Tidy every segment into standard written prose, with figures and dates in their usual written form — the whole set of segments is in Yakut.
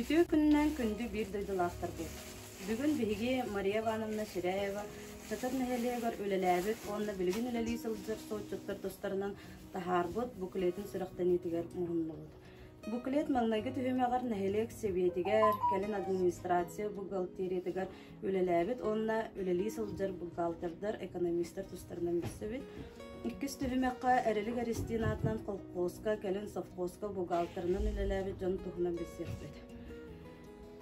Үтүө күнүнэн күндү биир дойдулаахтарбыт! Бүгүн биһиги Мария Ивановна Ширяева Чакыр нэһилиэгэр үлэлээбит уонна билигин үлэлии сылдьар суотчуттар тустарынан таһаарбыт буклетын сүрэхтэниитигэр муһуннубут. Буклет маҥнайгы түһүмэҕэр нэһилиэк сэбиэтигэр, кэлин администрация бухгалтериятыгар үлэлээбит уонна үлэлии сылдьар бухгалтердар, экономистар тустарынан билсэбит. Иккис түһүмэххэ Эрилик Эристиин аатынан колхозка, кэлин совхозка бухгалтерынан үлэлээбит дьон туһунан билсиэхпит.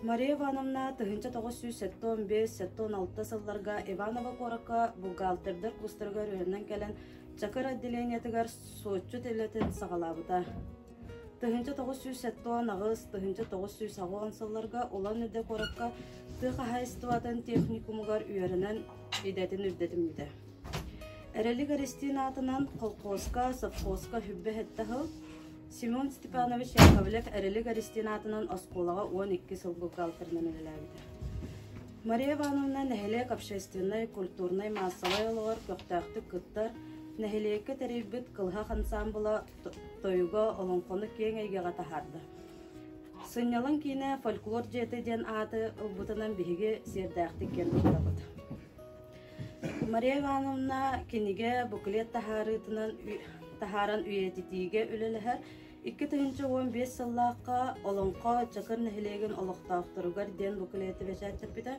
Мария Ивановна 1975-76 сылларга Иваново куоракка бухгалтердар курстарыгар үөрэнэн кэлэн Чакыр отделениетыгар суотчут үлэтин саҕалаабыта. 1978-1980 сылларга Улан-Удэ куоракка тыа хаһаайыстыбатын техникумугар үөрэнэн идэтин үрдэтиммитэ. Эрэлик Эристиин аатынан колхозка, совхозка сүбэ сэттэ сыл, Семен Степанович Яковлев Эрэлик Эристиин аатынан оскуолаҕа 12 сыл бухгалтерынан үлэлээбитэ. Мария Ивановна нэһилиэк общественнай, культурнай, маассабай олоҕор көхтөөхтүк кыттар, нэһилиэккэ тэрийбит Кылыһах ансаамбыла тойуга олоҥхону киэҥ эйгэҕэ таһаарда. Сынньалаҥ киинэ фольклор дьиэтэ диэн ааты ылбытынан биһиги сиэрдээхтик киэн туттабыт. Мария Ивановна кинигэ буклет таһаарыытынан таһааран үйэтитиигэ үлэлэһэр. 2015 сыллаахха Олоҥхо Чакыр нэһилиэгин олохтоохторугар диэн буклеты бэчээттэппитэ.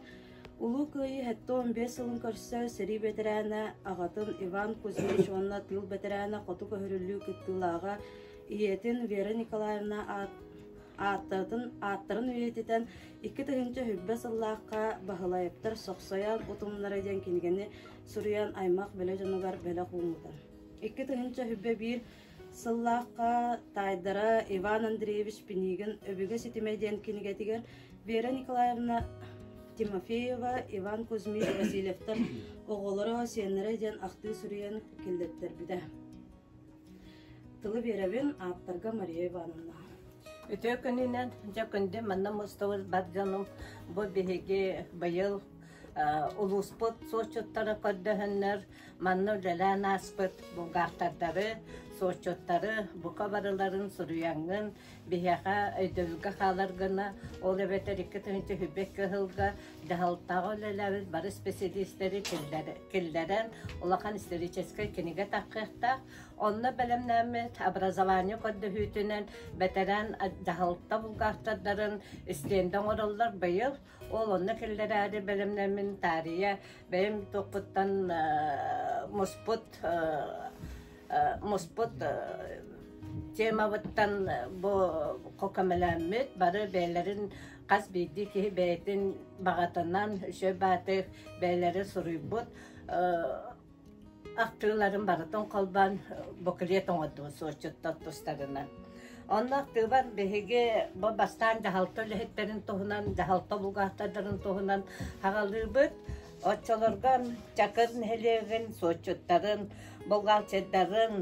Улуу Кыайыы 75 сылын көрсө сэрии бэтэрээнэ аҕатын Иван Кузьмич уонна тыыл бэтэрээнэ хоту көһөрүллүү кыттыылааҕа ийэтин Вера Николаевна ааттарын, ааттарын үйэтитэн 2020 сыллаахха Баһылайыптар Сохсойон утумнара диэн кинигэни суруйан аймах бэлэ дьонугар бэлэх ууммута. 2021 сыллаахха таайдара Иван Андреевич Пинигин «Өбүгэ ситимэ» диэн кинигэтигэр Вера Николаевна Тимофеева, Иван Кузьмич Васильевтар оҕолоро, сиэннэрэ диэн ахтыы суруйан киллэртэрбитэ. Тылы биэрэбин ааптарга Мария Ивановна. Үтүө күнүнэн, дьэ күндү манна мустубут бар дьонум, бу биһиги быйыл улууспут суотчуттара көрдөһөннөр манна үлэлээн ааспыт булгаахтардары, суотчуттары бука барыларын суруйаҥҥын биһиэхэ өйдөбүлгэ хаалар гына, ол эбэтэр 2022 сылга дьаһалтаҕа үлэлээбит бары специалистэри киллэрэн улахан историческай кинигэ таххыахтаах. Онно бэлэмнэммит образование көрдөһүүтүнэн бэтэрээн дьаһалта булгаахтардарын стендэ оҥороллор быйыл. Ол онно киллэрээри бэлэмнэммин таарыйа бэйэм туохпуттан муспут муспут темабыттан бу көмөлөөммүт бары бэйэлэрин хас биирдии киһи бэйэтин баҕатынан үчүгэй баатык бэйэлэрэ суруйбут Ахтыыларын барытын холбоон буклет оҥордубут суотчуттар тустарынан. Онно ахтыыбар биһиги бу бастаан дьаһалта үлэһиттэрин туһунан, дьаһалта бухгалтердарын туһунан аҕалыыбыт. Оччолорго Чакыр нэһилиэгин суотчуттарын, бухгалтердарын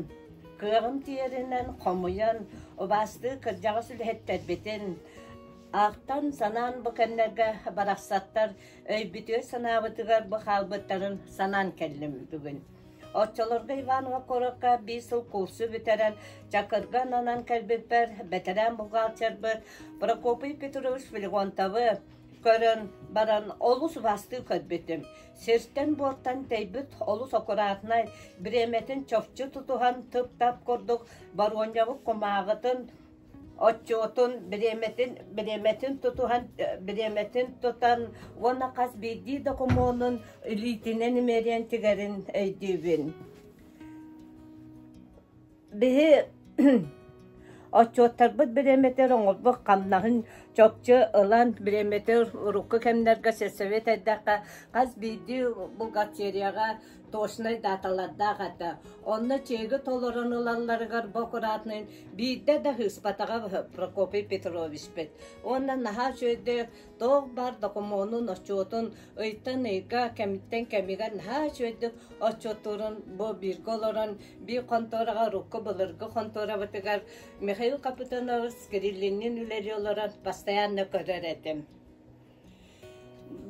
кыаҕым тиийэринэн хомуйан, убаастыы кырдьаҕас үлэһиттэрбитин ахтан санаан бу кэмнэргэ барахсаттар Өйбүтүгэр-санаабытыгар бу хаалбыттарын санаан кэллим бүгүн. Оччолорго Иваново куоракка биир сыл курсу бүтэрэн, Чакырга ананан кэлбиппэр бэтэрээн бухгалтербыт Прокопий Петрович Флегонтовы көрөн баран олус убаастыы көрбүтүм. Сиртэн-буортан тэйбит олус аккуратнай, бириэмэтин чопчу тутуһан тып-тап курдук боруонньабыт кумааҕытын Отчуотун бириэмэтин бириэмэтин тутуһан бириэмэтин тутан уонна хас биирдии докумуонун илиитинэн имэрийэн тигэрин өйдүүбүн. Биһи отчуоттарбыт бириэмэтигэр оҥорбут хамнаһын чопчу ылан бириэмэтигэр урукку кэмнэргэ сельсовет эрдэххэ хас биирдии бухгалтерияҕа точнай даталардаах этэ. Онно чиэги толорон ылалларыгар бу аккуратнай биирдэ да ыыспатаҕа Прокопий Петровичпыт. Уонна наһаа үчүгэйдик туох баар докумуонун, отчуотун ыйтан ыйга, кэмиттэн кэмигэр наһаа үчүгэйдик отчуоттуурун бу бииргэ олорон биир хонтуораҕа урукку былыргы хонтуорабытыгар Михаил Капитонович Кириллинниин үлэлии олорон постоянно көрөр этим.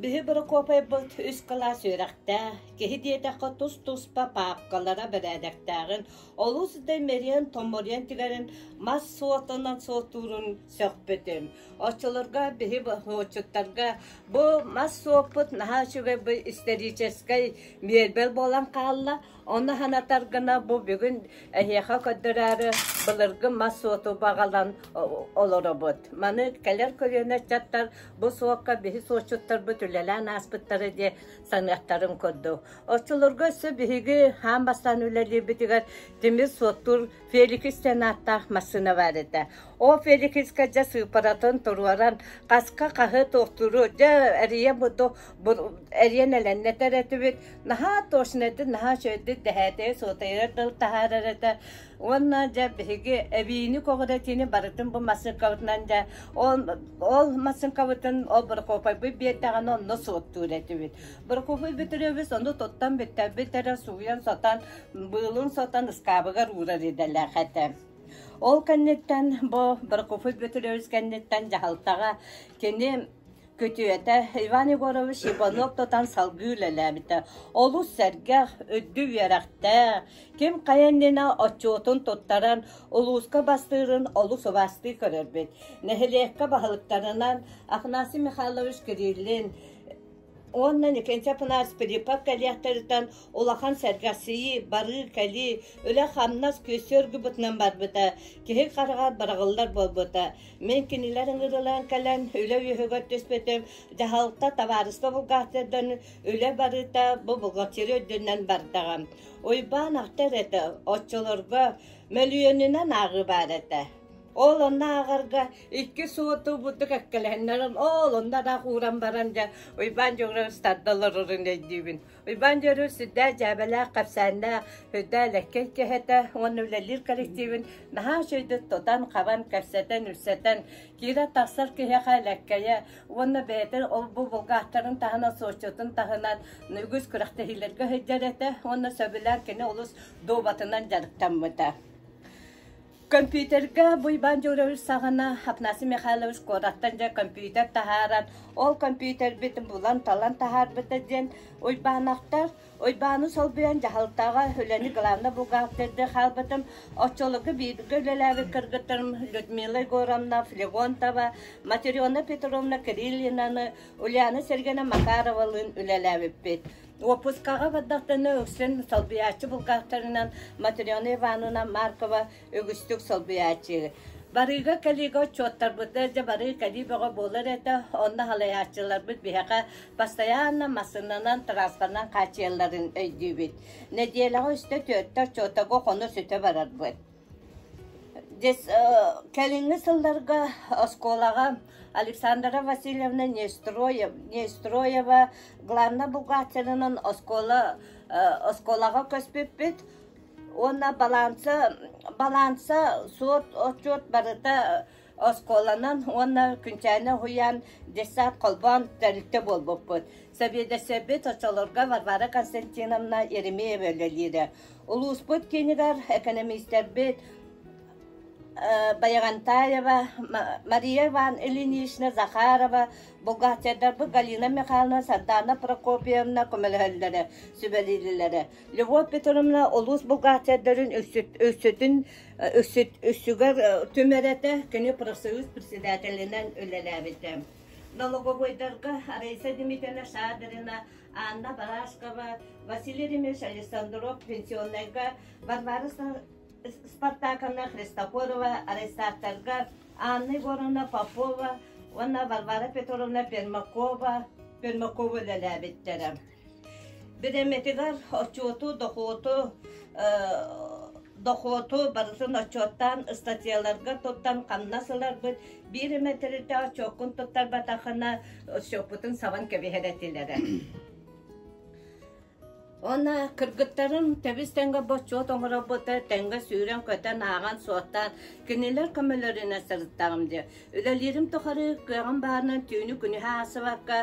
Биһи Борокуопайбыт үс кылаас үөрэхтээх, киһи диэтэххэ тус-туспа паапкалара бэрээдэктээҕин, олус да имэрийэн-томоруйан тигэрин мас суотунан суоттуурун сөхпүтүм. Оччолорго биһи отчуттарга бу мас суоппут наһаа үчүгэй бу историческай миэбэл буолан хаалла. Ону санатар гына бу бүгүн эһиэхэ көрдөрөөрү былыргы мас суоту баҕалан олоробут. Маны кэлэр көлүөнэ ыччаттар бу суокка биһи суотчуттарбыт үлэлээн ааспыттара диye саныахтарын курдук. Оччолорго өссө биһиги хаан бастаан үлэлиирбитигэр тимир суоттуур Феликс диэн ааттаах массыына баар этэ. Ол Феликска дьэ сыыппаратын туруоран хаска хаһы туохтууру дьэ эрийэн буду эрийэн элэннэтэр этибит. Наһаа точнайдык, наһаа үчүгэйдик дэһээтэйи суотайыгар дылы таһаарар этэ. Уонна дьэ биһиги эбиини көҕүрэтиини барытын бу массыынкабытынан дьэ ол ол массыынкабытын ол Прокопайбыт биэрдэҕинэ онно суоттуур этибит. Прокопай Петрович ону туттан бүттэрбит эрэ сууйан-сотон, быылын сотон ыскаабыгар уурар идэлээх этэ. Ол кэнниттэн бу Прокопий Петрович кэнниттэн дьаһалтаҕа кини күтүөтэ Иван Егорович Иванов тутан салгыы үлэлээбитэ. Олус сэргэх, үрдүк үөрэхтээх, ким хайа иннинэ отчуотун туттаран, улууска бастыырын олус убаастыы көрөрбүт. Нэһилиэккэ баһылыктарынан Афанасий Михайлович Кириллин, Уонна Николай Афанасьевич Филиппов кэлиэхтэриттэн улахан сэргэхсийии, барыы-кэлии, үлэ-хамнас күөстүү оргуйбутунан барбыта, киһи хараҕар быраҕыллар буолбута. Мин кинилэр ыҥырылаан кэлэн үлэ үөһүгэр түспүтүм, дьаһалта табаарыска бухгалтердан үлэ барыыта бу бухгалтерия үрдүнэн бардаҕым. Уйбаан ахтар этэ, оччолорго мөлүйүөнүнэн ааҕыы баар этэ. Ол онно ааҕарга икки суоту бурдук эккэлэһиннэрэн ол онно араах ууран баран дьэ Уйбаан Дьөгүрөбүс тарда олорорун өйдүүбүн. Уйбаан Дьөгүрөбүс сүрдээх дьээбэлээх, кэпсээннээх, сүрдээх элэккэй киһи этэ уонна үлэлиир коллективин наһаа үчүгэйдик тутан-хабан, кэпсэтэн, үссэтэн, киирэр-тахсар киһиэхэ элэккэйэ уонна бэйэтэ ол бу булгааттарын таһынан, суоччутун таһынан үгүс күрэхтэһиилэргэ сылдьар этэ уонна сөбүлээн кини олус дуобатынан дьарыктаммыта. Компьютерга бу Иван Дьорович саҕана Афанасий Михайлович куораттан дьэ компьютер таһааран, ол компьютербитин булан-талан таһаарбыта диэн Уйбаанахтар Уйбааны солбуйан дьаһалтаҕа үлэни главный бухгалтердыы хаалбытым. Оччолорго бииргэ үлэлээбит кыргыттарым Людмила Егоровна Флегонтова, Матрена Петровна Кириллинаны, Ульяна Сергеевна Макаровалыын үлэлээбиппит. Уоппускаҕа бардахтарына үксүн солбуйааччы булгаахтарынан Матрена Ивановна Маркова үгүстүк солбуйааччы. Барыыга кэлиигэ отчуоттарбытыгар дьэ барыы кэлии бөҕө буолар этэ, онно салайааччыларбыт биһиэхэ постоянно массыынанан, транспорынан хааччыйалларын өйдүүбүт. Нэдиэлэҕэ үстэ-түөртэ отчуоттарга хоно-сүтэ барарбыт. Кэлиҥҥи сылларга оскуолаҕа Александра Васильевна Нестроева главнай бухгалтерынан оскуола оскуолаҕа көспүппүт уонна баланса баланса суот отчуот барыта оскуоланан уонна Күнчээнэ уһуйаан детсад холбоон тэрилтэ буолбуппут. Сэбиэдэссэйбит оччолорго Варвара Константиновна Еремеева үлэлиирэ. Улууспут киинигэр экономистэрбит Баягантаева, Мария Иван Ильинична Захарова, бухгалтердарбыт Галина Михайловна, Сардана Прокопьевна көмөлөһөллөрө, сүбэлииллэрэ. Любовь Петровна улуус бухгалтердарын үксүтүн үксүгэр түмэр этэ, кини профсоюз председателинэн үлэлээбитэ. Налоговойдарга Раиса Дмитриевна Шадрина, Анна Барашкова, Василий Римович Александров пенсионнайга, Варвара Спартаковна Христофорова арестаттарга, Анна Егоровна Попова уонна Варвара Петровна Пермакова Пермакова үлэлээбиттэрэ. Бириэмэтигэр отчуоту, дохуоту, дохуоту барытын отчуоттаан ыстатыйаларга туттан хамнас ыларбыт. Биир эмэ тэрилтэ отчуоккун туттарбатаххына, отчуоппутун сабан кэбиһэр этилэрэ. Уонна кыргыттарым тэбис-тэҥҥэ боччуот оҥоробута, тэҥҥэ сүүрэн-көтөн, ааҕан-суоттаан, кинилэр көмөлөрүнэн сырыттаҕым дии. Үлэлиирим тухары кыаҕым баарынан түүнү-күнүһү аахсыбакка,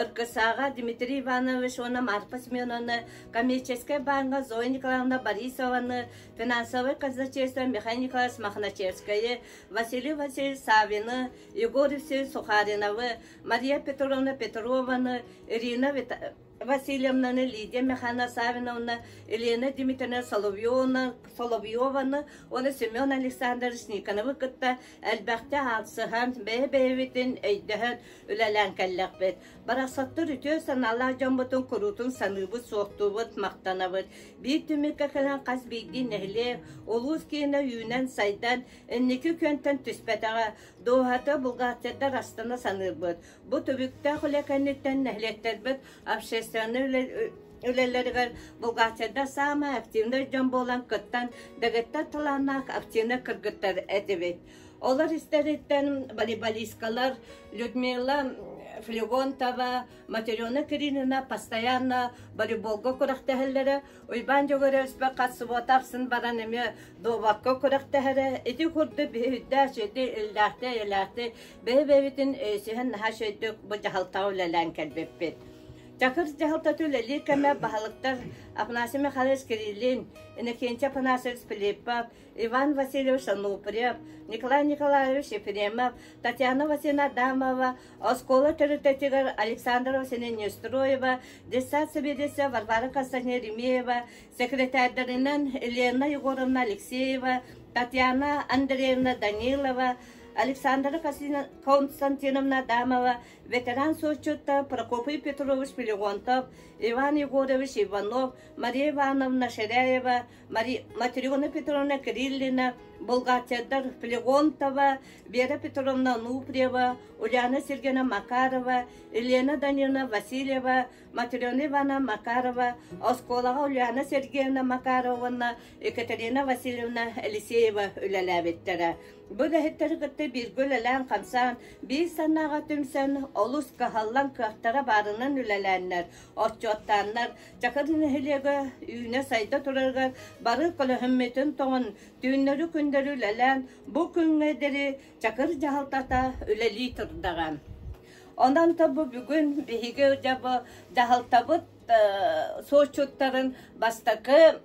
РКСА-ҕа Дмитрий Иванович уонна Марфа Семеновна, коммерческай бааҥҥа Зоя Николаевна Борисованы, финансовай казначейство Михаил Николаевич Мохначевскайы, Василий Васильевич Савины, Егор Евсеевич Сухариновы, Мария Петровна Петрованы, Ирина Васильевнаны, Лидия Михайловна Савиновна, Елена Дмитриевна Соловьевна, Соловьеваны уонна Семен Александрович Никоновы кытта элбэхтэ аалсыһан, бэйэ-бэйэбитин өйдөһөн үлэлээн кэллэхпит. Барахсаттар үтүө санаалаах дьоммутун куруутун саныыбыт, суохтуубут, махтанабыт. Биир түмүккэ кэлэн хас биирдии нэһилиэк, улуус киинэ үүнэн-сайдан, инники күөнтэн түспэтэҕэ, дууһата бухгалтердар астына саныырбыт. Бу түбүктээх үлэ кэнниттэн нэһилиэктэрбит общественнай үлэлэригэр бухгалтердар саамай активнай дьон буолан кыттан, дэгиттэр талааннаах активнай кыргыттар этибит. Олор истэриттэн волейболисткалар Людмила Флегонтова, Матрена Кириллина постоянно волейболга күрэхтэһэллэрэ, Уйбаан Дьөгүөрөспө хас субуота ахсын баран эмиэ дуобакка күрэхтэһэрэ. Ити курдук биһи үрдээх үчүгэйдик, иллээхтик, эйэлээхтик бэйэ-бэйэбитин өйөсүһэн наһаа үчүгэйдик бу дьаһалтаҕа үлэлээн кэлбиппит. Чакыр дьаһалтата үлэлиир кэмэ баһылыктар Афанасий Михайлович Кириллин, Иннокентий Афанасьевич Филиппов, Иван Васильевич Ануприев, Николай Николаевич Ефремов, Татьяна Васильевна Адамова, оскуола төрүтэтигэр Александра Васильевна Неустроева, детсад сэбиэдиссэ Варвара Константиновна Еремеева, секретардарынан Елена Егоровна Алексеева, Татьяна Андреевна Данилова, Александра Константиновна Адамова, ветеран суотчуттар Прокопий Петрович Филигонтов, Иван Егорович Иванов, Мария Ивановна Ширяева, Матрена Петровна Кириллина, бухгалтердар Флегонтова, Вера Петровна Нуприева, Ульяна Сергеевна Макарова, Елена Даниловна Васильева, Матрена Ивановна Макарова, оскуолаҕа Ульяна Сергеевна Макарова уонна Екатерина Васильевна Елисеева үлэлээбиттэрэ. Бу үлэһиттэри кытта бииргэ үлэлээн-хамсаан, биир санааҕа түмсэн, олус кыһаллан кыахтара баарынан үлэлээннэр, отчуоттааннар, Чакыр нэһилиэгэ үүнэ-сайда турарыгар бары көлөһүммүтүн тоҥон, түүннэри-күннэри үлэлээн, бу күҥҥэ диэри Чакыр дьаһалтата үлэлии турдаҕа. Онон то бу бүгүн биһиги дьэ бу дьаһалтабыт суоччуттарын бастакы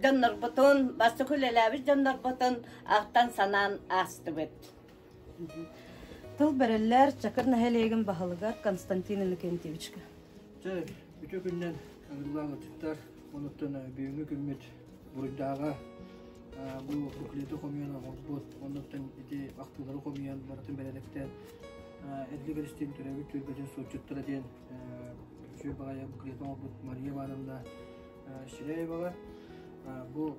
дьоннорбутун, бастакы үлэлээбит дьоннорбутун ахтан-санаан аастыбыт. Тыл бэриллэр Чакыр нэһилиэгин баһылыгар Константин Иннокентьевичка. Чэ, үтүө күннэн ыҥырылаан ыччаттар, онуттан бүгүҥҥү күммүт буруйдааҕа бу буклеты хомуйан оҥорбут, оннуттан ити ахтыылары хомуйан барытын бэрээдэктээн Эдли Кристин төрөөбүт түөлбэтин суотчуттара диэн үчүгэй баҕайы буклеты оҥорбут Мария Ивановна Ширяеваҕа бу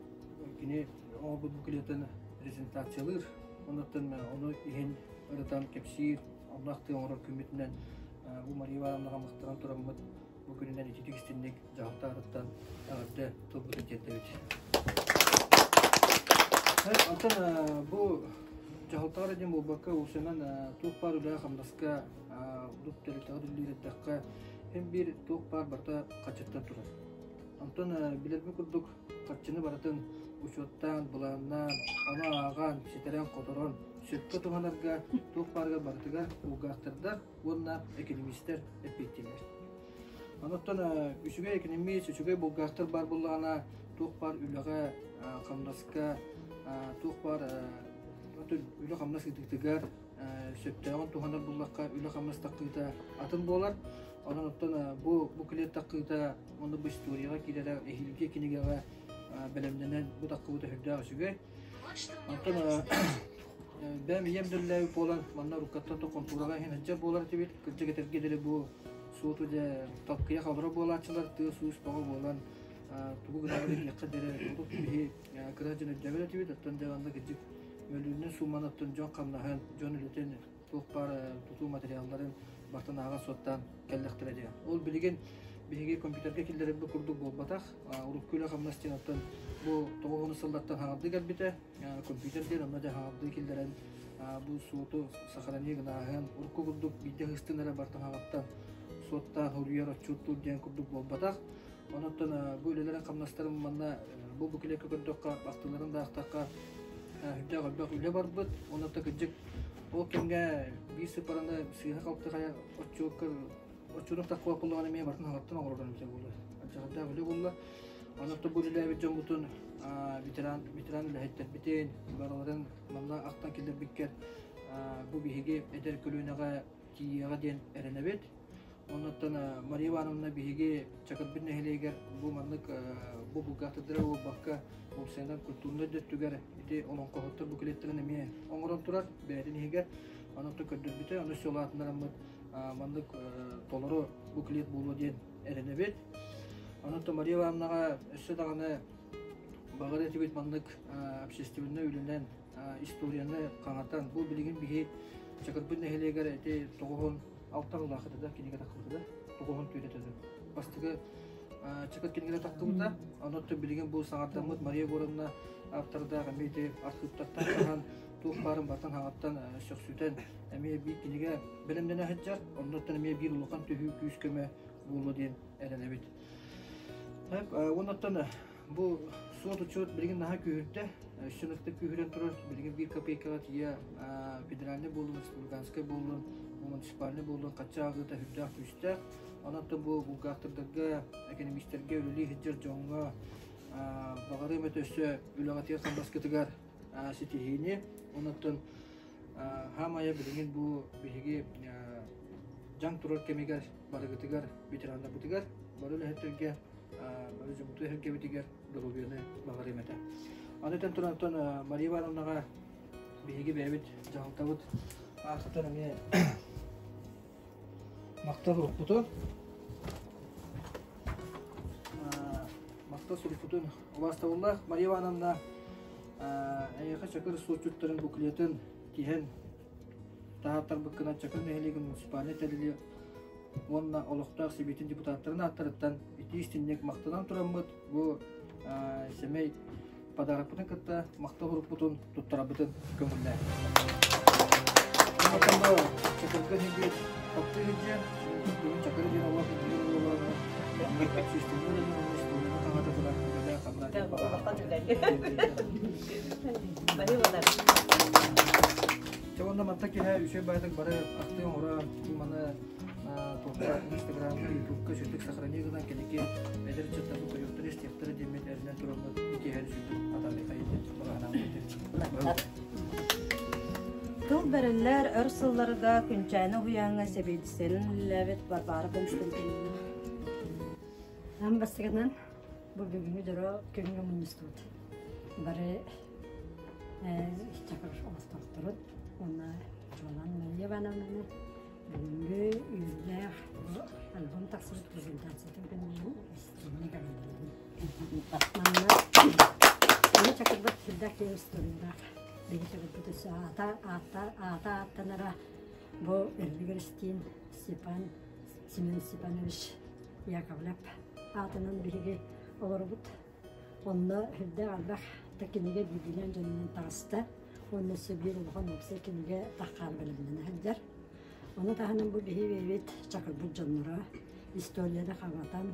кини оҥорбут буклетын презентациялыыр, онуттан ону иһин ырытан кэпсиир, онно ахтыы оҥорор күммүтүнэн бу Мария Ивановнаҕа махтанан тураммыт бу күнүнэн ититик истинник дьаһалтаарыттан эҕэрдэ тылбытын тиэрдэбит. Онтон бу дьаһалтаҕа диэн буолбакка уусанан туох баар үлэҕэ-хамнаска урут тэрилтэҕэ үлэлиир эрдэххэ һин биир туох баар барыта хаччыттан турар. Онтон билэрбит курдук харчыны барытын учуоттаан, былааннаан, ону ааҕан, ситэрэн-хоторон, сөпкө туһанарга туох баарыгар барытыгар булгаахтардар уонна экономистэр эппиэттииллэр. Онуттан үчүгэй экономист, үчүгэй булгаахтар баар буоллаҕына, туох баар үлэҕэ, хамнаска, туох баар үлэ-хамнас ыытыытыгар сөптөөҕүн туһанар буллахха үлэ-хамнас таххыыта атын буолар. Онон оттон бу буклет таххыыта уонна бу историяҕа киирэрэ эһиилги кинигэҕэ бэлэмнэнэн бу таххыбыта сүрдээх үчүгэй. Онтон бэйэм ийэм дөллөөбүт буолан манна уруккаттан то хонтуораҕа иһин сылдьар буолар этибит. Кырдьык этэргэ диэри бу суоту дьэ талкыйа халара буолааччылар тыас-уус бөҕө буолан тугу гынабыт диэххэ диэри урут биһи кыра дьон өйдөөбөт этибит. Оттон дьэ манна кырдьык мөлүүнүн сууманы оттон дьон хамнаһын, дьон үлэтин туох баар тутуу материалларын бартан ааҕан суоттаан кэллэхтэрэ диэн. Ол билигин биһиги компьютерга киллэрэрбит курдук буолбатах. Урукку үлэ-хамнас диэн оттон бу 90 сыллартан хаҥардыы кэлбитэ. Компьютер диэн онно дьэ хаҥардыы киллэрэн бу суоту сохранение гынааһын урукку курдук биирдэ ыһыстын эрэ бартан хаҥаттан суоттаан суруйар отчуоттуур диэн курдук буолбатах. Онон бу үлэлэрин хамнастарын манна бу буклетка көрдөххө, ахтыларын да ахтахха үрдээх элбэх үлэ барбыт. Онон кырдьык ол кэмҥэ биир сыппараны сыыһа-халты хайа отчуокка отчуотун таххуа буоллаҕына эмиэ барытын хаҥаттан оҥорорун эбитэ буолуо. Алдьархайдаах үлэ буолла. Онон бу үлэлээбит дьоммутун ветеран ветеран үлэһиттэрбитин барыларын манна ахтан киллэрбиккэр бу биһиги эдэр көлүөнэҕэ тиийиэҕэ диэн эрэнэбит. Оннуттан Мария Ивановна биһиги Чакырбыт нэһилиэгэр бу маннык бу бухгалтердара буолбакка, уопсайынан культурнай да өттүгэр ити олоҥхоһуттар буклеттарын эмиэ оҥорон турар бэйэтин иһигэр. Онон көрдөрбүтэ, ону өссө улаатыннараммыт маннык толору буклет буолуо диэн эрэнэбит. Онон Мария Ивановнаҕа өссө даҕаны баҕар этибит маннык общественнай үлэнэн историяны хаҥатан, бу билигин биһи Чакырбыт нэһилиэгэр ити тоҕуһун алта сыллаах да кинигэ тахсыбыта тоҕуһун түүтэ бастакы Чакыр кинигэ тахсыбыта. Онон билигин бу саҥардаммыт Мария Егоровна автордаах эмиэ ити архыыптартан хаһан туох баарын бартан хаҥаттан сөхсүтэн эмиэ биир кинигэ бэлэмнэнэ сылдьар. Оннуттан эмиэ биир улахан төһүү күүс көмө буолуо диэн эрэнэбит. Оннуттан Бу суот-учуот билигин наһаа күүһүрдэ, өссө ынырыктык күүһүрэн турар. Билигин биир копейкаҕа тиийэ федеральнай буоллун, республиканскай буоллун, муниципальнай буоллун хачча ааҕыыта сүрдээх күүстээх. Онон бу бухгалтердарга, экономистэргэ үлэлии сылдьар дьоҥҥо баҕарыам этэ өссө үлэҕитигэр хамнаскытыгар ситиһиини. Онон хаамайа билигин бу биһиги дьаҥ турар кэмигэр барыгытыгар, ветераннарбытыгар, бары үлэһиттэргэ бары дьоммутугар эһэргэбитигэр доруобуйаны баҕарыам этэ. Аны этэн туран Мария Ивановнаҕа биһиги бэйэбит дьаһалтабыт аатыттан эмиэ махтал сурукпутун махтал сурукпутун убаастабыллаах Мария Ивановна эйиэхэ Чакыр суотчуттарын буклетын тиһэн таһааттарбыккынан Чакыр нэһилиэгин муниципальнай тэрили уонна олохтоох Сэбиэтин депутаттарын ааттарыттан итии-истиҥник махтанан тураммыт бу сэмэй подарокпытын кытта махтал урукпутун туттарабытын көҥүллээн. Чакырга иһигит таптыы сылдьан, бүгүн Чакыр диэн олох Чэ уонна манта киһи үчүгэй баайдык бары ахтыы оҥорон, бу маны туохха Инстаграмҥа, Ютубка сүрдүк сохрани гынан кэнники эдэр ыччаттарбыт көрүөхтэрэ, истиэхтэрэ диэммит эрэнэн тураммыт итиэһэн сүрдүк атаарыахха диэн баҕа Тыл бэриллэр өр сылларга Күнчээни уһуйааҥҥа сэбиэдиссэйинэн үлэлээбит Варвара Константиновна. Аан бастакынан бу бүгүҥҥү дьоро күҥҥэ мунньустубут. Бары чакыр олохтоохторун уонна чуолаан Мария Ивановнаны бүгүҥҥү үөрүүлээх альбом тахсыбыт презентациятын күнүнэн истиҥник эҕэрдэлиибин. Манна аны чакырбыт сүрдээх киэҥ историялаах. Биһиги чакырбыт өссө аата аата аата ааттанара бу Эрилик Эристиин Степан Семен Степанович Яковлев аатынан биһиги олоробут. Онно сүрдээх элбэх да кинигэ биирдиилээн дьонунан таҕыста уонна өссө биир улахан уопсай кинигэ таххаары бэлэмнэнэ сылдьар. Ону таһынан бу биһи бэйэбит чакырбыт дьонноро историяны хаҥатан,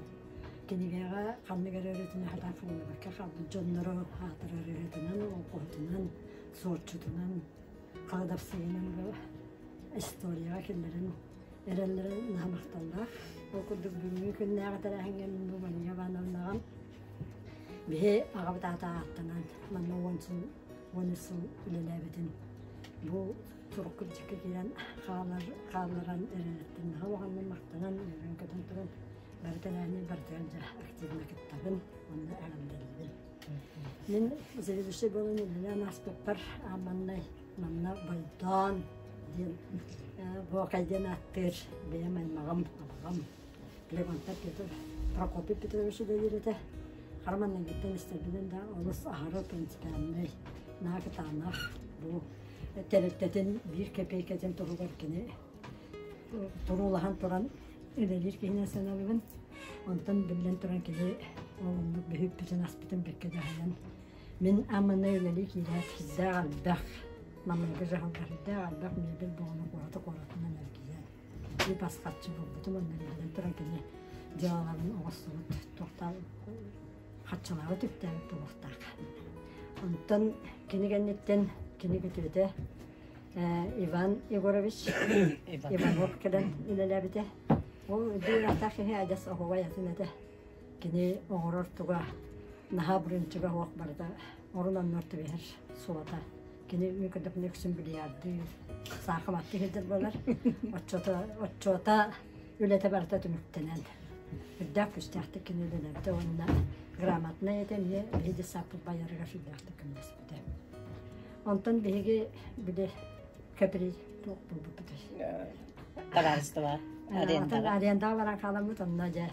кинигэҕэ ханнык эрэ өрүтүн сатаан ханныбакка хаалбыт дьонноро аатырар ырыатынан, олоҥхоһутунан, суотчутунан, кладовщигынан бу историяҕа киллэрэн эрэллэрэ наһаа махталлаах. Ол курдук бүгүҥҥү күннээҕи тэрээһиҥҥэ мин бу Мария Ивановнаҕа биһи аҕабыт аата ааттанан манна уон сыл уон үс сыл үлэлээбитин бу сурукка бичиккэ киирэн хаалар хаалларан эрэриттэн наһаа улаханнык махтанан үөрэн-көтөн туран бары тэрээһини барытыгар дьэ активно кыттабын уонна эҕэрдэлиибин. Мин заведующай буолан үлэлээн ааспыппар ааманнай манна Бойдоон диэн Буокай диэн ааттыыр бэйэм аймаҕым, абаҕам Левантов Петр Прокопий Петрович үлэлиир этэ. Хара маҥнайгыттан истэрбинэн да олус аһары принципиальнай, наһаа кытаанах бу тэрилтэтин биир кэпиэйкэтин туһугар кини туруулаһан туран үлэлиир киһинэн саныыбын. Онтон биллэн туран кини ол оннук бүһүппүтүн-аспытын бэркэ дьаһайан мин амманнай үлэлии киирээт сүрдээх элбэх маҥнайгы дьаһалга сүрдээх элбэх мебель буолан куораты куоратынан эргийэн үп-ас харчы булбутум онно биллэн туран кини дьыалаларын оҥостубут туохтаах Харчылаабыт үптээбит буолуохтаах. Онтон кини кэнниттэн кини күтүөтэ Иван Егорович Иванов кэлэн үлэлээбитэ. Ол үрдүк киһи адьас оһуобай атын этэ. Кини оҥорор туга наһаа бырыынчыга суох барыта орун оннугар түбэһэр суота. Кини мин көрдөхпүнэ үксүн бильярдыыр, саахыматтыы сылдьар буолар. Оччото, оччуота үлэтэ барыта түмүктэнэн. Үрдээх күүстээхтик кини үлэлээбитэ уонна грамотнай этэ эмиэ биһиги детсадпыт байарыгар сүрдээхтик көмөлөспүтэ. Онтон биһиги били Кэпри туох буолбуппутуй? Табаарыстыба арендаҕа. Арендаҕа баран хааламмыт онно дьэ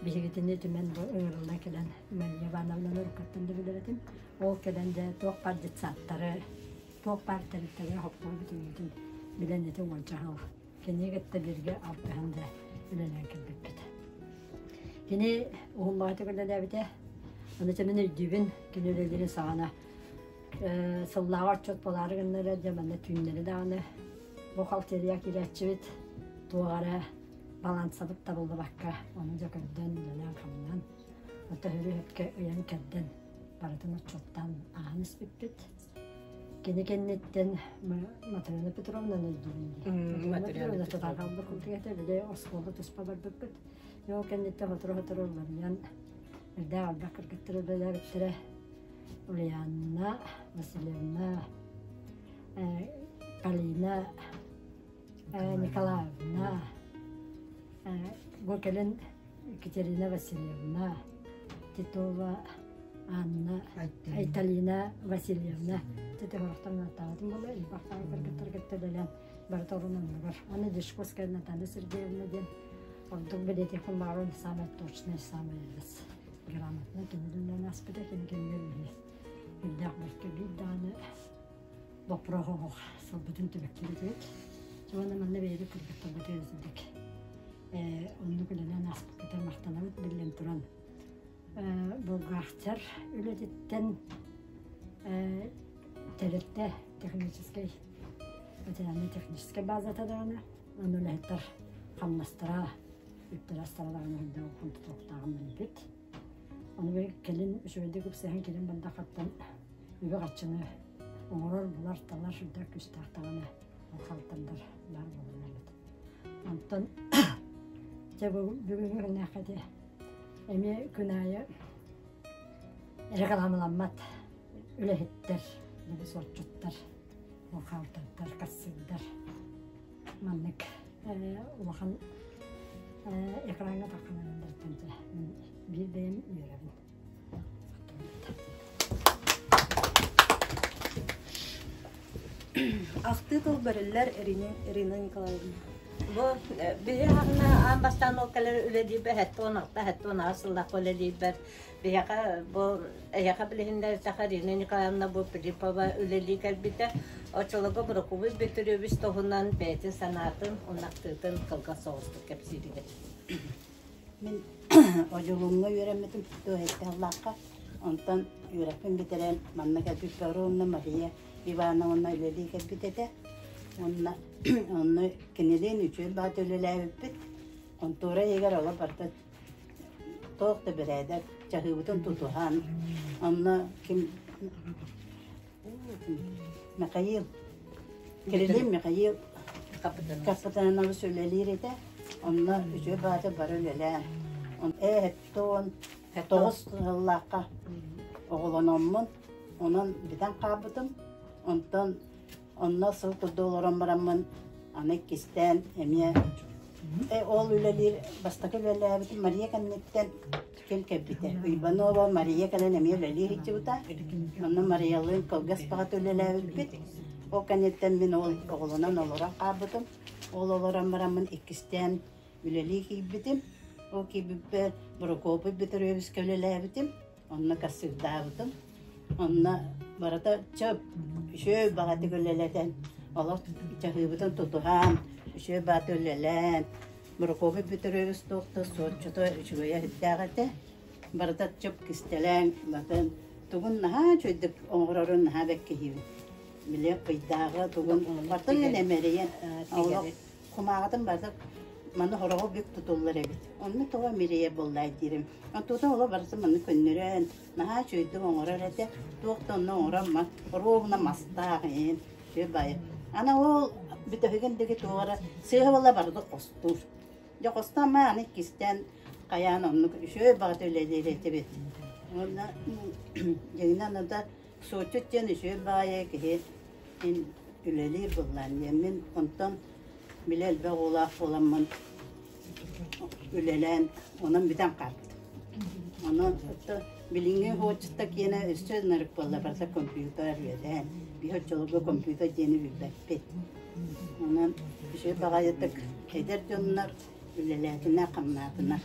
биһигитини түмэн бу ыҥырыллан кэлэн Мария Ивановнаны уруккаттан да билэр этим. Ол кэлэн дьэ туох баар детсадтары, туох баар тэрилтэлэри хоппуо бүтүннүүтүн билэн ити уонча сыл кини кытта бииргэ алтыһан дьэ үлэлээн кэлбиппит. Кини уһун баҕатык үлэлээбитэ. Аны мин өйдүүбүн, кини үлэлиирин саҕана сыллааҕы отчуот буолаары гыннара дьэ манна түүннэри даҕаны бухгалтерия киирээччибит туох эрэ балансабыт табыллыбакка ону дьэ көрдөөн үлэлээн-хамнаан төһөрү-өһөккө ыйан-кэрдэн барытын отчуоттаан ааһан испиппит. Кини кэнниттэн Матрена Петровнаны өйдүүбүн дии. Матрена Петровна тутаахалбыт курдук этэ, били оскуола туспа барбыппыт. Ол кэнниттэн сотору-сотору уларыйан, үрдээх элбэх кыргыттар үлэлээбиттэрэ. Ульяна Васильевна, Полина Николаевна, бу кэлин Екатерина Васильевна, Титова Анна, Айталина Васильевна тете хорохтон ааттаабытым буолла элбэх кыргыттар кытта үлэлээн барыта орун оннугар. Аны Дешковская Наталья Сергеевна диэн ордук бэлиэтиэхпин баҕарабын самый точный, самый грамотный кини үлэлээн ааспыта кини кэмигэр биһи үрдээх бэркэ биир даҕаны боппуруоһу оһох сылбытын түбэктибит. Уонна манна бэйэбит кыргыттарбытыгар итинник оннук үлэлээн ааспыккытыгар махтанабыт биллэн туран бухгалтер үлэтиттэн тэрилтэ техническэй материально-техническэй базата даҕаны аны үлэһиттэр хамнастара үптэрэ-астара даҕаны үрдэ улахан тутулуктааҕын билбит. Ону кэлин үчүгэйдик үпсэһэн кэлин бандахаттан үбү-харчыны оҥорор, булар-талар сүрдээх күүстээх даҕаны бухгалтердар баар буолаллар эбит. Онтон дьэ бүгүҥҥү күннээххэ ити эмиэ күн аайы рекламаламмат үлэһиттэр, били суотчуттар, бухгалтердар, кассирдар маннык улахан экраҥҥа таххан эрэллэриттэн дьэ мин биир бэйэм үөрэбин. Ахтыы тыл бэриллэр Ирина Николаевна. Бу биһи хаһына аан бастаан ол кэлэр үлэлиирбэр 76-78 сыллаах үлэлиирбэр биһиэхэ бу эһиэхэ билиһиннэртэхэ Ирина Николаевна бу Филиппова үлэлии кэлбитэ. Оччолорго Борокубуй Бөтүрүөбүс туһунан бэйэтин санаатын, унахтыытын кылгас соҕустук кэпсииригэр. Мин Одьулууҥҥа үөрэммитим Туоһайдааллаахха. Онтон үөрэхпин бүтэрэн манна кэлбиппэр уонна Мария Ивановна үлэлии кэлбит этэ. Уонна онно кинилиин үчүгэй баҕата үлэлээбиппит. Хонтуора иһигэр олох барыта туох да бэрээдэк, чаһыыбытын тутуһан, онно ким Михаил, Кириллин Михаил Капитанович үлэлиир этэ. Онно үчүгэй баҕата бары үлэлээн. Э 9 сыллаахха оҕолономмун, онон бүтэн хаалбытым. Онтон онно сыл курдук олорон бараммын аны иккистээн эмиэ ол үлэлиир бастакы үлэлээбитим Мария кэнниттэн ким кэлбитэ. Иванова Мария кэлэн эмиэ үлэлии сылдьыбыта. Онно Мариялыын кылгас баҕата үлэлээбиппит. Ол кэнниттэн мин ол оҕолонон олорон хаалбытым. Ол олорон бараммын иккистээн үлэлии киирбитим. Ол киирбиппэр Прокопий Петровичка үлэлээбитим. Онно кассирдаабытым. Онно барыта чөп, үчүгэй баҕатык үлэлэтэн, олох чаһыыбытын тутуһан, үчүгэй баҕата үлэлээн, Прокопий Петрович туох да суотчута үчүгэйэ сүрдээх этэ. Барыта чөп кистэлэҥ, батын тугун наһаа үчүгэйдик оҥорорун наһаа бэккиһиибин. Били ыйдааҕы тугун бартын эмэрийэн, олох кумааҕытын барыта Маны хороҕо бүк тутуллар эбит. Онно тоҕо мирэйэ буоллай диирим. Онтута оло барыта манны көннөрөн, наһаа үчүгэйдик оҥорор этэ. Туох да онно оҥорон ровно мастаах иһин үчүгэй баайы. Аны ол бүтэһигин диги туох эрэ сыыһа буолла барыта хостуур. Дьэ хостоон ма аны иккистээн хайаан оннук үчүгэй баҕата үлэлиир этибит. Уонна дьиҥинэн аны да суотчут диэн үчүгэй баҕайы киһи үлэлиир буоллаан диэммин онтон били элбэх оҕолоох буоламмын үлэлээн онон бүтэн хаалбытым. Онон билиҥҥи уһуоччута киэнэ өссө ынырык буолла барыта компьютер үөдээн. Биһи оччолорго компьютер диэни билбэппит. Онон үчүгэй баҕайытык эдэр дьоннор үлэлээтинэр-хамнаатынар.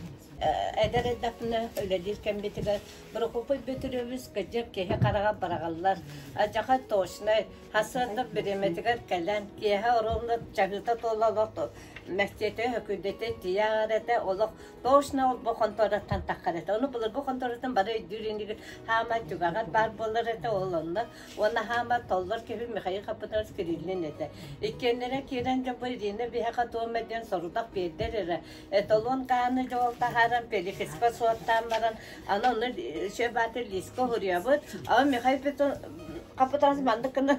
Эдэр эрдэхпинэ үлэлиир кэммитигэр Прокопий Петрович кырдьык киһи хараҕа быраҕыллар, алдьархай точнай, Сарсыарда бириэмэтигэр кэлэн, киэһэ оруобуна чаһыыта туола олох мэктиэтэ өкүйдэтэ тиийэ аҕар этэ, олох точно бу хонтуораттан таххар этэ. Ону былыргы хонтуораттан бары өйдүүр инигит хаамай түгэҕэр баар буолар этэ, ол онно. Уонна хаама толлор киһи Михаил Хапытович Кириллин этэ. Иккиэннэрэ киирэн дьэ бу Ирина биһиэхэ туома диэн сорудах биэрдэр эрэ. Эталон гааны дьол таһааран, перекиспа суоттаан баран, аны ону Шебаты лиска уһуруйабыт. Ама Михаил Петрович Хапытаас маннык гынан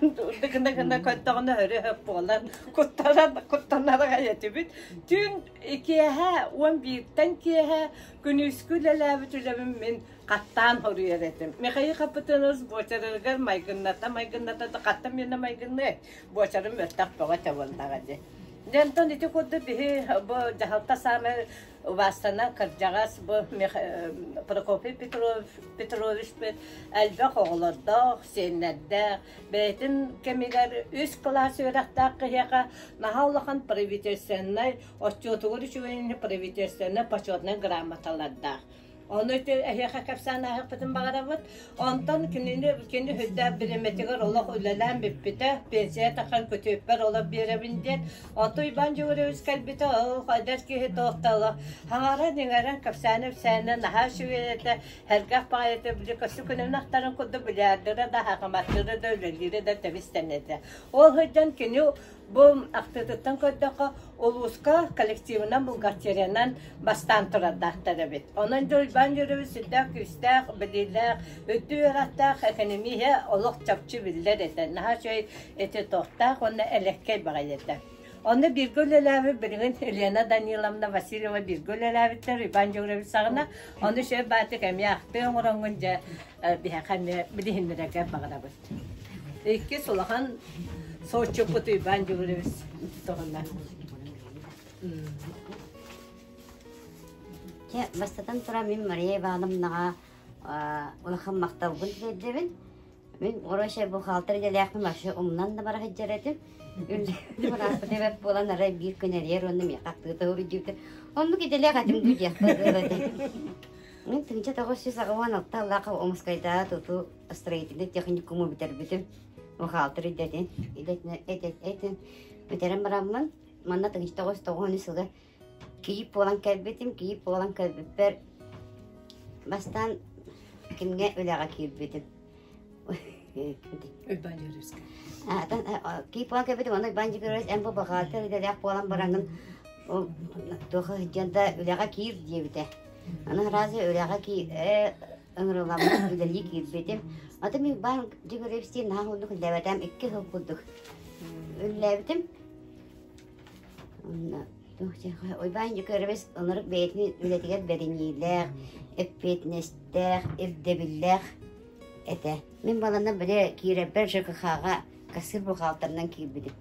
гына гына көрдөҕүнэ өрө өп буолан куттанар куттанар аҕай этибит. Түүн киэһэ 11-тэн киэһэ күнүскү үлэлээбит үлэбин мин хаттаан хоруйар этим. Михаил Хапытынович буочарыгар майгынната майгынната да хаттан миэнэ майгынныай буочарым мөлтөх бөҕө этэ буоллаҕа дии. Дьэ онтон ити курдук биһи бу дьаһалта саамай Убаастанар кырдьаҕас бу Прокопий Петрович элбэх оҕолордоох, сиэннэрдээх, бэйэтин кэмигэр үс кылаас үөрэхтээх киһиэхэ наһаа улахан правительственнай отчуотугар үчүгэйини правительственнай почетнай грамоталардаах. Ону ити эһиэхэ кэпсээн ааһыахпытын баҕарабыт. Онтон кинини кини үрдээх бириэмэтигэр олох үлэлээн бүппүтэ, пенсия тахсан күтүөппэр олох биэрэбин диэн. Онтон Иван Дьөгүрэбис кэлбитэ, ол эдэр киһи туох да олох хаҥаран-иҥэрэн кэпсээнэ-ипсээнэ наһаа үчүгэй этэ, сэргэх баҕайы этэ, били көстүү күнүн ахтарын курдук билиардыыра да, хааматтыыра да, үлэлиирэ да тэбис-тэҥ этэ. Ол сылдьан кини Бу ахтыытыттан көрдөххө, улууска коллективынан, бухгалтериянан бастаан турардаахтар эбит. Онон дьэ Уйбаан Юрьевич сүрдээх күүстээх, билиилээх, үрдүк үөрэхтээх экономиһэ олох чопчу биллэр этэ. Наһаа үчүгэй эти туохтаах уонна элэккэй баҕайы этэ. Онно бииргэ үлэлээбит билигин Елена Даниловна Васильева бииргэ үлэлээбиттэр Иван Дьөгүрэбич саҕана. Ону үчүгэй баатык эмиэ ахтыы оҥороҥҥун дьэ биһиэхэ эмиэ билиһиннэрэргэ баҕарабыт. Иккис улахан Соччуппут Иван Дьөгүрэбис туһунан. Чэ, бастатан туран мин Мария Ивановнаҕа улахан махталбын тиэрдэбин. Мин короче бухгалтер идэлээхпин вообще умнан да бара сылдьар этим. Үллэбит эбэт буолан арай биир күн эрийэр уонна миэхэ ахтыыта уруйдуйбута. Оннук идэлээх этим дуу диэхпин Мин 1986 аллаахха Омскайдааҕы тутуу строительнай техникуму бүтэрбитим. Бухгалтер идэтин, идэтин бүтэрэн бараммын, манна 1993 сылга кийиит буолан кэлбитим. Кийиит буолан кэлбиппэр бастаан кимҥэ үлэҕэ киирбитим. Уйбаан Дьөгүрүскэ. Кийиит буолан кэлбитим, онно Уйбаан Дьөгүрүс эн бу бухгалтер идэлээх буолан бараҥҥын туох сылдьан да үлэҕэ киир диэбитэ. Аны разве үлэҕэ киир ыҥырыламмын үлэлии киирбитим. Аты мин баан Дьөгүрүстиин наһаа уһуннук үллээбэтим, икки сыл курдук үллээбитим. Уйбаан Дьөгүрүс ынырык бэйэтин үлэтигэр бэриниилээх, эппиэтинэстээх, ирдэбиллээх этэ. Мин балана били киирэрбэр ЖКХ-ҕа кассир бухгалтерынан киирбитим.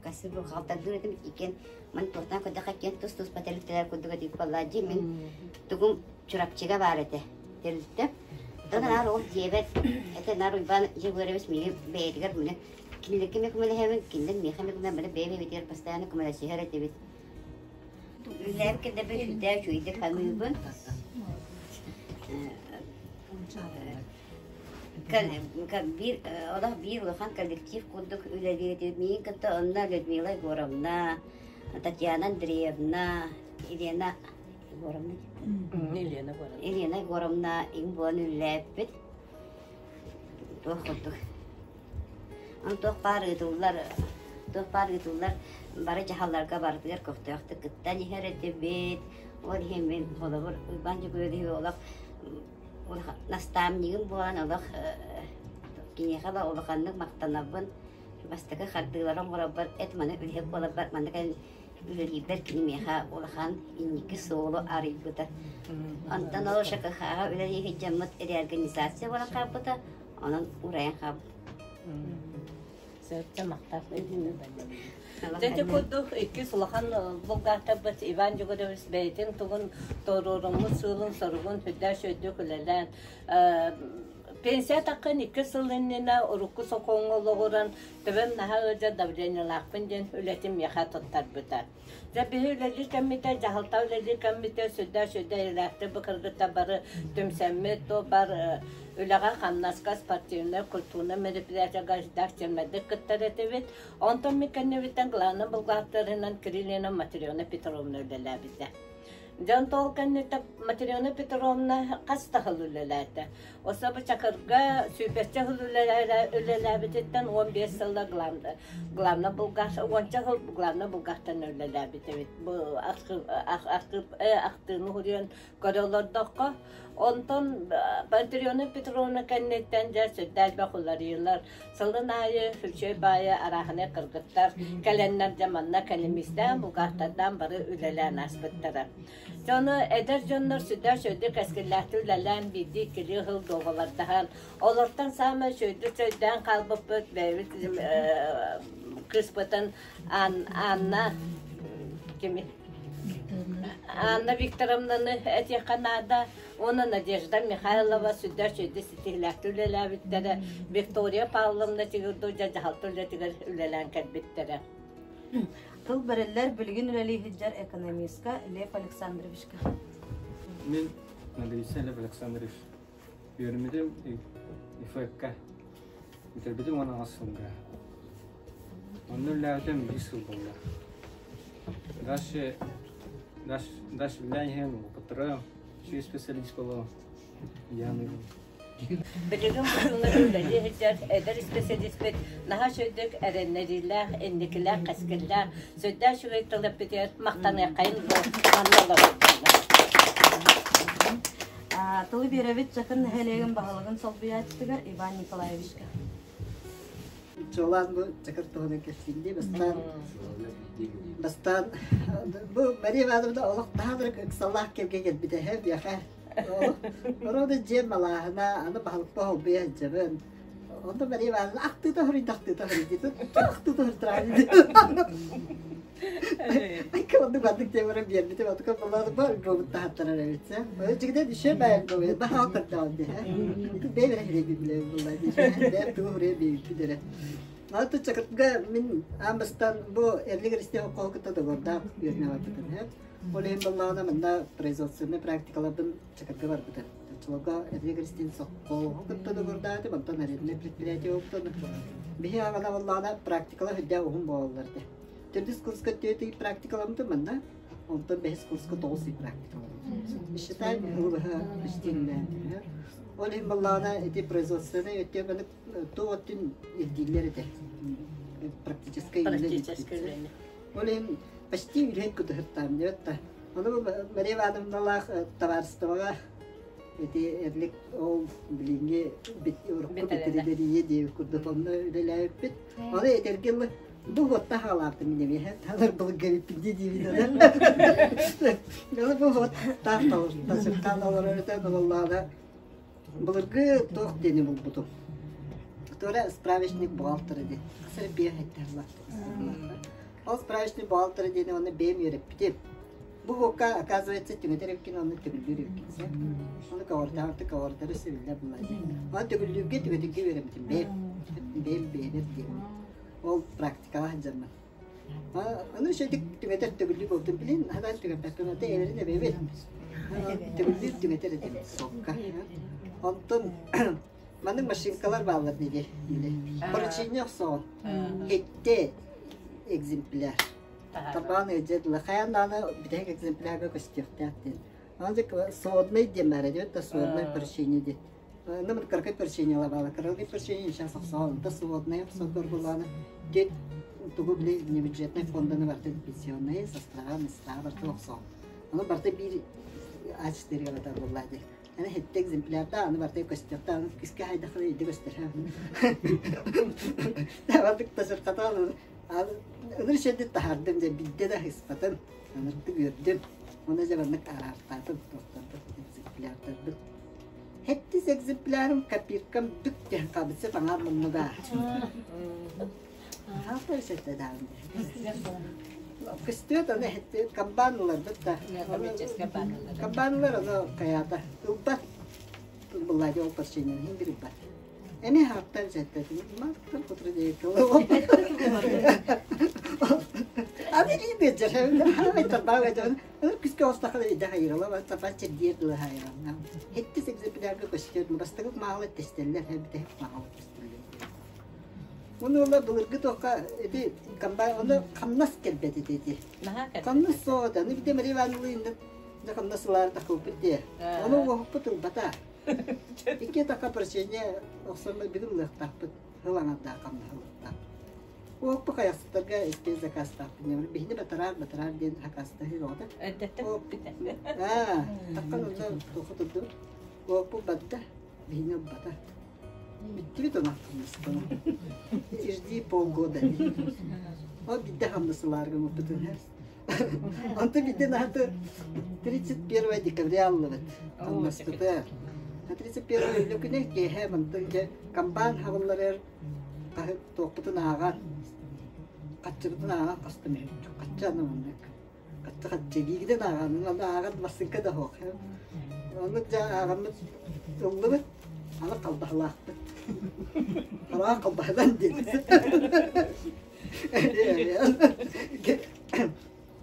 Кассир бухгалтердыыр этим иккиэн мин туохтан көрдөххө иккиэн тус-туспа тэрилтэлэр курдук этик буолла дии мин тугум Чурапчыга баар этэ тэрилтэ. Оттон наар ол дьиэбэр это наар Уйбаан Дьөгүөрэбис миигин бэйэтигэр міне кинилэргэ эмиэ көмөлөһөбүн, кинилэр миэхэ эмиэ көмөлөһөн, бары бэйэ-бэйэбитигэр постоянно көмөлөсүһэр этибит. Үлэлээбит кэннэ сүрдээх үчүгэйдик саныыбын. Биир олох биир улахан коллектив курдук үлэлиир этибит. Миигин кытта онно Людмила Егоровна, Татьяна Андреевна, Елена Егоровна Елена Егоровна. Елена Егоровна иҥ буолан үлэлээппит. Туох курдук. Аны туох баар ыытыллар. Туох баар ыытыллар бары дьаһалларга барытыгар көхтөөхтүк кыттан иһэр этибит. Ол иһин мин холобур Уйбаан Дьөгүөрүһү олох наставнигым буолан олох киниэхэ да улаханнык махтанабын. Бастакы хардыылары оҥоробор эт маны үлэһит буоларбар манна кэлэн үлэлиирбэр кини миэхэ улахан инники суолу арыйбыта. Онтон ол ШКХ-ҕа үлэлии сылдьаммыт реорганизация буолан хаалбыта, онон урайан хаалбыт. Сөпкө махтал. Дьэ курдук иккис улахан булгаатарбыт Иван Дьөгүрөбүс бэйэтин тугун туруоруммут сыалын-соругун сүрдээх үчүгэйдик үлэлээн Пенсия таххан икки сыл иннинэ урукку сокуоҥҥа олоҕуран төбөм наһаа ыалдьар давлениелаахпын диэн үлэтин миэхэ туттарбыта. Дьэ биһи үлэлиир кэммитэ, дьаһалта үлэлиир кэммитэ сүрдээх сүрдээх эйэлээхтик бу кыргыттар бары түмсэммит, то бар үлэҕэ-хамнаска, спортивнай, культурнай мероприятиега сүрдээх сэмэйдик кыттар этибит. Онтон мин кэннибиттэн главнай бухгалтерынан Кириллина Матрена Петровна үлэлээбитэ. Дьон ол кэнниттэн Матрена Петровна хас да сыл үлэлээтэ. Особо Чакырга сүүрбэччэ сыл үлэлээбититтэн 15 сылла главный булгас, уонча сыл главный булгастан үлэлээбит эбит. Бу ахтыыны суруйан көрө олордоххо. Онтон Матрена Петровна кэнниттэн дьэ сүрдээх элбэх уларыйыылар Сылын аайы үчүгэй баайы арааһынай кыргыттар кэлэннэр дьэ манна кэлимистээн, булгаахтардаан бары үлэлээн ааспыттара. Дьону эдэр дьоннор сүрдээх үчүгэйдик кэскиллээхтик үлэлээн биирдии-иккилии сыл дуогабардаһан, олортон саамай үчүгэйдик чөйдөөн хаалбыппыт бэйэбит кыыспытын Анна кими Анна Викторовнаны этиэххэ наада. Уонна Надежда Михайлова сүрдээх үчүгэйдик ситиһиилээхтик үлэлээбиттэрэ, Виктория Павловна Тигирдудя дьаһалта үлэтигэр үлэлээн кэлбиттэрэ. Тыл бэриллэр билигин үлэлии сылдьар экономистка Лев Александровичка. Мин Надежда Лев Александрович үөрэммитим ИФК бүтэрбитим уон аҕыс сылга. Онно үлэлээбитим биир сыл буолла. Дальше дальше үлэлээн иһэн опыттара Сүүс специалист буолуо Яна Билигин бу күҥҥэ үлэлии сылдьар эдэр исписэлииспит наһаа үчүгэйдик эрэннэриилээх, инникилээх, кэскиллээх, сүрдээх үчүгэй тыл эппитигэр махтаныаххайын манна олорбуттар. Тылы биэрэбит Чакыр нэһилиэгин баһылыгын солбуйааччытыгар Иван Николаевичка. Чуолаан бу чакыр туһунан кэпсиирдии бастаан бастаан бу Мария Ивановна олох таһаадырык ыксаллаах кэмгэ кэлбитэ эһэ биэхэ Орода дьиэ малааһына аны баһылыкка холбуйа сылдьабын онно Мария Ивановна ахтыыта хоруйда ахтыыта хоруйда ахтыыта хоруйда Айка оннук диэн баран биэрбитим отука булаары бу альбомун таһаттарар эбит сэ. Дьигинэн еще бай альбом баһаа көрдөҕүн диһэ. Бэйбэрэ хирэби билэбин булла диһэ. Тугу хуруйа биэбиппит эрэ. Аты чакырга мин аан бастаан бу эрлик эристе холкоһу кытта договордаах үөрэнэ барбытым. Ол иһин боллаҕына манна производственнай практикаларбын чакырга барбытым. Оччолорго эрлик эристин соккоһу кытта договордаатым, онтон арендный предприятие оптон. Биһи аҕана боллаҕына практикалар үрдээх уһун буолаллар этэ. Төрдүс курска түөрт ый практикаламмытым манна, онтон бэһис курска тоҕус ый практикаламмытым. Считай, ылыһа почти Ол иһин баллаана ити производственнай өттө маннык туох өттүн ирдииллэр этэ. Практическай үлэ. Ол иһин почти үлэһит кутуһуттаам диэт та. Ону Мария Ивановналаах табаарыстыбаҕа ити эрлик ол билиҥҥи урукку бэтэринэрийэ диэбит курдук онно үлэлээбиппит. Ону этэргэ Бу уотта хаалаабытым мин эмиэ талар былыргы эбиппин дии диибин Аны бу уот таах тасырхаан олорор этэ буоллаҕына былыргы туох диэни булбутум. Туора справочник бухгалтера диэн. Сыр биэ хэттэ Ол справочник бухгалтера диэни оны бэйэм үөрэппитим. Бу буокка оказывается түҥэтэр эбиккин онно төгүллүүр эбиккин сэ. Ону ковордаабыты ковордары сөбүллэр булла дии. Оны төгүллүүргэ түҥэтэргэ үөрэммитим бэйэм. Бэйэм бэйэбэр диэммин. Ол практикаҕа сылдьармын. Аны үчүгэйдик түҥэтэр төгүллүү буолтум билин хатан түҥэппэппин ата эбэрин эбэбин. Төгүллүүр түҥэтэр этим суокка. Онтон маннык машинкалар бааллар диги. Поручение охсоҕун. Хетте экземпляр. Табаан ыдьа хайан даҕаны бүтэһик экземплярга көстүөхтээх диэн. Аны сводный диэн баар диэт да сводный поручение диэн. Онно кыракый поручениелар баалар. Кыракый поручение сейчас охсоон, да сводная охсордор булааны. Дет тугу били внебюджетный фонданы барты пенсионные, состава, места барты охсоон. Ону барты биир А4 галатар булла ди. Аны хетте экземплярда, аны барты көстөхтө, аны киске хайдахы иди көстөр. Табардык тасыркатан, ыныр шедди тахардым же бидде да хыспатым. Ыныртык үөрдүм. Оны же маннык араартаатым, тохтордум экземплярдарды. Хэттис экземплярым копиркам бүк диэн хабыцы таҥар муннуга. Хаалта сэтэ даҕаны. Көстүөт аны хэтти комбааныларбыт да. Комбаанылар аны хайаата ылбат. Быллади ол порченин хин бир ылбат. Эми хаптан сэтте маттан кутур диэки Аны либеджер хавай тарбаа Күскэ оҕустахха идэ хайырала табан чэрдиэр дылы хаайыланна. Хэттис экземплярга көстөр, бастакы маалы тэстэллэр, бүтэһик маалы тэстэллэр. Уну ола былыргы туохха ити комбайн ону хамнас кэлбэт ити. Хамнас соҕота, ну бите Мария Ивановна инде да хамнас ылаар такылбыт дие. Ону уоһуппут ылбата. Икки така прощение охсорно бүгүн ылыахтаахпыт. Ылаҥардаах хамнас ылыахтаах. Уоппу хайахсыттарга испиэн заказтаахпын диэн биһини батараар батараар диэн сакаастаһыы бөҕөтө. Эрдэттэн бүппүтэ. Аа, таххан онно туоху турдубут. Уоппу барда, биһини ылбата. Бүттүбүт онон хамнастана. Жди полгода. Ол бидде хамнасылаарга муппутун. Онто бидде наһаты 31 декабря аллыбыт. Хамнаспыта. 31 июля күнэ киэһэ мантан дьэ комбайн хабылларар туохпутун ааҕан, хаччыбытын ааҕан хастым хаччы аны маннык хаччы хаччы биигиден ааҕан аны ааҕан массыынка да суох оннук дьэ ааҕаммыт ыллыбыт аны халбаһылаахпыт хараҕа халбаһынан диэн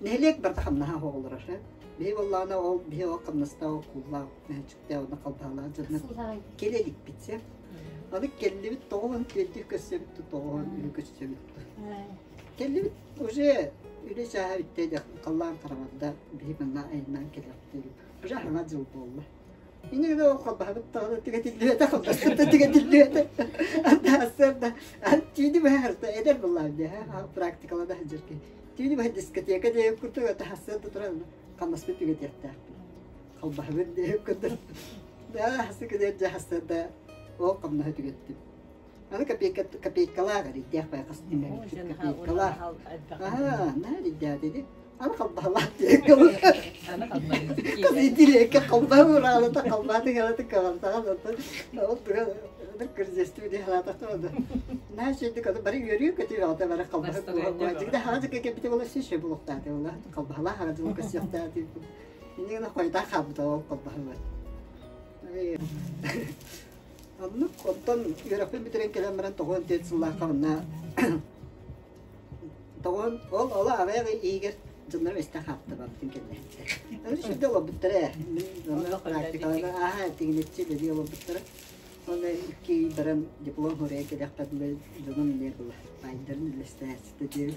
нэһилиэк барыта хамнаһа оҕолоро биһи буоллаҕына ол биһи ол хамнастаах кууллаах мөһөччүктээх уонна халбаһалаах дьоннор кэлэ иликпит сэ Аны кэллибит тоҕуһун түөртүү көрсөбүт тоҕуһун үһү көрсөбүт. Кэллибит уже үлэ чааһа бүттэ дьэ халлаан хараҥарда биһи манна айаннаан кэлиэхтиир. Уже хаҥа дьыл буолла. Инньэ гына ол халбаһабыт даҕаны түгэтиллибэтэ халбаспыт да түгэтиллибэтэ. Анда түүнү быһа харта эдэр буоллаҕым дии практикалана сылдьар киһи. Түүнү быһа дискотека диэн курдук сарсыарда туран хамнаспыт түгэтиэхтээхпин. Халбаһабыт диэн курдук Да, дьэ сарсыарда ол хамнаһы түгэттим. Аны копейка, копейкалаах эрийдээх бай хастыҥ копейкалаах. Аа, наа эрийдээх ини. Аны халбаһалаах диэн Кыз халбаһы ураалата халбааты халаты калантаҕа ол туга кырдьастыы дии халаатахта Наа шейдик аны бары үөрүү көтүү баҕата бары халбаһы куһа дьигде хаҕа дьикке кэлбите була сише булуктааты була халбаһалаах хаҕа дьылы көсүөхтааты Инньэ гынан хойутаан хаалбыта ол холбоһугар. Оннук оттон үөрэхпин бүтэрэн кэлэн баран 94 сыллаахха онно тоҕон ол ол аҕыйах иһигэр дьоннорум истэ хааттабаппын кэллэһиттэр. Аны сүрдэ олорбуттара ээ. Мин онно практикалары ааһа тигинэччи үлэлии олорбуттара. Онно икки ый баран диплом суруйан кэлиэхпэр дьонум эмиэ была баайдарын үллэстээччитэ диэн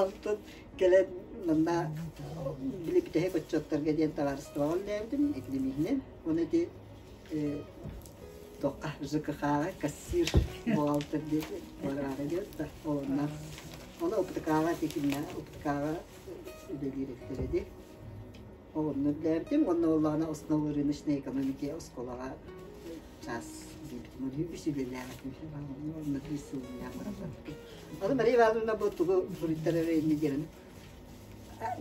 Онтон Кэлэн манна били бүтэһик отчуоттарга диэн табаарыстыбаҕа үлэлээбитим экономиһинэн. Уонна ити туохха ЖКХ-ҕа кассир буҕаалтыр диэн бараары диэн да ол онно ону ОПТК-ҕа ити кинэ ОПТК-ҕа үлэлиир эбиттэр ди. Ол онно үлэлээбитим уонна буоллаҕына основы рыночной экономики оскуолаҕа чаас диэбитим. Үс үлэлээбитим. Онно биир сыл үлэлээн баран барбытым. Аны Мария Ивановна бу тугу суруйтарар инни диэн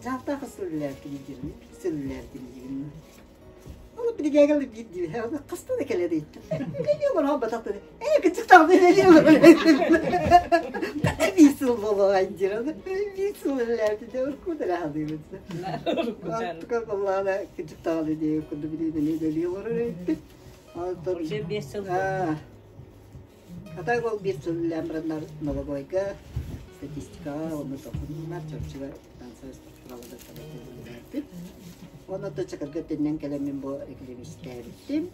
дьаһалтаах сыл үлэлээбитин диэн сыл үлэлээбитин диэн. Ол биригээгэ биир диир. Хаста да кэлэр ыйыттым. Үлэлии олорон батахтан. Ээ кычык таҕды үлэлии олорон. Биир сыл буолуоҕай диир. Биир сыл үлэлээбитин урукку да хаалыыбыт. Тука буоллаҕына кычык таҕды диye курдук билиинэн үлэлии олорор эбиппит. Уже 5 сыл. Хата ол биир сыл үлэлээн бараннар налоговойга, статистикаҕа уонна докумуоннар чопчуга финансовай структураларга үлэлээбиппит. Уонна Чакырга төннөн кэлэн мин бу экономистээбиттим.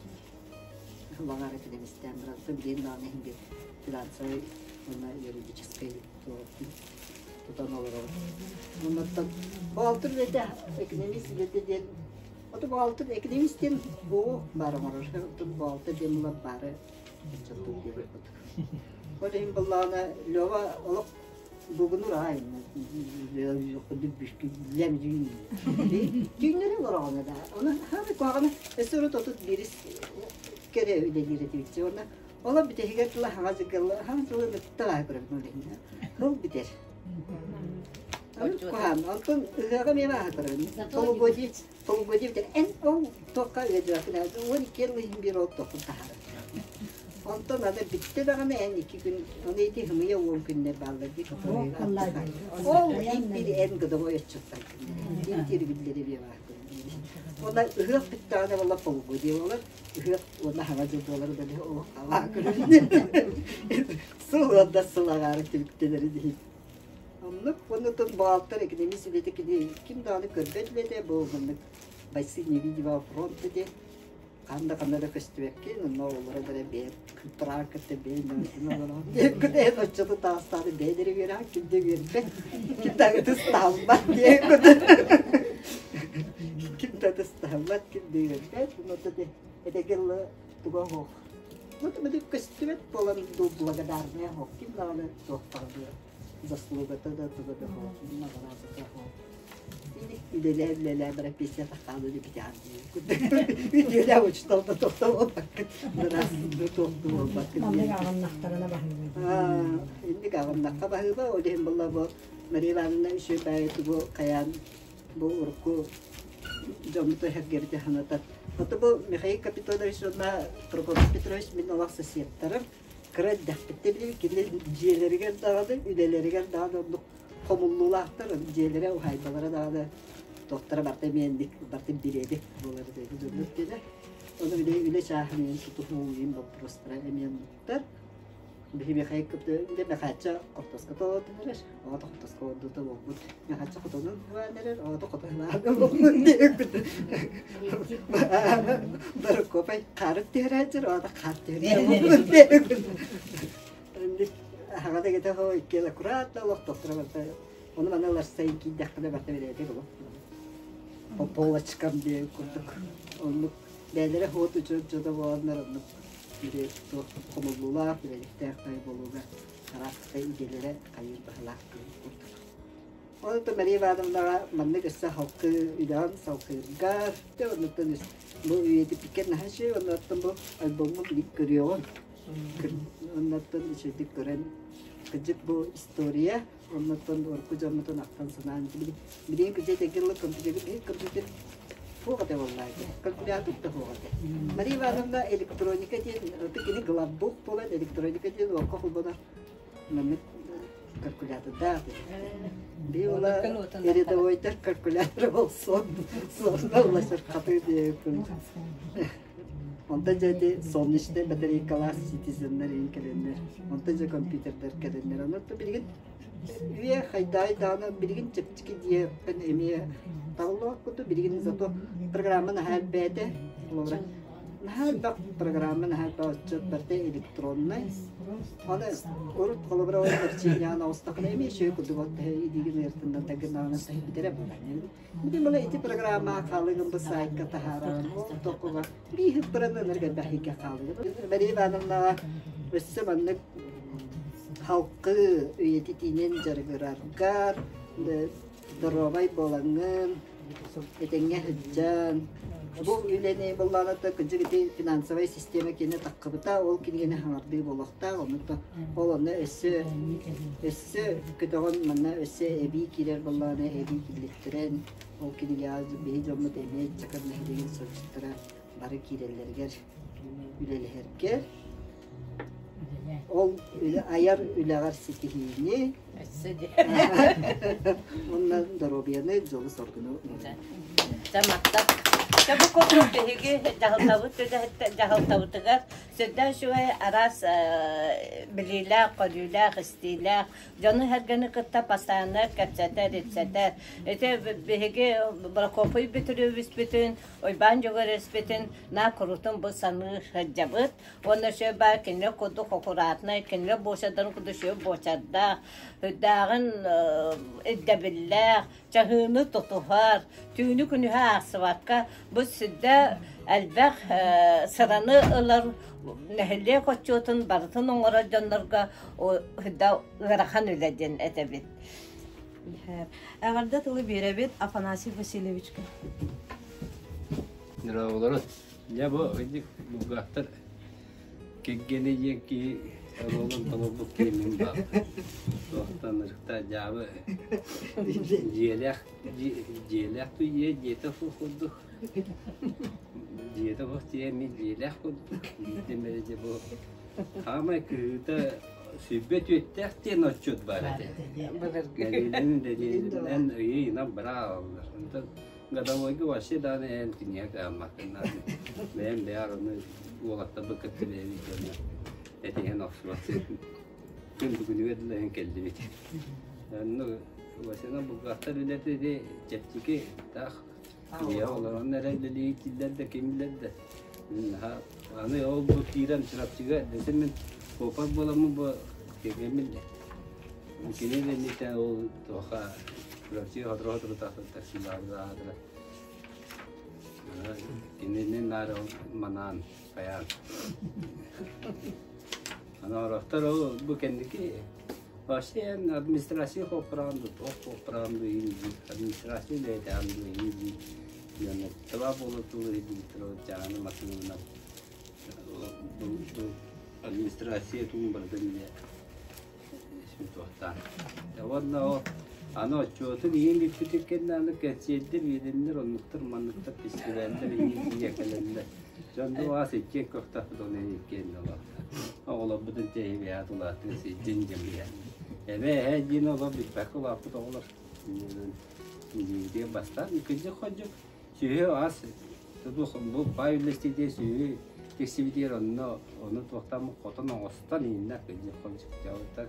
Лаҕар экономистээн баран билигин даҕаны иһин биир финансовай уонна юридическай тутан олоробут. Оннуттан бу алтын үлэтэ экономист үлэтэ диэн. Ото баалтыр экономист диэн бу баар оҥорор. Оттон баалтыр диэн була баары отчуттуур диэбит курдук. Ол иһин буоллаҕына Лёва олох бугунур аай Түүннэри олороҕуна да. Оны хаамай куһаҕаны өссө урут 31 кэрэ үлэлиир этибит. Уонна Ола бүтэһигэр тыла хаҥа дьыгылла хаҥа тылы мытта баһа көрөбүн ол иһин. Ол бүтэр. Куһаан. Онтон ыһыаҕа эмиэ бааһа көрөбүн. Полугодие полугодие бүтэр. Эн ол туохха ыалдьыбаккын 12 жыл иһин биир ол туоххун таһаарар. Онтон аны бүттэ даҕаны эн икки күн оны ити хымыйа уон күннэр бааллар дии Ол иһин биир эн годовой отчуттан күннэр. Тиэргиллэри биэ баар Онна ыһыах бүттэҕинэ буолла полугодие буолар. Ыһыах уонна хаҥа дьыл буолар да олох алаа көрүннэ. Сыл уонна сыл аҕаара түбүктэнэрин иһин. Оннук уонна баалтар экономист үлэтэ кини ким даҕаны көрбөт үлэтэ бу маннык бойцы невидимого фронта диэн ханна ханна да көстүбэккин онно олоро да бэйэ кыттараан кытта бэйэ олорон диэн оччото таастааны бэйэлэри үөрэҕин ким да үөрбэт ким да ытыс таһыммат диэн ким да ытыс таһыммат ким да үөрбэт этэгэ туга оһох ну көстүбэт буолан благодарная оһох ким даҕаны туохтаҕы заслугата да туга да оһох наҕараадата оһох үлэлээ үлэлээ профессия тахааны битян үтүөлээх учуутал да тохтолбаккын быраас туохту буолбаккын Маннык аҕыннахтарына баһыыба. Инник аҕыннахха баһыыба ол иһин буолла бу Мария Ивановна үчүгэй тугу хайаан бу урукку дьоммуту эргэбити санатар. Ото бу Михаил Капитонович уонна Прокопий Петрович мин олох соседтарым. Кыра эрдэхпиттэн билигин кини дьиэлэригэр даҕаны, үлэлэригэр даҕаны оннук хомуллуулаахтар, дьиэлэрэ, уһаайбалара даҕаны туохтара барыта эмиэ барытын бириэдик буолар дьоннор диэнэ. Ону били үлэ чааһын иһин тутуһуу иһин боппуруостара эмиэ оннуктар. Биһи Михаил дьэ Михача хортуоска толордун эрэр, оҕото хортуоска олордута буолбут. Михача хотонун баан эрэр, оҕото хотонун буолбут диэбит. Барыкопай хаарын түһэрээччир, оҕото хаар түһэрээччир диэбит. Аһаҕа да кэтэ хоо иккиэн аккуратно олохтохторо барта. Ону маны ыларсайын киирдэххинэ барта бэлээтик олох. По полочкам диэн курдук. Оннук бээлэрэ хуот учуот дьоно буоланнар оннук били туох хомуллуулаах, үлэлэхтээх бай буолууга араас идэлэрэ хайыыр баһылаах курдук. Ол Мария Ивановнаҕа маннык өссө халкы үлэҕин салкыыргар, оннуттан бу үйэтиппиккэ наһаа үчүгэй, оннуттан бу альбоммун билик көрүөҕүм. Оннуттан үчүгэйдик көрөн, кырдьык бу история, оннуттан урукку дьоммутун ахтан санаан билигин кырдьык этэргэ компьютер компьютер суох этэ буоллаа калькулятор да суох этэ. Мария Ивановна электроника диэн кини главбух буолан электроника диэн уокка холбонор маннык калькулятордаах Биола рядовойдар калькулятор болсун сонно уласыр хаты диэккин Онтон дьэ ити солнечнай батарейкалаах ситизеннэр иин кэлэннэр, онтон дьэ компьютердар кэлэннэр. Онон билигин үйэ хайдаай даҕаны билигин чэпчэки диэхпин эмиэ таллаах курдук билигин зато программа наһаа элбээтэ. Холобура, наһаа элбэх программа наһаа элбэх отчет барыта электроннай. Аны урут холобура ол эрчийиэҕин оҕустаххына эмиэ үчүгэй курдук от илиигин ыйартыннар да гынаҕына бүтэрэ буолан. Били мала ити программа хаалыгын бу сайтка таһааран, ол токуга биир бырананар элбэхигэ хаалыгын. Мария Ивановнаҕа өссө маннык халкы үйэтитиинэн дьарыгыраргар, доруобай буолаҥҥын, этэҥҥэ сылдьан, бу үлэни быллаанатта кырдьык ити финансовай система киэнэ таххыбыта, ол кинигэни хаҥардыы буолуохтаах, онно ол онно өссө өссө көтөҕөн манна өссө эбии киирэр буоллаҕына эбии киллэттэрэн ол кинигэҕэ биһи дьоммут эмиэ Чакыр нэһилиэгин сылдьыттара бары киирэллэригэр үлэлэһэргэр ол айар үлэҕэр ситиһиини уонна доруобуйаны дьолу-соргуну Дьэ бу курдук биһиги дьаһалтабыт дьаһалтабытыгар сүрдээх үчүгэй араас билиилээх, көрүүлээх, истиилээх дьону-сэргэни кытта постоянно кэпсэтэр, ипсэтэр. Ити биһиги Прокопий Петровичпытын, Уйбаан Дьөгүөрүспүтүн наа курутун бу саныы сылдьабыт. Уонна сүө баар кинилэр курдук аккуратнай, кинилэр буочардарын курдук сүө буочардаах, үрдээҕин ирдэбиллээх, чаһыыны тутуһар, түүнү-күнүһү аахсыбакка бу Бу сүрдэ элбэх сыраны ылар нэһилиэк отчуотун барытын оҥорор дьоннорго сүрдэ ыарахан үлэ диэн этэбит. Эҕэрдэ тылы биэрэбит Афанасий Васильевичка. Здраволорут. Дьэ бу инник булгахтар киргени диэн киһи оруолун толорбут киһи мин баар. Туохтан ырыкта дьаабы дьиэлээх дьиэлээх туйе дьиэтэ суох курдук. Дьиэтэ суох дьиэ мин дьиэлээх курдук. Биирдэ мэрэ дьэ бу хаамай кыһыыта сүбэ түөттээх диэн отчут баар этэ. Дэриэбинэн дэриэбинэн ыйы-ыйынан бырааллар. Онтон годовойга вообще даҕаны эн кинигэ кыаммаккын бэйэм бэйэр ону уолаттарбыт кытта бэйэбит дьоно этиһэн охсубат күн бүгүнүгэр дылы кэллибит. Онно Васяна булгахтар үлэтэ ити чэпчэки таах Ийэ олорон эрэ үлэлии киллэр да ким билэр да. Аны ол бу киирэн Чурапчыга десем мин попар буоламмын бу кэргэммин кини инниттэн ол туоха Чурапчыга сотору-сотору тахсан таксилаабыт кинини наар ол манаан хайаан аны орохтор ол бу кэнники Вообще администрация хоп-правду, туох хоп-правду иһин администрация үлэһитэ иһин дии. Таба буола тулу иһин дьааны матыынан администрация туун барытын илэ туохтаан. Уонна ол аны отчуотун иһин бүппүтүк кэннэ аны кэнсиэрдэр биэрэннэр оннуктар манныктар фестиваллар иһин тиийэ кэлэллэр. Дьон аас иккиэн көхтөөхпүт оны иккиэн оҕолорбутун тэһибиһэ тулааттыы сиддин дьэмиһэ. Эбэ эһэ диэн олор бүппэккэ улааппыт оҕолор. Диэн бастаан кырдьык-хордьук сүһү ас бу паай үллэстиитэ сүһү тиксибитигэр онно ону туохтан хотон оҥостон ииннэ кырдьык-хордьук дьабыттар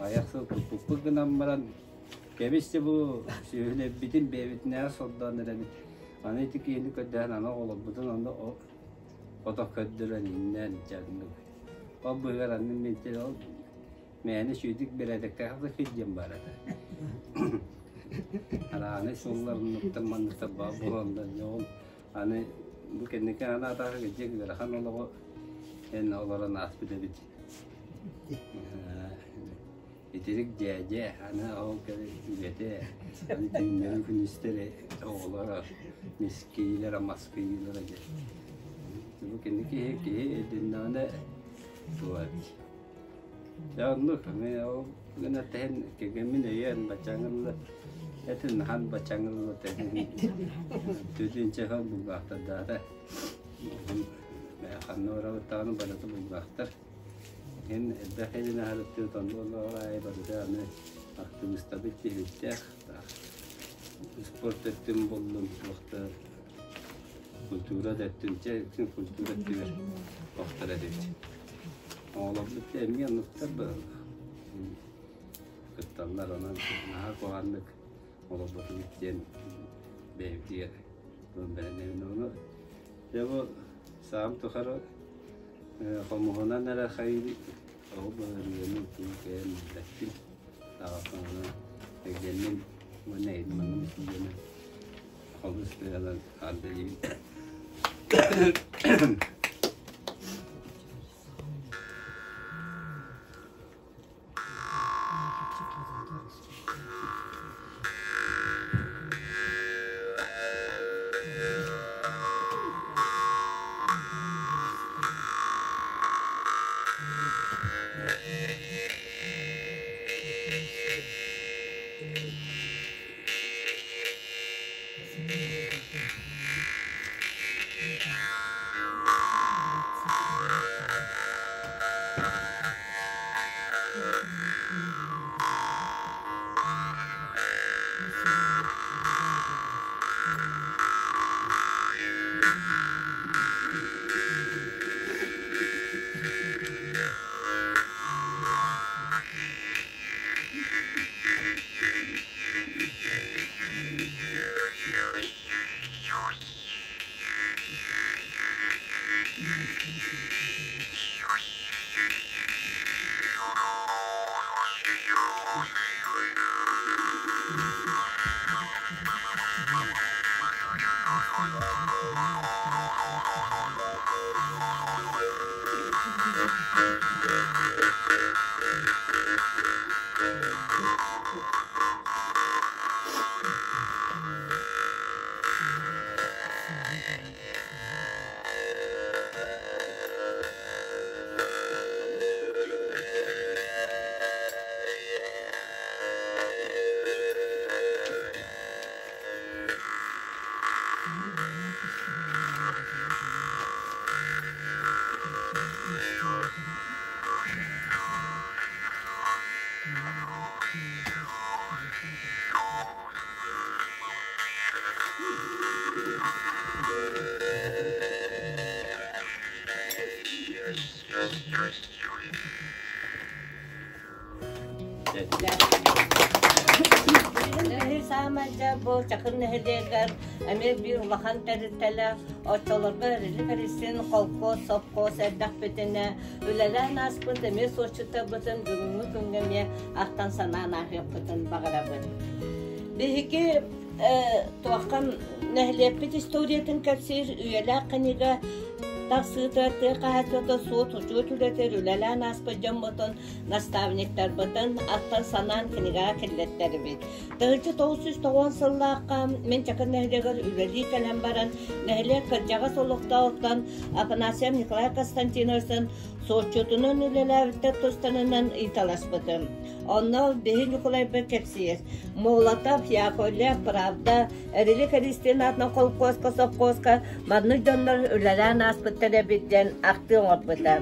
аҕыйах сыл туппуппут гынан баран кэбис бу сүөһүлэрбитин бэйэбитинээҕи сордоон эрэбит аны ити киһини көрдөһөн аны оҕолорбутун онно хото көрдөрөн иннэн дьаннык ол быһыгар аны мин ол мээнэ сүүдүк бэрээдэктээх да диэн баар этэ арааны сылларынныктан манныктар баар буоланнар ол аны бу кэнники аны атаҕа кырдьык ыарахан олоҕу эн олорон ааспыт эбит итирик дьээдьэ аны ол үлэтэ аны түүннэри күнүстэри оҕолоро мискиилэрэ маскыйлара дьэ бу кини киһи киһи өйдөннөҕүнэ туолар дьэ оннук эмиэ ол гына тэһин кэргэммин өйөөн баччааҥҥа этин хаан баччааҥҥа тэһин түтүнчэ хал булгаахтардаата ханна барабыттаҕына барыта булгаахтар Эн элбэх илин аһарыттыы тоннуллаҕар аайы барыта аны актыбыыстабыт тиһиктээх спорт өттүн буллум туохта культура да өттүн чэ культура өттүгэр охтор эбит. Оҕолорбут эмиэ оннуктар быһаллар. Кытталлар онон наһаа куһаҕаннык олорботубут диэн бэйэбитигэр бэринэбин ону дьэ бу саам тухары Хомуһунан эрэ хайыы ол быһаарыыны туу кэйэн билбэппин. Аҕатынан кэргэммин уонна эйманым тиийэнэ хомус тыаһынан ардыйбын. Саамай дьэ бу Чакыр нэһилиэгэр эмиэ биир улахан тэрилтэлээх оччолорго Эрили Кэристин холкуос, сопхуос эрдэхпитинэ үлэлээн ааспыт эмиэ суотчуттарбытын бүгүҥҥү күҥҥэ эмиэ ахтан санаан ааһыахпытын баҕарабыт. Биһиги туохха нэһилиэкпит историятын кэпсиир үйэлээх кинигэ тахсыыта тыа хаһаайыстыбата суот-учуот үлэтигэр үлэлээн ааспыт дьоммутун, наставниктарбытын ахтан санаан кинигэҕэ киллэртэрибит. 1990 сыллаахха мин Чакыр нэһилиэгэр үлэлии кэлэн баран, нэһилиэк кырдьаҕас олохтооҕуттан Афанасьев Николай Константиновичтан суотчутунан үлэлээбиттэр тустарынан ыйыталаспытым. Онно биһи Ньукулайбыт кэпсиир. Молотов, Яковлев, Правда, Эрили Кэристиин аатынан холкуоска, сопхуоска маннык дьоннор үлэлээн ааспыттар эбит диэн ахтыы оҥорбута.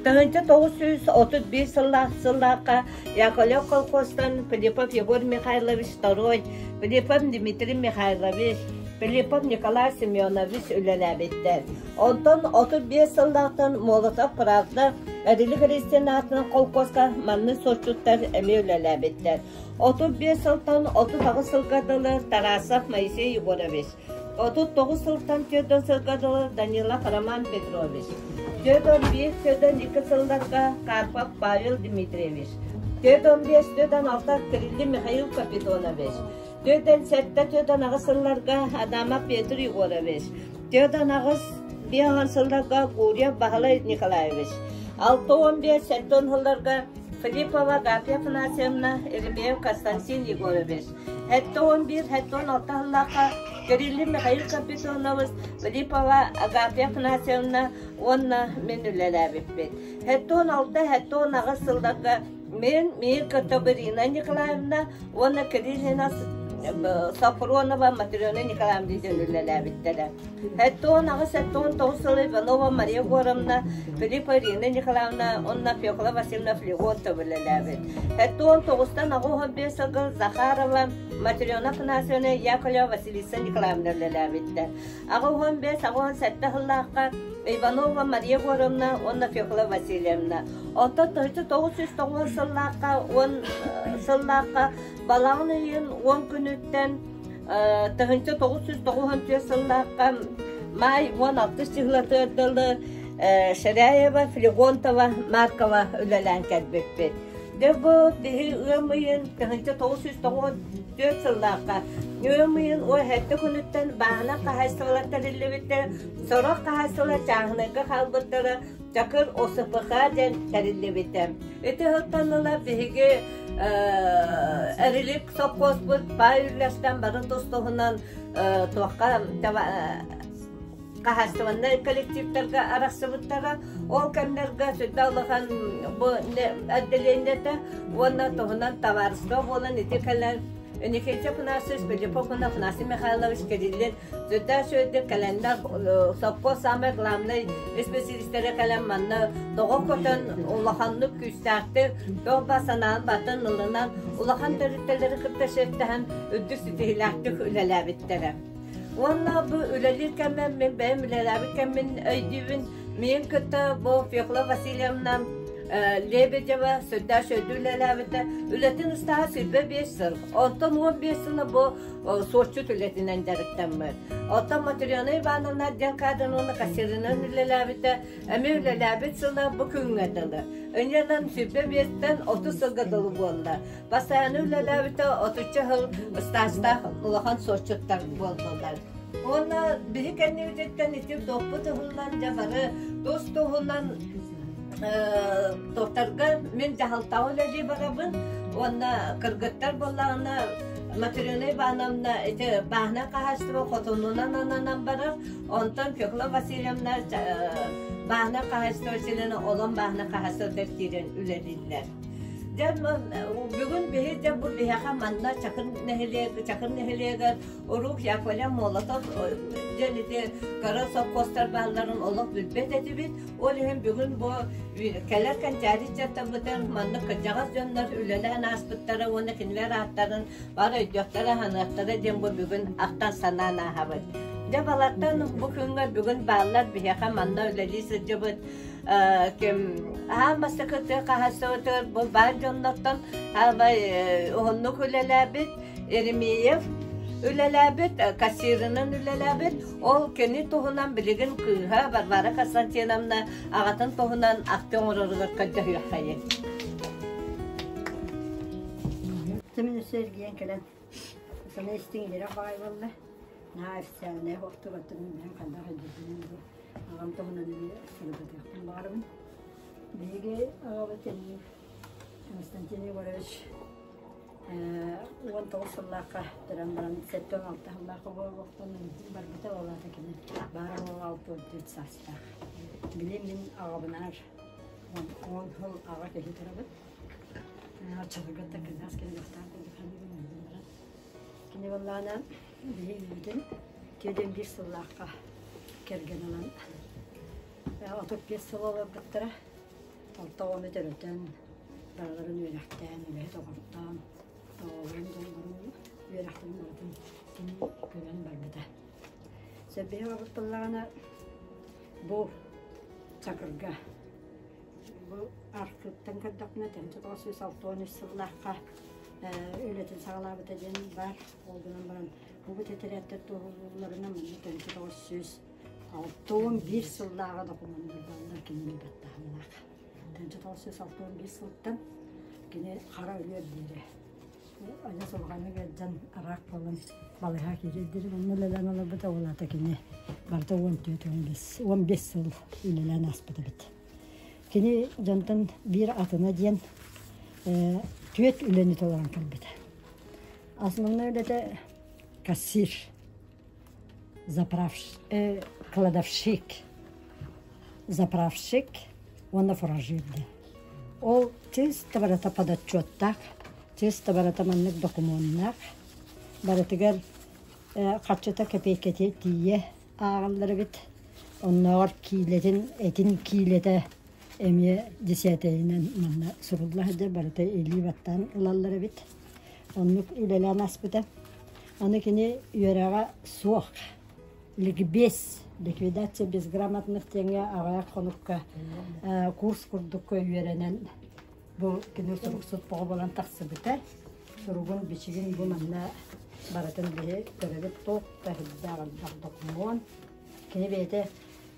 1931 сыллаах сыллаахха Яковлев колхозтан Филиппов Егор Михайлович Второй, Филиппов Дмитрий Михайлович, Филиппов Николай Семенович үлэлээбиттэр. Онтон 35 сыллаахтан Молотов Правда Эрили Христиан аатынан холкуоска маннык суотчуттар эмиэ үлэлээбиттэр. 35 сылтан 38 сылга дылы Тарасов Моисей Егорович, 39 сылтан 40 сылга дылы Данилов Роман Петрович, 41-42 сылларга Карпов Павел Дмитриевич, 45-46 Кириллин Михаил Капитонович, 47-48 сылларга Адамов Петр Егорович, 48 сылларга Гурьев Баһылай Николаевич, 65-70 сылларга Филиппова Гафья Афанасьевна, Еремеев Константин Егорович, 71-76 сыллаахха Кириллин Михаил Капитонович, Филиппова Агафья Афанасьевна уонна мин үлэлээбиппит. 76-78 сылларга Мин миир кытта Ирина Николаевна уонна Кириллина Софронова Матрена Николаевна диэн үлэлээбиттэрэ. 78-79 сыл Иванова Мария Егоровна, Филиппа Ирина Николаевна уонна Фекла Васильевна Флегонтова үлэлээбит. 79-тан 85 сылга Захарова Матрена Афанасьевна Яковлева Василиса Николаевна үлэлээбиттэр. 85-87 сыллаахха Иванова Мария Егоровна уонна Фекла Васильевна. Оттон 1990 сыллаахха уон сыллаахха балаҕан ыйын 10 күнүттэн 1994 сыллаахха маай 16 чыһылатыгар дылы Ширяева, Флегонтова, Маркова үлэлээн кэлбиппит. Дьэ бу биһи ыам ыйын 1994 сыллаахха ыам ыйын 17 күнүттэн бааһына хаһаайыстыбалар тэриллибиттэр, сорох хаһаайыстыбалар чааһынайга хаалбыттара, Чакыр ОСПХ диэн тэриллибитэ. Ити сылтан ыла биһиги Эрилик сопхуоспут паай үллэстэн бары тус-туһунан туохха хаһаайыстыбаннай коллективтарга арахсыбыттара. Ол кэмнэргэ сүрдээх улахан бу отделениета уонна туһунан табаарыска буолан ити кэлэн Никита Афанасьевич Филиппов уонна Афанасий Михайлович Кириллин сүрдээх үчүгэйдик кэлэннэр сопхуос самай главнай исписэлиистэрэ кэлэн манна тоҕо көтөн улаханнык күүстээхтик туох баар санаан батын ылынан улахан тэрилтэлэри кытта шефтэһэн үрдүк ситиһиилээхтик үлэлээбиттэрэ. Уонна бу үлэлиир кэммэр мин бэйэм үлэлээбит кэммин өйдүүбүн. Миигин кытта бу Фекла Васильевна Лебедева сүрдээх үчүгэйдик үлэлээбитэ. Үлэтин ыстааһа 25 сыл. Онтон 15 сыла бу суотчут үлэтинэн дьарыктаммыт. Оттон Матрена Ивановна отдел кадрын уонна кассирынан үлэлээбитэ. Эмиэ үлэлээбит сыла бу күҥҥэ дылы. Инньэнэн 25-тэн 30 сылга дылы буолла. Бастааны үлэлээбитэ отучча сыл ыстаастаах улахан суотчуттар буоллулар. Уонна биһи кэннибититтэн ити туохпут уһуннан дьэ бары тус-туһунан Тохтарга мин дьаһалтаҕа үлэлии барабын уонна кыргыттар буоллаҕына Матрена Ивановна ити бааһынай хаһаайыстыба хотонунан ананан барар. Онтон Фекла Васильевна бааһынай хаһаайыстыба чилиэнэ олон бааһынай хаһаайыстыбатыгар киирэн үлэлииллэр. Дьэ бүгүн биһи дьэ бу биһиэхэ манна Чакыр нэһилиэк Чакыр нэһилиэгэр Урук Яковлев Молотов диэн ити кыра сопхуостар баалларын олох билбэт этибит. Ол иһин бүгүн бу кэлэр кэнчээри ыччаттарбытын маннык кырдьаҕас дьоннор үлэлээн ааспыттара уонна кинилэр ааттарын бары өйдүөхтэрэ-саныахтара диэн бу бүгүн ахтан-санаан ааһабыт. Дьэ балартан бу күҥҥэ бүгүн бааллар биһиэхэ манна үлэлии сылдьыбыт ким аан бастакы тыа хаһаайыстыбатыгар бу баар дьоннортон аабай уһуннук үлэлээбит Еремеев үлэлээбит, кассирынан үлэлээбит. Ол кини туһунан билигин кыыһа Варвара Константиновна аҕатын туһунан ахтыы оҥороругар көрдөһүөххэйин. Мин өссө эргийэн кэлэн сана истиҥ илэрэ баай буолла. Наһаа официальнай охтубаттан мен ханна хайдытынан бу аҕам туһунан эмиэ сырдатыахпын баҕарабын. Биһиги аҕабыт Константин Егорович 19 сыллаахха төрөн баран 76 сыллаахха буолуохтан барбыта ол аата кини баара буола 64 саастаах. Били мин аҕабынаар он сыл аҕа киһи турабыт. Оччолорго да кырдьаҕас киһи бастаан курдук саныыбын өлөн баран. Кини буоллаҕына биһи үүтүн 41 сыллаахха кэргэн ылан 35 сыл олорбуттара. Алта оҕону төрөтөн, барыларын үөрэхтээн, үлэһит оҕортоон, оҕолорун дьоннорун үөрэхтэрин барытын кини көрөн барбыта. Сөбүһэ оҕобут буоллаҕына бу Чакырга бу архыыптан көрдөхпүнэ 1963 сыллаахха үлэтин саҕалаабыта диэн баар. Ол гынан баран бу тэтэрээттэр туоһулуулларынан манна 1961 сыллааҕы докумуоннар бааллар кинини баттааһыннаах. 1961 сылтан кини хара өлүөр диэри адьас улаханнык ыалдьан араак буолан балыыһа киирэр диэри онно үлэлээн олорбута ол аата кини барыта 14 15 15 сыл үлэлээн ааспыт эбит. Кини дьонтон биир атына диэн түөрт үлэни толорон кэлбитэ. Основной үлэтэ кассир, заправщик, кладовщик, заправщик уонна фуражир диэн. Ол чисто барыта подотчеттаах, чисто барыта маннык докумуоннаах, барытыгар харчыта кэпиэйкэтэ тиийэ ааҕаллар эбит. Оннооҕор киилэтин, этин киилэтэ эмиэ десятайынан манна сурулла сылдьар, барыта илии баттаан ылаллар эбит. Оннук үлэлээн ааспыта. Аны кини үөрэҕэ суох. Ликбез, ликвидация безграмотных диэҥҥэ аҕыйах хонукка курс курдук үөрэнэн бу кини суруксут оҕо буолан тахсыбыта. Суругун, бичигин бу манна барытын биһи көрөбүт туох да элбэх элбэх докумуон. Кини бэйэтэ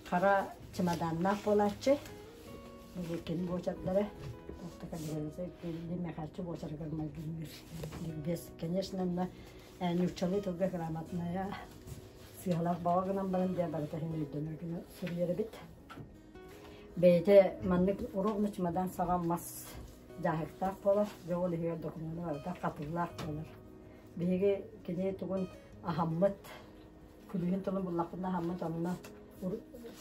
хара чемоданнаах буолааччы. Бу кини буочардара Михайлович буочарыгар майгынныыр. Ликбез, конечно, онно нууччалыы тылга грамотная сыыһалаах баҕа гынан баран дьэ барыта иһин өйдөнөр гына суруйар эбит. Бэйэтэ маннык ровно чемодан саҕа мас дьааһыктаах буолар, дьэ ол иһигэр докумуона барыта хатыллаах буолар. Биһиги кини тугун аһаммыт, күлүүһүн тылын буллахпытына аһаммыт онно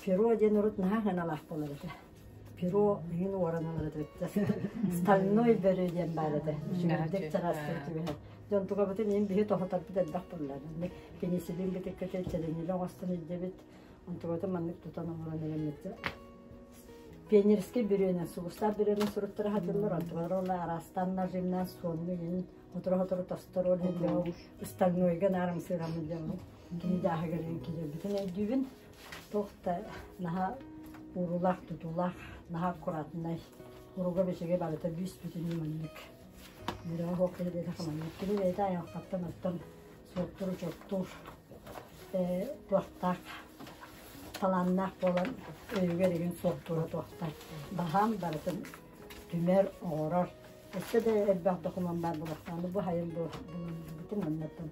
перо диэн урут наһаа сыаналаах буолар этэ. Перо иһин уоранан этэ. Стальной бөрө диэн баар этэ. Үчүгэйдик чараастык түбэһэр. Дьон тугабытын иһин биһи тоһутарбыт элбэх буоллар. Пенициллин битиккэтэ чэдэнилэ оҥостон илдьэбит. Онтугатын маннык тутан оҥорон эрэммит. Пионерскай бүрүөнэн, сулустаах бүрүөнэн суруттара хатыллар. Онтугар ол араастаан нажимнаан суонну иһин хоторо-хоторо тостор ол иһин стальнойга наарымсыыраммыт дьон кини дааһыгар киирэрбитин өйдүүбүн. Туох да наһаа уруулаах тутуулаах, наһаа аккуратнай. Уруга бичигэ барыта бүүс-бүтүннүү маннык. Үөрэҕэ суох киһи диэтэххэ маннык. Кини бэйэтэ айылҕаттан оттон суоттуур-учуоттуур туохтаах талааннаах буолан өйүгэр игин суоттуура туохтаах. Баһаам барытын түмэр, оҥорор. Өссө да элбэх докумуон баар буолуохтаах. Бу хайын булан оннуттан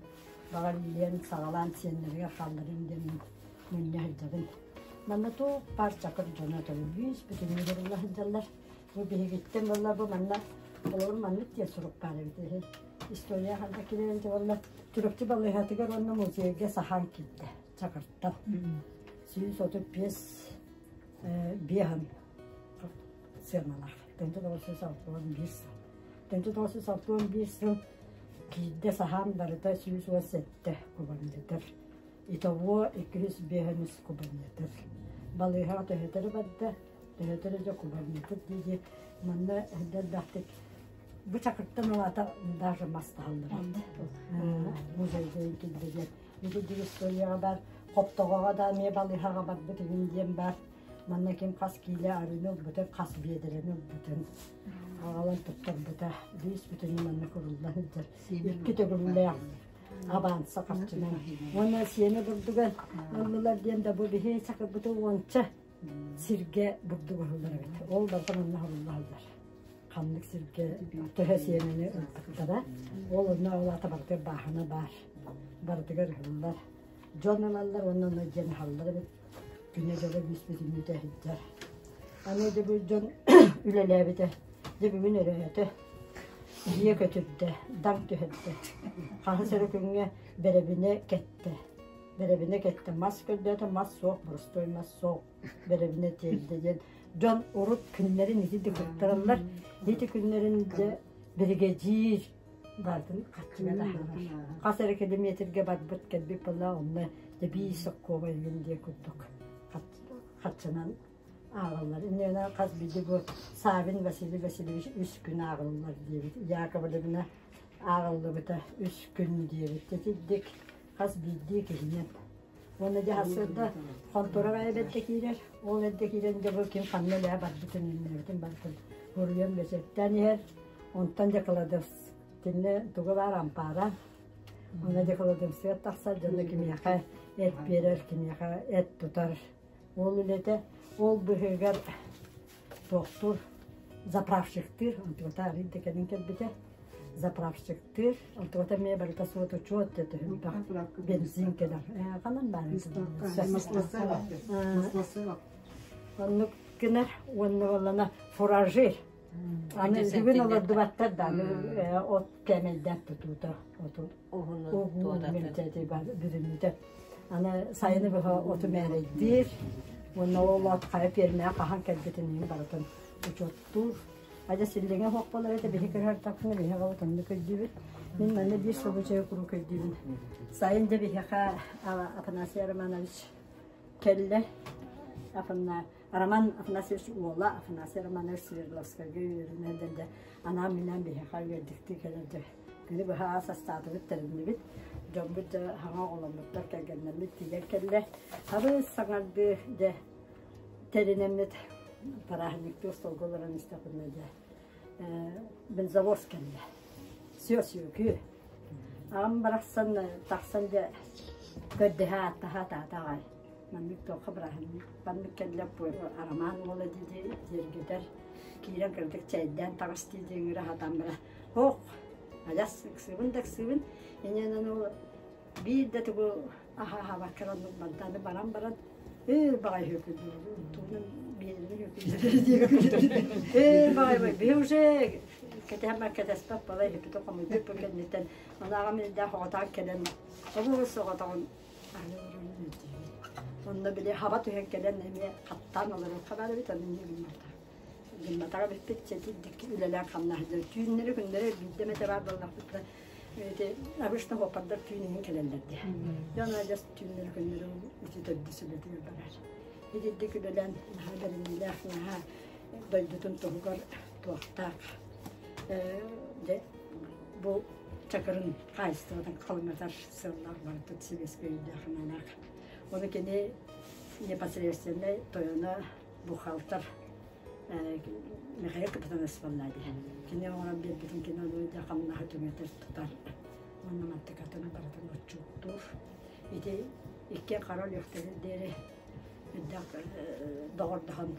баҕар иилэн саҕалаан сиэннэригэр хаалларыам диэн мунньа сылдьабын. Манна туох баар чакыр дьоно төлөбүүс бүтүннүү урула сылдьаллар. Бу биһигиттэн буолла бу манна олору маннык диэн сурук баар эбит үһү. История ханна киирэн уонна Чурапчы балыыһатыгар уонна музейга саһаан киирдэ Чакыртан. 135 биэһин сыаналаах. 1961 сыл. 1961 сыл киирдэ саһаан барыта 117 кубометр. Итого 205 кубометр. Балыыһаҕа төһөтөрү барда, төһөтөрү дьэ кубометр дии манна элбэхтик бу чакыртан улаата даже мас таһаллар музейга килбэ диэн ити дьик историяҕа бар хоптоҕоҕо да эмиэ балыыһаҕа барбыт игин диэн бар манна ким хас киилэ арыыны ылбытын хас биэдэрэни ылбытын аҕалан туттарбыта биис бүтүнү манна курулла сылдьар икки төгүллээх абаанса харчынан уонна сиэнэ бурдуга ыллылар диэн да бу биһи чакырбыты уонча сиргэ бурдук оһоллор эбит ол барыта манна оһоллоһоллор ханнык сиргэ төһө сиэмэни ылбыттара ол онно ол аата барытыгар бааһына баар барытыгар ыһыллар дьон ылаллар уонна онно дьиэн аһаллар эбит күнэ дьоло бүүс-бүтүннүүтэ сылдьар аны дьэ бу дьон үлэлээбитэ дьэ бүгүн өрөөтө дьиэ көтүрдэ даҥ түһэрдэ хаһыс эрэ күҥҥэ бэрэбинэ кэттэ бэрэбинэ кэттэ мас көрдөөтө мас суох боростуой мас суох бэрэбинэ тиэрдэ диэн дьон урут күннэрин ити кыттараллар ити күннэрин дьэ биригэдьиир бардын харчыга таһаарар хас эрэ километрга барбыт кэлбит буолла онно дьэ биир соккуоба игин диэ курдук харчынан ааҕаллар иннинэ хас биирдии бу Савин Василий Васильевич үс күн ааҕыллар диэбит Яковлевна ааҕыллыбыта үс күн диэбит итирдик хас биирдии киһинэн уонна дьэ сарсыарда хонтуораҕа эбэтэ киирэр ол эрдэ киирэн дьэ бу ким ханна үлэҕэ барбытын иннибитин барытын буруйан бэчээттээн иһэр онтон дьэ кладовскинна туга баар ампаара онно дьэ кладовскига тахсар дьонно кимиэхэ эт биэрэр кимиэхэ эт тутар Ол үлэтэ ол быһыыгар туохтуур заправщиктыыр, онтугата арыый да кэлин кэлбитэ. Заправщиктыыр, онтугата эмиэ барыта суот учуот төһүмпэх бензин кэлэр. Ханан баар Оннук гынар уонна буоллана фуражир. Аны бүгүн олордубаттар да от кэмэйдээх тутуута оту бүрүннүтэ. Аны сайыны быһа оту мээрэйдиир уонна ол от хайа пиэрмэҕэ хаһан кэлбитин иһин барытын учуоттуур. Адьас силлиҥэ суох буолар этэ биһи кыһартахпына биһи аҕабыт оннук өйдүүбүт. Мин манна биир собучайы куруук өйдүүбүн. Сайын дьэ биһиэхэ Афанасий Романович кэллэ. Афана Роман Афанасьевич уола Афанасий Романович Свердловскайга үөрэнэн дьэ анаан-минээн биһиэхэ үөрдүктүү кэлэр дьэ күнү быһа аас астаатыбыт тэриннибит дьоммут дьэ хаҥа оҕоломмуттар кэргэннэммит тиийэн кэллэ хабыс саҥардыы дьэ тэринэммит праздниктыы остуолга олорон истэхпинэ дьэ бензовоз кэллэ сүө сүөкү аҕам барахсан тахсан дьэ көрдөһө ааттаһа аатаата аҕай Маннык туохха бырааһынньык маннык кэллэ Арамаан уола дии дьиэргэтэр киирэн кырдьык чэйдээн таҕыс дии дии ыҥыра сатаан баран һуох адьас ыксыыбын да ыксыыбын инньэнэн ол биир да тугу аһаабакка оннук бантааны баран баран ыы баҕай хөкүллүүр тугунан биэрэрин хөкүллүүр ыы баҕай биһи уже кэтэһэн бар кэтэспэт балай бүппүтэ хомуйбут бу кэнниттэн ону аҕам илдээх оҕотоон кэлэн олус соҕотоҕун Онно били хаба түһэн кэлэн эмиэ хаттаан олоруохха баар эбит, ону эмиэ гыммата. Гымматаҕа бүппүт, сэтирдик үлэлээн хамнаһыдьар. Түүннэри күннэри биирдэ эмэтэ баар буоллахпыт да, ити обычно хоппардар түүн иһин кэлэллэр дии. Дьон адьас түүннэри күннэри ити төрдүс үлэтигэр барар. Итирдик үлэлээн наһаа бэриниилээх, наһаа дойдутун туһугар туохтаах. Дьэ, бу Чакырын хаһаайыстыбатын халыҥатар сыаллаах барытын сэбиэскэй өйдөөх-санаалаах. Ону кини непосредственнай тойоно бухгалтер Михаил Капитонович Валлади. Кини оҥорон биэрбитин кини ону дьэ хамнаһы түҥэтэр тутар. Уонна мантыкатын барытын отчуоттуур. Ити икки хара өлүөхтэрин диэри үрдээх доҕордоһон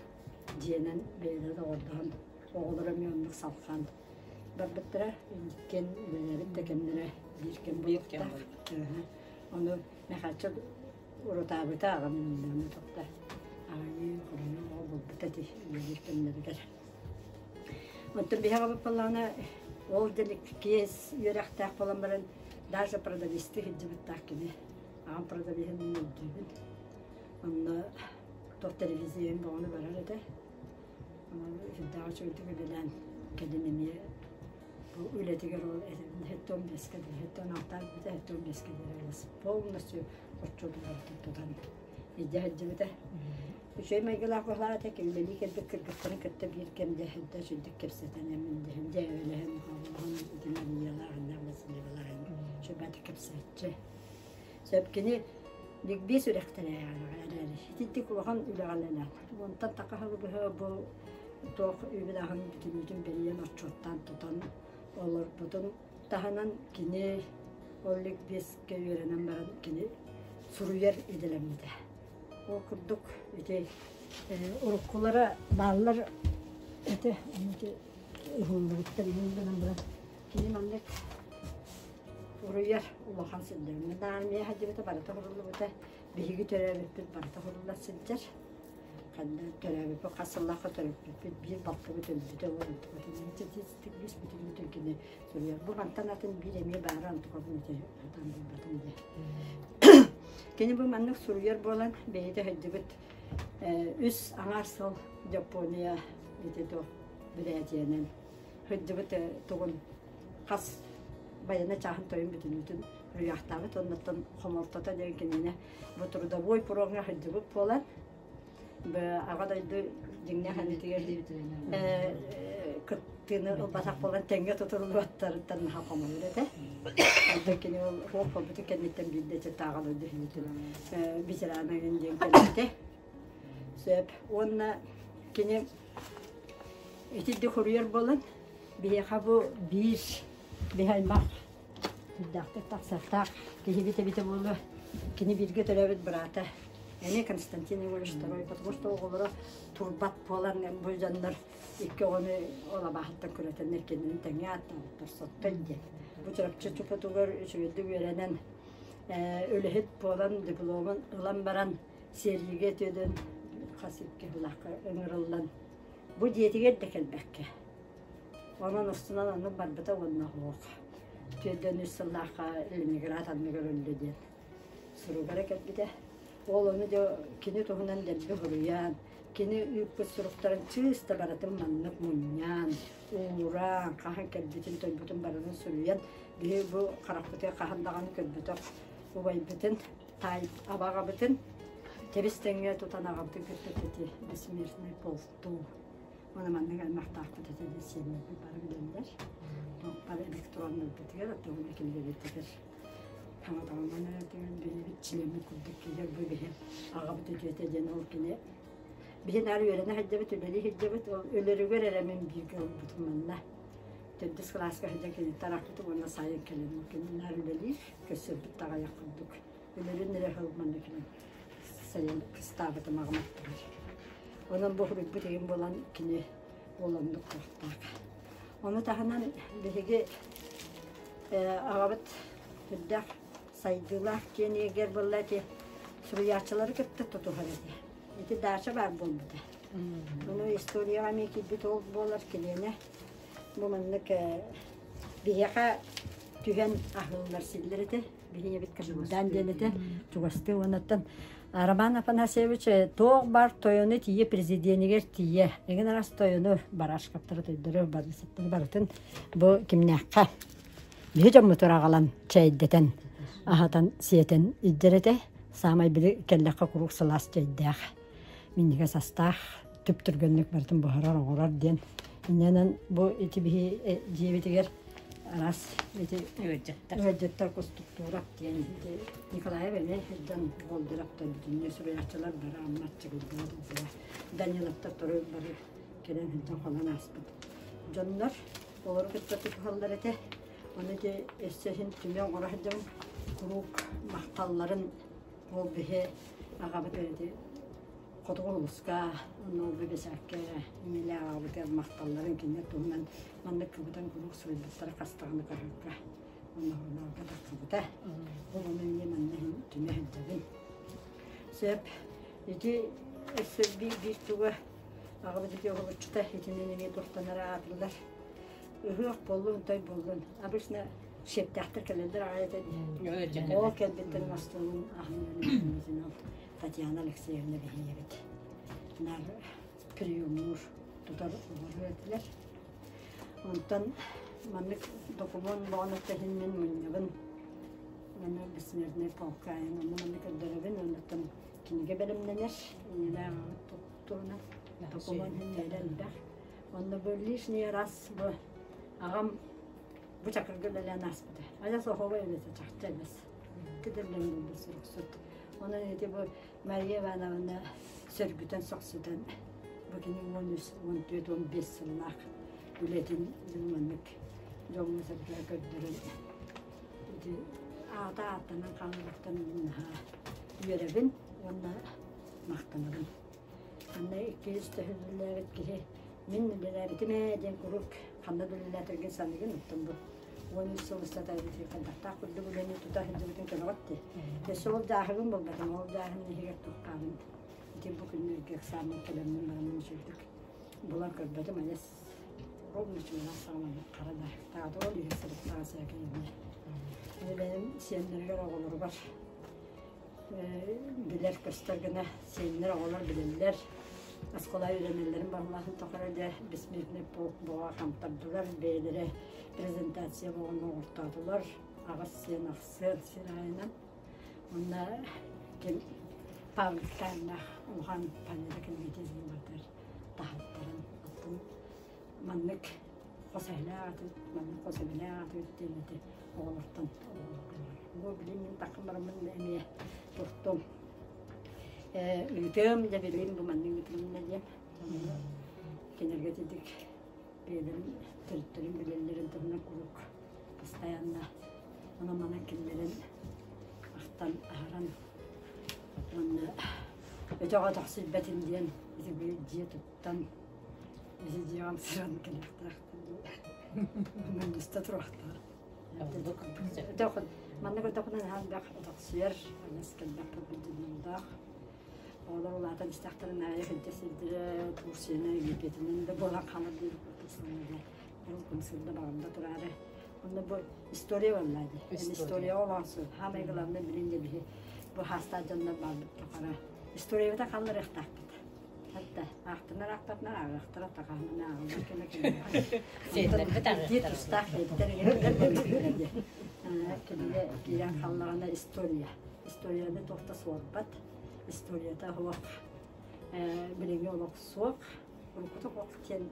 дьиэнэн бэйэлэрэ доҕордоһон оҕолоро эмиэ оннук салҕаан барбыттара иккиэн үлэлээбит да кэмнэрэ биир кэм буолуохтаах. Ону Михача урутаабыта аҕам иннинэ тохта. Аайы хоруйу оҕо буолбута ити үлэлиир кэмнэригэр. Онтон биһиги аҕабыт буоллаҕына ол дьон иккиэс үөрэхтээх буолан баран даже продавецтыы сылдьыбыттаах кини. Аҕам продавеһын мин өйдүүбүн. Онно туох телевизион бөҕөнү барар этэ. Сүрдээх үчүгэйдик үлэлээн кэлин эмиэ бу үлэтигэр ол сэттэ бэскэ 76 бүтэ 75-кэ диэри полностью отчуоту барытын тутан илдьэ сылдьыбыта. Үчүгэй майгылаах баһылаах этэ, үлэлии кэлбит кыргыттарын кытта биир кэм дьэ сүрдүк кэпсэтэн эмин дьээбэлэһэн, хоһоон ити Мариялаах, Анна Васильевалаах үчүгэйдик кэпсээччи. Сөп кини ликбез үрэхтэрэ эрээри итинтик улахан үлэҕэлэнэн онтон такаһылы быһа бу туох үбүн-аһын бүтүннүүтүн бэрийэн отчуоттаан тутан олорбутун таһынан кини ол ликбезкэ үөрэнэн баран кини суруйар идэлэммитэ. Ол курдук ити уруккулара бааллар ити ити уһуллубуттар иһин гынан баран кини маннык Уруйар улахан сылдьабын. Армия сылдьыбыта барыта хуруллубута. Биһиги төрөөбүппүт барыта хурулла сылдьар. Ханна төрөөбүппүт хас сыллаахха төрөппүппүт биир балтыбыт өлбүтэ ол бүтүн кини суруйар. Бу мантан атын биир эмиэ баара онтукабын ити сатаан булбатым дии. Кини бу маннык суруйар буолан бэйэтэ сылдьыбыт үс аҥаар сыл Япония ити туох бүрээтийэнэн сылдьыбыт тугун хас байыаннай чааһын тойон бүтүннүүтүн ыйаахтаабыт уоннаттан хомолтото диэн кинини бу трудовой пуроҥҥа сылдьыбыт буолан аҕа дойду дьиҥнээх иннитигэр кыттыыны ылбатах буолан тэҥҥэ тутуллубаттарыттан наһаа хомойор этэ. Онтон кини ол суох буолбутун кэнниттэн биирдэ ити аҕа дойду иннитин ветерана диэн кэлбитэ. Сөп. Уонна кини итирдик хуруйар буолан Биһиэхэ бу биир биһи аймах сүрдээхтик тахсыахтаах киһибит эбитэ буолуо. Кини бииргэ төрөөбүт быраата эмиэ Константин Егорович Второй, потому что оҕолоро турбат буолан бу дьоннор икки оҕону ол абааһыттан күрэтэннэр кинини тэҥҥэ ааттаабыттар Соттой диэн. Бу Чурапчы чупутугар үчүгэйдик үөрэнэн үлэһит буолан дипломун ылан баран сэриигэ үтүөдэн хас икки сыллаахха ыҥырыллан бу дьиэтигэр да кэлбэккэ Онон устунан оннук барбыта уонна суох. 43 сыллаахха Ленинград анныгар өллө диэн суругара кэлбитэ. Ол ону дьэ кини туһунан дэлби суруйан, кини ыыппыт суруктарын чыыс да барытын маннык мунньан, уураан, хаһан кэлбитин, тойбутун барытын суруйан, биһи бу харахпытыгар хаһан даҕаны көрбөтөх убайбытын, таай абаҕабытын тэбис-тэҥҥэ тутан аҕабытын кытта ити бессмертный полтуу Уонна маннык аймахтаахпыт этэ диэн сиэннэрбит бары билэллэр. Бары электроннарбытыгар, оттон кинигэбитигэр хаҥатаҕынан эрэтигэр билибит чилиэммит курдук киирэр бу биһи аҕабыт үтүөтэ диэн ол кини биһи наар үөрэнэ сылдьабыт, үлэлии сылдьабыт, ол өлөрүгэр эрэ мин бииргэ ылбытым манна. Төрдүс кылааска сылдьан киниттэн арахпытым уонна сайын кэлэн ол кини наар үлэлиир, көрсөрбүт да аҕыйах курдук. Өлөрүн эрэ сыл манна кэлэн сайын кыстаабытым аҕам аттыгар. Онон бу суруйбут игин буолан кини ол оннук кыахтаах. Ону таһынан биһиги аҕабыт үрдэх сайдыылаах киэнигэр буолла ити суруйааччылары кытта тутуһар этэ. Ити даача баар буолбута. Ону историяҕа эмиэ киирбит ол буолар киниэнэ. Бу маннык биһиэхэ түһэн аһыыллар силлэр этэ. Биһиэбит Кашгурдан диэн этэ чугастыы уоннаттан Роман Афанасьевич туох бар тойону тиийэ президенигэр тиийэ эгин арас тойону барашкаптары тойдору барысыттары барытын бу кимнээххэ биһи дьоммутугар аҕалан чэйдэтэн аһатан сиэтэн илдьэр этэ саамай били кэллэххэ куруук сылаас чэйдээх минньигэс астаах түп түргэнник барытын буһарар оҥорор диэн иннэнэн бу ити биһи дьиэбитигэр араас ити ыалдьыттар ыалдьыттар кустуктуурап диэн ити Николаев эмиэ сылдьан Болдураптар бүтүннүү суруйааччылар бары Амма Аччыгыйдара Даниловтар тору бары кэлэн сылдьан хонон ааспыт дьоннор олору кытта тутуһаллар этэ ону ити өссө иһин түмэ оҥоро сылдьабын куруук махталларын ол биһи аҕабыт ити Хотугу улууска, онно бэбэсээккэ ийэлээх аҕабытыгар махталларын кинилэр туһунан маннык кыбытан куруук суруйбуттара хас даҕаны хаһыакка уонна сурунаалга тахсыбыта. Ол ону эмиэ манна иһин түмэ сылдьабын. Сөп. Ити Өссө биир туга аҕабыт ити оһолоччута итинэн эмиэ туохтанар аатыллар. Ыһыах буоллун, той буоллун. Обычно сиэптээхтэр кэлэллэр аҕай этэ дии. Ол кэлбиттэрин остуолун аһын Татьяна Алексеевна биһиэбит. Наар приемнуур тутар олорор этилэр. Онтон маннык докумуон боҕон иһин мин мунньабын. Манна бессмертный полка онно манна көрдөрөбүн. Оннуттан кинигэ бэлэмнэнэр. Иннилээх туһунан докумуон иһин элбэх. Онно бу лишний раз бу аҕам бу чакырга үлэлээн ааспыта. Адьас оһоҕо үлэтэ чахчы эмэс. Кыдырлан булбут суруксут. Онон ити бу Мария Ивановна сөргүтэн сохсутан бу кини 13, 14, 15 сыллаах үлэтин маннык дьоҥҥо-сэргэҕэ көрдөрөн ити аата ааттанан хаалбыттан наһаа үөрэбин уонна махтанабын. Манна иккис төһөллөөбүт киһи мин үлэлээбитим ээ диэн куруук ханна да үлэлээтэргин саныгын оттон бу 13 сыл устата хайдахтаах курдук үлэни тута сылдьыбытын көрөҕүт дии. Өссө ол дьааһыгым буолбатым, ол дьааһын иһигэр туохтаабын ити бу күннэргэ эксааммын кэлэммин бараммын үчүгдүк булан көрбөтүм адьас ровно чуолаан саҕаланар хара дьааһыктаата ол иһин сырыттаҕа сээкэй эмиэ. Бэйэм сиэннэригэр оҕолоругар билэр-көстөр гына сиэннэр оҕолор билэллэр. Оскуола үөрэнэллэрин барыларын тухары дьэ бессмертный полк буола хамтардылар, бэйэлэрэ презентация буолан оҥортоотулар. Аҕыс сиэн ахсыан сир аайынан. Уонна ким Павликтааннаах улахан панела кэлбитин бардар таһыттаран оттон маннык хос эһэлээх аатыбыт, маннык хос эбэлээх аатыбыт диэн ити оҕолортон Бу билим мин таххан бараммын эмиэ туохтум ыытыам дьэ билим бу маннык ыытылынна диэн кинилэргэ итинник бэйэлэрин төрүттэрин билэллэрин туһунан куруук постоянно онон-манан киллэрэн ахтан аһаран уонна өтөҕө тохсуйбатын диэн ити дьиэ туттан ити дьиэҕэ сыран кэлиэхтээхтэр мунньуста туруохтаах. Маннык өтөхүнэн элбэх өтөхсүйэр, анас кэлбэх көрбүт Оҕолор улаатан истэхтэрин аайы илдьэ сылдьара, Турцияны, Египетинэн да буолан хаалар диир курдук саныыбын. Ол күн сылда баҕарда тураары. Онно бу история буолла дии. История олоонсу. Хаамай главное билин де биһи бу хаастаах дьоннор баалбыт тухары. Историябыта халларыахтаахпыт. Hatta аахтынар аахпатынар ааҕыахтара тахаһынан ааҕыллар кэмэ кэлиэҕэ. Сиэннэрбит Биир тустаах эбиттэр кинигэ киирэн хааллаҕына история. Историяны туох да суорбат. Историята суох. Билиҥҥи олох суох. Уруккута суох диэн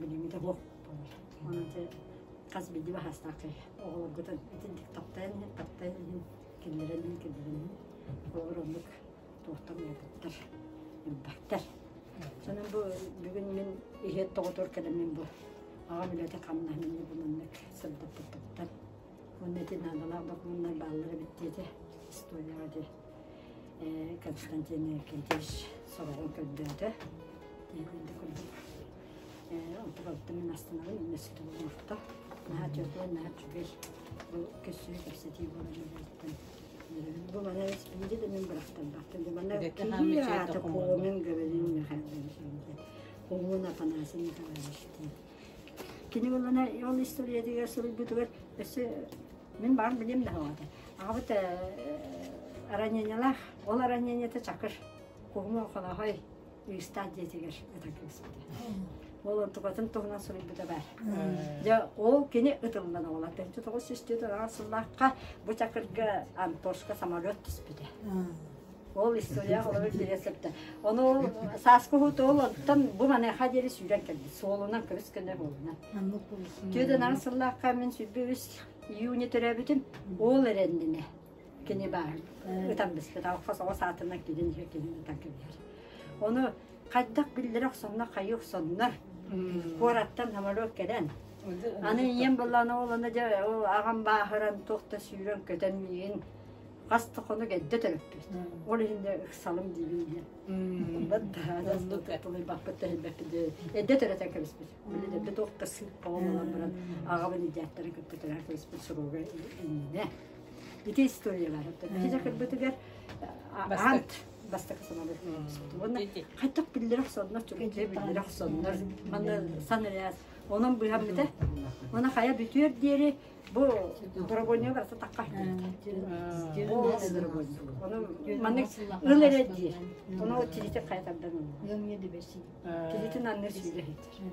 билиҥҥитэ суох буолар. Онон хас биирдии баһаастаах киһи оҕолоргутун итинник таптайан иһин, таптайан иһин, киллэрэн иһин, киллэрэн иһин. Оҕолор оннук туохтан уопуттар элбэхтэр. Сонун бу бүгүн мин иһиэт тоҕотуор кэлэммин бу аҕам үлэтэ хамнаһын инньэ бу маннык сырдаппыттан уонна ити наадалаах докумуоннар бааллар эбит диэтэ историяҕа ити Константин Иннокентьевич сороҕун көрдөөтө диэн курдук онтукабыттан мин астынабын иннэ оҥорто наһаа теплай наһаа үчүгэй бу көссүү кэпсэтии буолан эбиттэн бу маны биири да мин бырахтарбаппын манна киһи аата Комин Гаврил Михайлович Комун Афанасий Михайлович диэн кини булана ол историятыгар суруйбутугар өссө мин баҕар билиэм да хаҕата аҕабыт ранениялаах ол раненията чакыр куһума хоноһой Ыыстаах дьиэтигэр ытан кэбиспитэ. Ол онтукатын туһунан суруйбута баар. Дьэ, ол кини ытыллан оҕолор 1904 сыллаахха бу Чакырга Антошка самолет түспүтэ. Ол история олору билэ сөптө. Ону ол сааскы уһут ол онтон бу маныаха диэри сүүрэн кэлбит. Суолунан көбүс көнө суолунан. Түөдэн сыллаахха мин 23 июня төрөөбүтүм. Ол эрэннинэ. Кини баар ытан биспит алхас оҕо саатынан киирэн иһэр киһини ытан кэбиһэр. Ону хайдах биллэрэ охсоннор, хайыы охсоннор куораттан самолет кэлэн аны ийэм былаана ол аны дьэ ол аҕам бааһыран туох да сүүрэн көтөн миигин хас да хонук эрдэ төрөппүт. Ол иһин дьэ ыксалым диибин диэн. Тулуйбаппыт да иһилбэппит эрдэ төрөтөн кэбиспит. Били эрдэ туох да сыыппа буолан баран аҕабын идээттэрин кытта төрөөн кэбиспит суруга иннинэ. Ити историялар. Ити кырбытыгар ант. Бастакы самолет түспүтүм. Уонна хайдах биллэрэ охсоннор, чугуччу биллэрэ охсоннор, манна санырыас. Онон быһаммыта. Уонна хайа бүтүөр диэри бу доробуонньуга барыта тахха Ону маннык ыл эрэ диир. Ону тилитин хайа тардан Тилитин анныыр сүүрэ иһитэр.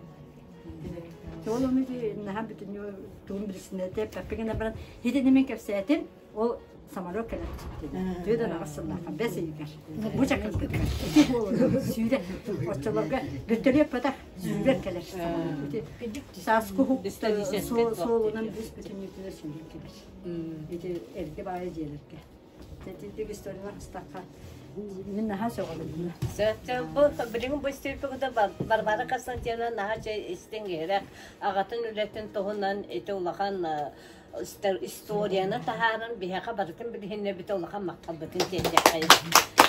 Ол ону наһаа бүтүннүү тугун билсинэтэ эппэппин баран хитини мин кэпсээтим. Ол самолет кэлэр түспүтэ. Түөдэн аҕыс сыллаахха бэс ыйыгар. Бу чакырдыгар. Сүүрэ. Оччолорго бөртөлүөт батах сүүрэр кэлэр самолет. Ити сааскы уһук суолунан бүс бүтүннүүтүнэ сүүрэн кэлэр. Ити эргэ баайы дьиэлэргэ. Тэтитик историялар хастахха мин наһаа сөҕөбүн. Бу билигин бу истибиппит Варвара Константиновна наһаа истиҥ иһирэх аҕатын үлэтин туһунан ити улахан историяны таһааран биһиэхэ барытын билиһиннэрбитэ улахан махталбытын тиэрдиэххэйин.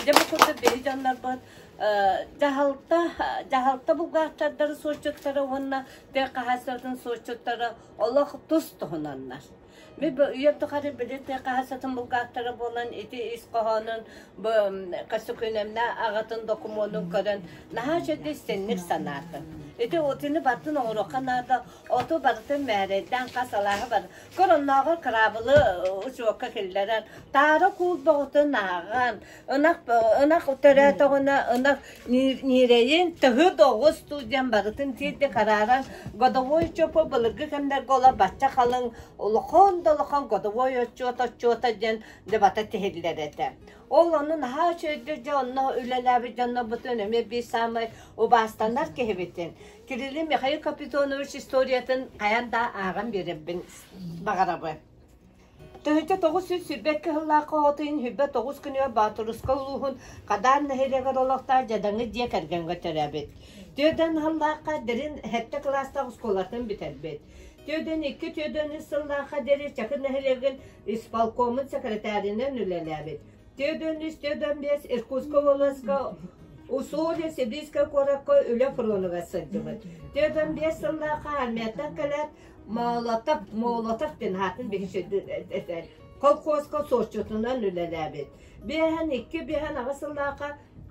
Дьэ бу курдук биһи дьоннорбут дьаһалта дьаһалта булгаахтардары суоччуттара уонна тыа хаһаайыстыбатын суоччуттара олох тус туһунаннар. Ми бу үйэм тухары били тыа хаһаайыстыбатын булгаахтара буолан ити ис хоһоонун бу Касыкүнэмнэ аҕатын докумуонун көрөн наһаа үчүгэй истинник санаатым. Ити отины барытын оҥоруохха наада Оту барытын мээрэйдээн хас алааһы бар. Көр оннооҕор кыраабылы учуокка киллэрэн, таара куул боҕутун ааҕан, ынах ынах төрөөтөҕүнэ ынах ньирэйин тыһы доҕус дуу диэн барытын тиэрдик арааран, годовой учуопа былыргы кэмнэргэ олор бачча халыҥ улахан да улахан годовой отчуот отчуота диэн дебата тиһиллэр этэ. Ол ону наһаа үчүгэйдик дьэ онно үлэлээбит дьоннорбутун эмиэ биир саамай убаастанар киһибитин Кириллин Михаил Капитонович историятын хайаан да ааҕан биэрэрбин баҕарабын. 1922 сыллаахха оҕотуйун 29 күнүгэр Боотурусска улууһун Хадаан нэһилиэгэр олохтоох дьадаҥы дьиэ кэргэҥҥэ төрөөбүт. Түөдэн сыллаахха Дирин сэттэ кылаастаах оскуолатын бүтэрбит. Түөдэн икки түөдэн үс сыллаахха диэри Чакыр нэһилиэгин исполкомун секретарынан үлэлээбит. Түөдэн үс түөдэн биэс Иркутскай уоласка Усолье Сибирскэй куоракка үлэ фронугар сылдьыбыт. Түөдэн биэс сыллаахха армияттан кэлээт Молотов, Молотов диэн аатын биһи этэр. Колхозка суоччутунан үлэлээбит. Биэһэн икки биэһэн аҕыс сыллаахха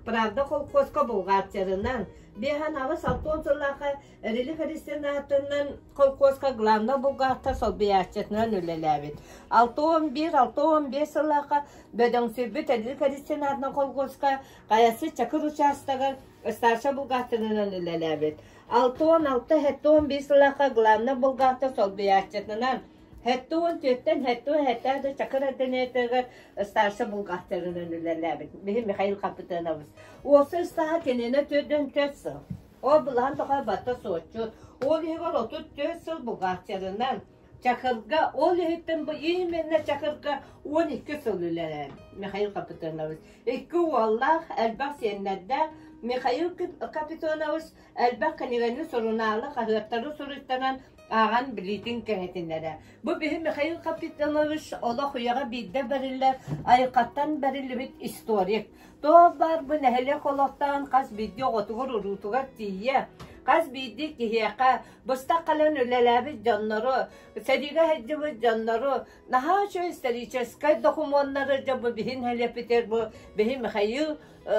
Правда колхозка бухгалтерынан, биэһэн аҕыс алтан сыллаахха Эрили Христианатынан колхозка главнай бухгалтер солбуйааччытынан үлэлээбит. 61-65 сыллаахха бөдөҥсүйбүт Эрили Христианатынан колхозка Хайасы Чакыр учаастагар старшай бухгалтерынан үлэлээбит. 66-75 сыллаахха главнай бухгалтер солбуйааччытынан 74-тэн 77 Чакыр отделениетыгар старшай бухгалтерынан үлэлээбит. Биһи Михаил Капитонович. Уопсай ыстааһа кинини 44 сыл. Ол былаан тухары барыта суотчут. Ол иһигэр 34 сыл бухгалтерынан Чакырга, ол иһиттэн бу именно Чакырга 12 сыл үлэлээн Михаил Капитонович. Икки уоллаах, элбэх сиэннэрдээх Михаил Капитонович элбэх кинигэни, сурунаалы, хаһыаттары суруйтаран ааҕан билиитин кэҥэтинэрэ. Бу биһи Михаил Капитонович олох үйэҕэ биирдэ бэриллэр айылҕаттан бэриллибит историк. Туох баар бу нэһилиэк олохтоон хас биирдии оҕотугар уруутугар тиийэ, хас биирдии киһиэхэ быстах кэлэн үлэлээбит дьоннору, сэриигэ сылдьыбыт дьоннору наһаа үчүгэй историческай докумуоннары дьэ бу биһи нэһилиэкпитигэр бу биһи Михаил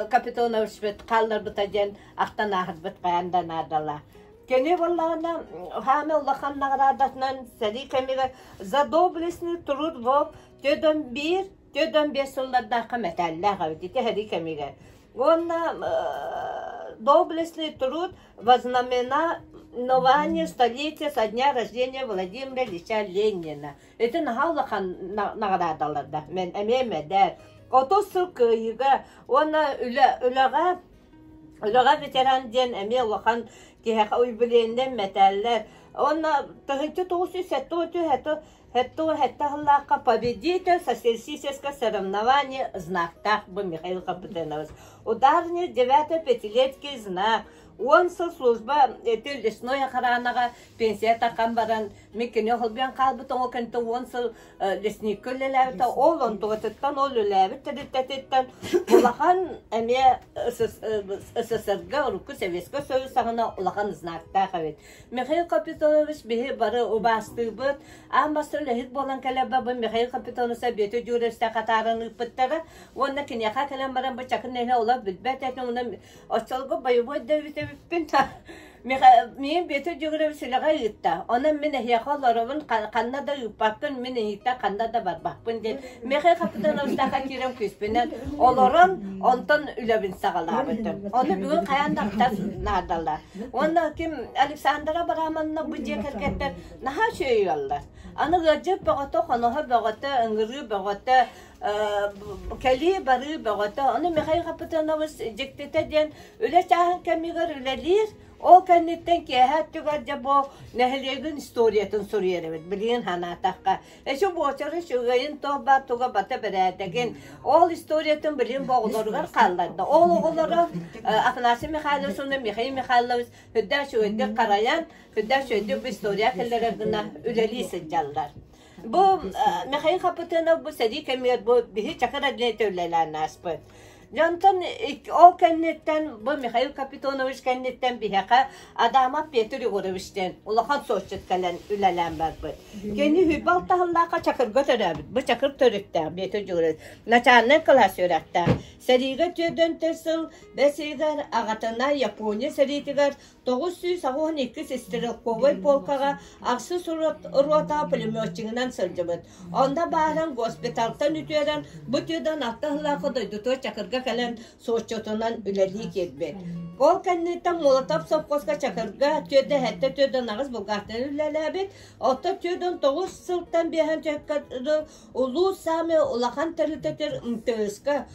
Капитоновичпыт хаалларбыта диэн ахтан ааһарбыт хайаан да наадалаах. Кини буоллаҕына хаана улахан наҕараадатынан сэрии кэмигэр «За доблестный труд во төдөн биир 45 сыллардаахха мэтээллээх эбит ити сэрии кэмигэр. Уонна доблестный труд во знаменование столетия со дня рождения Владимира Ильича Ленина. Ити наһаа улахан наҕараадаларда. Мен эмиэ мэдээр. 30 сыл кыайыыга уонна үлэ үлэҕэ үлэҕэ ветеран диэн эмиэ улахан киһиэхэ юбилейынан мэтээллэр. Уонна 1973 Сэттэ сыллаахха победитель социалистического соревнования знактаах бу Михаил Капитонович. Ударник девятой пятилетки знак. Уон сыл служба ити лесной охранаҕа пенсия тахан баран мин кини холбуйан хаалбыт оҥо кэнтэ уон сыл лесникка үлэлээбитэ. Ол онтугатыттан ол үлэлээбит тэрилтэтиттэн улахан эмиэ СССР-га урукку Советскай Союз саҕана улахан знактаах эбит. Михаил Капитонович биһи бары убаастыыбыт. Аан бастакы үлэһит буолан кэлэрбэ Михаил Капитонович Бүөтүр Дьууревичтан хатааран ыыппыттара. Уонна киниэхэ кэлэн баран бу чакын нэһилэ олох билбэт этим. Уонна оччолорго боевой да эбит эбиппин. Миин Бүөтүр Дьугурович үлэҕэ ыытта. Онон мин эһиэхэ олоробун, ханна да ыыппаккын, мин эйииттэн ханна да барбаппын диэн Михаил Капитоновичтаахха киирэн күүспүнэн олорон, онтон үлэбин саҕалаабытым. Ону бүгүн хайаан да ахтар наадалар. Уонна ким Александра Абрамовна бу дьиэ кэргэттэр наһаа үчүгэй ыаллар. Аны ыалдьыт бөҕөтө, хоноһо бөҕөтө, ыҥырыы бөҕөтө, кэлии барыы бөҕөтө. Ону Михаил Капитонович дьиктитэ диэн үлэ чааһын кэмигэр үлэлиир, ол кэнниттэн киэһэ өттүгэр дьэ бу нэһилиэгин историятын суруйар эбит билигин санаатахха. Эчи буочары үчүгэйин туох баар туга бата бэрээдэгин ол историятын билигин бу оҕолоругар хаалларда. Ол оҕолоро Афанасий Михайлович уонна Михаил Михайлович үрдээх үчүгэйдик харайан, үрдээх үчүгэйдик бу история кэллэрэр гына үлэлии сылдьаллар. Бу Михаил Хапытынов бу сэрии кэмигэр бу биһи Чакыр отделениета үлэлээн ааспыт. Дьонтон ол кэнниттэн бу Михаил Капитонович кэнниттэн биһиэхэ Адамов Петр Егорович диэн улахан суотчут кэлэн үлэлээн барбыт. Кини Хүбэ алтаһыллаахха Чакырга төрөөбүт. Бу Чакыр төрүттээх Петр Егорович. Начальнай кылаас үөрэхтээх. Сэриигэ түөрдөн сыл бэс ыйыгар аҕатына Япония сэриитигэр 982 стрелковай полкаҕа ахсыс ротаҕа пулеметчигынан сылдьыбыт. Онно бааран госпиталтан үтүөрэн, бу түөдэн алта сыллаахха дойдутугар Чакырга кэлэн суотчутунан үлэлии киирбит. Ол кэнниттэн Молотов совхозка Чакырга түөдэ сэттэ түөдэн аҕыс булгааттан үлэлээбит. Оттон түөдэн тоҕус сылтан биэһэн улуус саамай улахан тэрилтэтигэр МТС-ка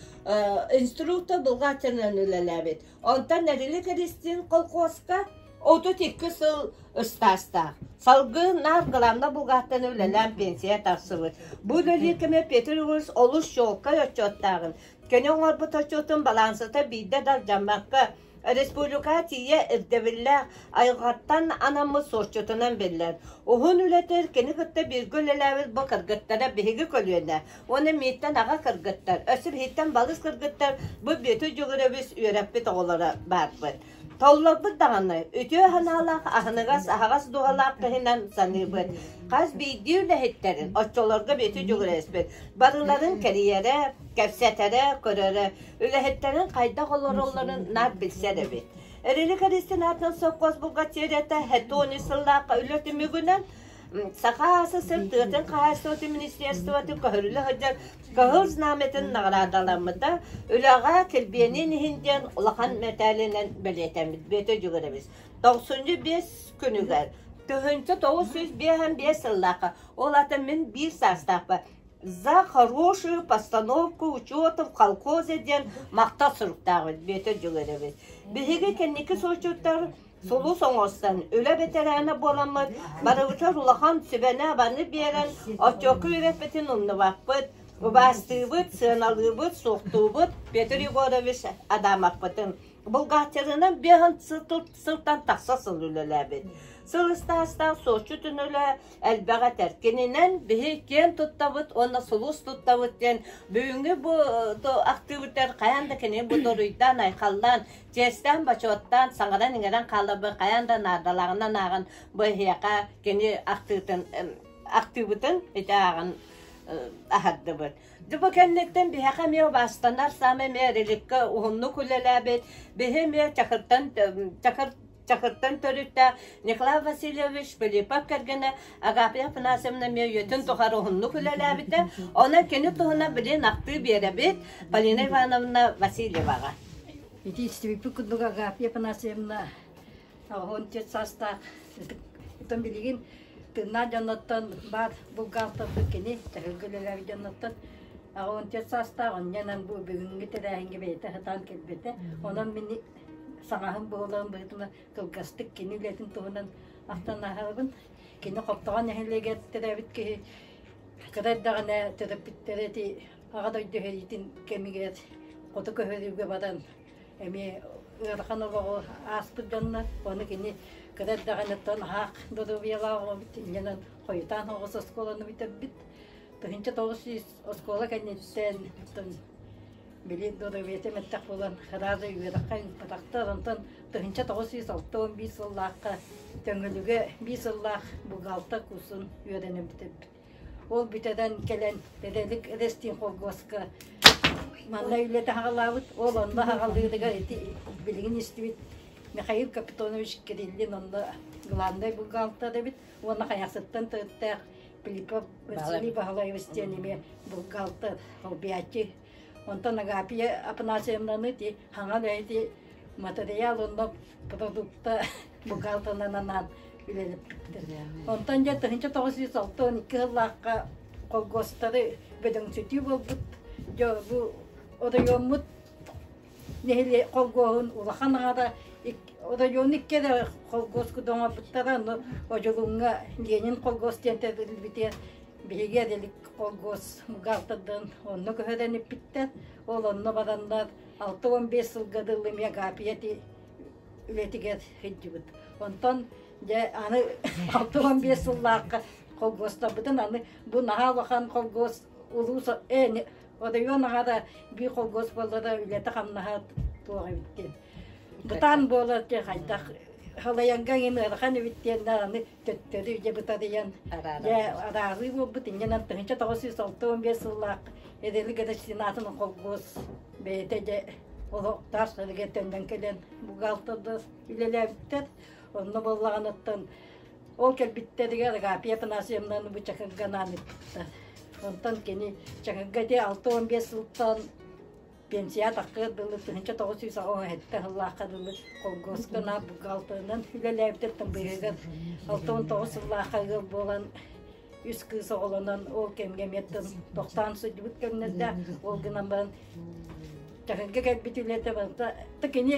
инструктор булгааччынан үлэлээбит. Онтон Эрилик Эристиин колхуоска 32 сыл ыстаастаах. Салгыы наар главна бухгалтер үлэлээн пенсия тахсыбыт. Бу үлэлиир кэмэ Петр Егорович олус чуолкай отчуоттааҕын, кини оҥорбут отчуотун балаансата биирдэ да алдьаммакка, республикаҕа тиийэ ирдэбиллээх айылҕаттан анаммыт суотчутунан биллэр. Уһун үлэтигэр кини кытта бииргэ үлэлээбит бу кыргыттара биһиги көлүөнэ Уонна мииттэн аҕа кыргыттар, өссө биһиттэн балыс кыргыттар бу Бүөтүр Дьөгүрэбис үөрэппит оҕолоро баарбыт. Толлорбут даҕаны үтүө санаалаах, аһыныгас, аһаҕас дууһалаах киһинэн саныыбыт. Хас биирдии үлэһиттэрин, оччолорго Бүөтүр Дьөгүрэбиспит, барыларын кэрийэрэ, кэпсэтэрэ, көрөрө, үлэһиттэрин хайдах олороллорун наар билсэр эбит. Эрили Кэристин аатынан совхоз бухгалтерията Хетони сыллаахха үлэ түмүгүнэн Саха СССР тыатын хаһаайыстыбатын министерствотын көһөрүлэ сылдьар Кыһыл Знамятын наҕараадаламмыта, үлэҕэ килбиэнин иһин диэн улахан мэтээлинэн бэлиэтэммит Бүөтэ Дьүгүрэбис. Тохсунньу биэс күнүгэр 1955 сыллаахха, ол аата мин биир саастаахпар «За хорошую постановку учета в колхозе» диэн махтал суруктаах Бүөтэ Дьүгүрэбис. Биһиги кэнники суочуттар Сулус оҥостон, үлэ бэтэрээнэ буоламмыт, барыбытыгар улахан сүбэни-абаны биэрэн, отчуокка үөрэппитин умнубаппыт, убаастыыбыт, сыаналыыбыт, суохтуубут Петр Егорович Адамовпытын. Бухгалтерынан биэһин сылтан тахса сыл үлэлээбит. Сыл ыстаастаах суотчут үлэ элбэх этэр. Кининэн биһи киэн туттабыт уонна сулус туттабыт диэн бүгүҥҥү бу ахтыыбытыгар хайаан да кинини бу доруйдаан, айхаллаан, чиэстээн-бочуоттаан, саҥаран-иҥэрэн хааларбын хайаан да наадалааҕынан ааҕан бу эһиэхэ кини ахтыытын ахтыыбытын ити ааҕан аһардыбыт. Дьэ бу кэнниттэн биһиэхэ эмиэ убаастанар саамай эмиэ реликкэ уһуннук үлэлээбит, биһи эмиэ Чакыртан Чакыр Чакыртан төрүттээх Николай Васильевич Филиппов кэргэнэ Агафья Афанасьевна эмиэ үйэтин тухары уһуннук үлэлээбитэ. Онон кини туһунан билигин ахтыы биэрэбит Полина Ивановна Васильеваҕа. Ити истибиппит курдук Агафья Афанасьевна 84 саастаах ытык билигин тыыннаах дьонноттон баар бухгалтербыт кини чаһылга үлэлээбит дьонноттон 84 саастаах онньонон бу бүгүҥҥү тэрээһиҥҥэ бэйэтэ сатаан кэлбэтэ. Онон мин саҥаһым буоларын быһыытынан кылгастык кини үлэтин туһунан ахтан ааһабын. Кини Хоптоҕо нэһилиэгэр төрөөбүт киһи кыра эрдэҕинэ төрөппүттэрэ ити Аҕа дойду сэриитин кэмигэр хоту көһөрүүгэ баран эмиэ ыарахан олоҕу ааспыт дьоннор. Ону кини кыра эрдэҕинэттэн аһаах доруобуйалаах оҕобут инньэнэн хойутаан оҕус оскуоланы бүтэрбит. 1900 оскуола кэнниттэн били доруобуйата мөлтөх буолан сразу үөрэххэ ыыппатахтар. Онтон 1961 сыллаахха Төҥүлүгэ биир сыллаах бухгалтер курсун үөрэнэн бүтэрбит. Ол бүтэрэн кэлэн Эрэлик Рестин холкуоска манна үлэтэ хаҕалаабыт. Ол онно хаҕалыырыгар ити билигин истибит Михаил Капитонович Кириллин онно главнай бухгалтер эбит уонна Хайахсыттан төрүттээх Пилипов Василий Баһылаевич диэн эмиэ бухгалтер холбуйааччы. Онтон Агапия Афанасьевнаны ити хаҥан эти материал онно продукта бухгалтерынан анаан үлэлэппиттэр. Онтон дьэ 1962 сыллаахха колгуостары бөдөҥсүтүү буолбут. Дьэ бу оройуоммут нэһилиэк холгуоһун улахан аҕата оройуону икки эрэ холгуос курдук оҥорбуттара, ону Одьулууҥҥа Ленин холгуос диэн тэриллибитигэр биһиги Эрилик холгуос бухгалтердарын онно көһөрөн иппиттэр. Ол онно бараннар 65 сылга дылы эмиэ Агапия үлэтигэр сылдьыбыт. Онтон дьэ аны 65 сыллаахха холгуостарбытын аны бу наһаа улахан холгуос улуус оройуон аҕара биир холгуос буоллара үлэтэ-хамнаһа туох эбит диэн. Бытаан буолар диэн хайдах халайанга иҥин ыарахан эбит диэн аны төттөрү дьэ бытарыйан дьэ араарыы буолбут инньэнэн 1965 сыллаах Эрили Градостинатын холгуос бэйэтэ дьэ олохтоох сиригэр төннөн кэлэн бухгалтердар үлэлээбиттэр. Онно буоллаҕыныттан ол кэлбиттэригэр Агапия Афанасьевнаны бу Чакырга анаан ыыппыттар. Онтон кини Чакырга ити 65 сылтан пенсия таххыар дылы 1987 сыллаахха дылы колгуоска наар бухгалтерынан үлэлээбититтэн быыһыгар 69 сыллаахха ыал буолан үс кыыс оҕолонон ол кэмҥэ эмиэ тохтоон сылдьыбыт кэмнэрдээх ол гынан баран Чакырга кэлбит үлэтэ барыта кини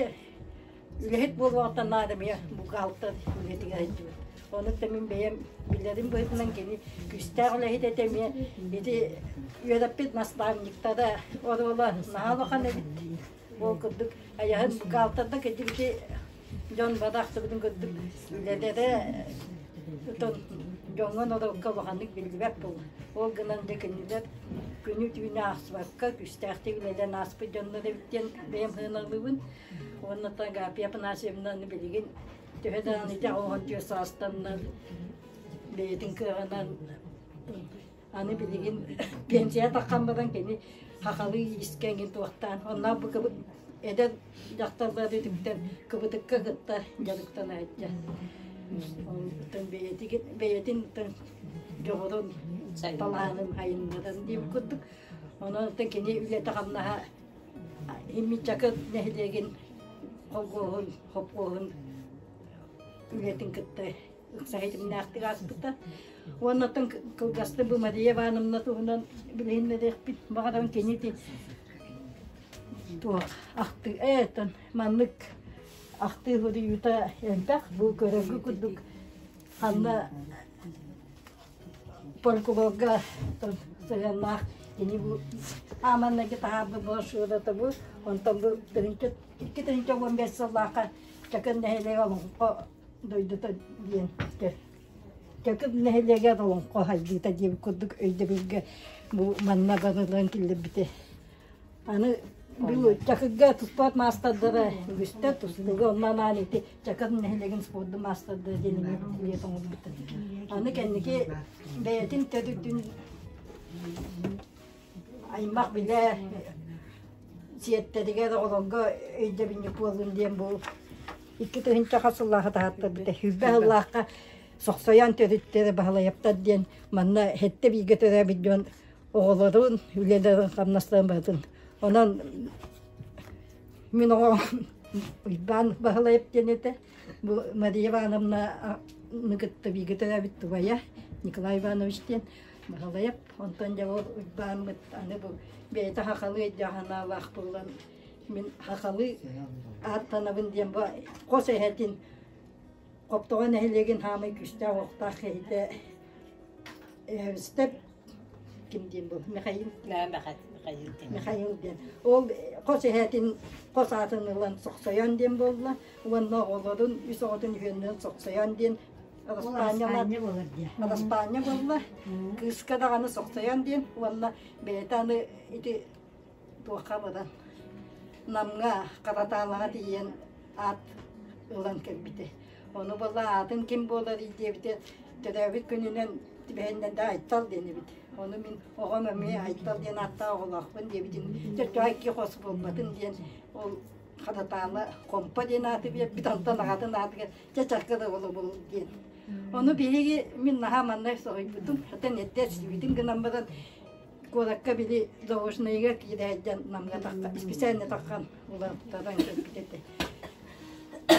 үлэһит буолуоҕуттан наада эмиэ бухгалтер үлэтигэр сылдьыбыт. Ону да мин бэйэм билэрим быһыытынан кини күүстээх үлэһит этэ эмиэ ити үөрэппит наставниктара оруола наһаа улахан эбит. Ол курдук айаһын бухгалтерда кэлбити дьон бары ахтыбытын курдук үлэлэрэ дьоҥҥо норуокка улаханнык биллибэт буолла. Ол гынан дьэ кинилэр күнү-түүнү аахсыбакка күүстээхтик үлэлээн ааспыт дьоннор эбит диэн бэйэм сыаналыыбын. Уонна Агапия Афанасьевнаны билигин төһө даҕаны ити 84 саастаннар бэйэтин кыаҕынан аны билигин пенсия таххан баран кини хахалыы иискэ эҥин туохтаан онно бу эдэр дьахталлар үтүктэн кыбытыкка кытта дьарыктанааччы. Бэйэтин бэйэтин дьоҕурун талаанын айыннаран диэн курдук. Онон кини үлэтэ-хамнаһа Иммичакы нэһилиэгин холгуоһун, хопкуоһун үлэтин кытта ыкса ситимнээхтик ааспыта. Уонна оттон кылгастык бу Мария Ивановна туһунан билиһиннэриэхпит. Баҕарабын кини ити туох ахтыы э маннык ахтыы суруйуута элбэх. Бу көрөргө курдук ханна фольклорга сыһыаннаах кини бу ааманнаги таһаарбыт брошюрата бу онтон бу тыһыынча 2015 сыллаахха Чакыр нэһилиэгэ олоҥхо дойдута диэн Чакыр нэһилиэгэ олоҥхо хайдыыта диэбит курдук өйдөбүлгэ бу манна барыларын киллэрбитэ. Аны бу Чакырга спорт маастардара үгүстэр тустууга онно анаан ити Чакыр нэһилиэгин спордун маастардара диэн эмиэ билиэт оҥорбуттар. Аны кэнники бэйэтин төрүтүн аймах билэ сиэттэригэр оҕолорго өйдөбүнньүк буоллун диэн бу 2000 хас сыллаахха таһааттарбыта сүүрбэ сыллаахха сохсойон төрүттэрэ Баһылайаптар диэн манна сэттэ бииргэ төрөөбүт дьон оҕолорун үлэлэрин хамнастарын барытын онон мин оҕом Уйбаан Баһылайап диэн этэ бу Мария Ивановна кытта бииргэ төрөөбүт убайа Николай Иванович диэн Баһылайап онтон дьэ ол Уйбааммыт аны бу бэйэтэ хахалыы өйдөөх санаалаах буолан мин хахалыы ааттанабын диэн бу хос эһэтин Хоптоҕо нэһилиэгин хаамай күүстээх уохтаах киһитэ Эбистеп ким диэн бу Михаил. Михаил диэн. Ол хос эһэтин хос аатын ылан Сохсойон диэн буолла. Уонна оҕолорун үс оҕотун үһүөннэрин Сохсойон диэн Араспаанньа буолла. Кыыска даҕаны Сохсойон диэн уонна бэйэтэ аны ити туохха баран Намҥа Харатаалаҕа тиийэн аат ылан кэлбитэ. Ону буолла аатын ким буоларый диэбитэ төрөөбүт күнүнэн түбэһиннэ да Айтал диэн эбит. Ону мин оҕом эмиэ Айтал диэн ааттаах оҕолоохпун диэбитин төртөҕө икки хос буолбатын диэн ол Харатаала Хомпо диэн ааты биэрбит, онтон аҕатын аатыгар Чачарка да олобул диэн. Ону биһиги мин наһаа манна соһуйбутум, хатан эрдэ истибитим гынан баран куоракка били заочнайыгар киирээддэн Намҥа тахха специально таххан улааттаран кэлбит этэ.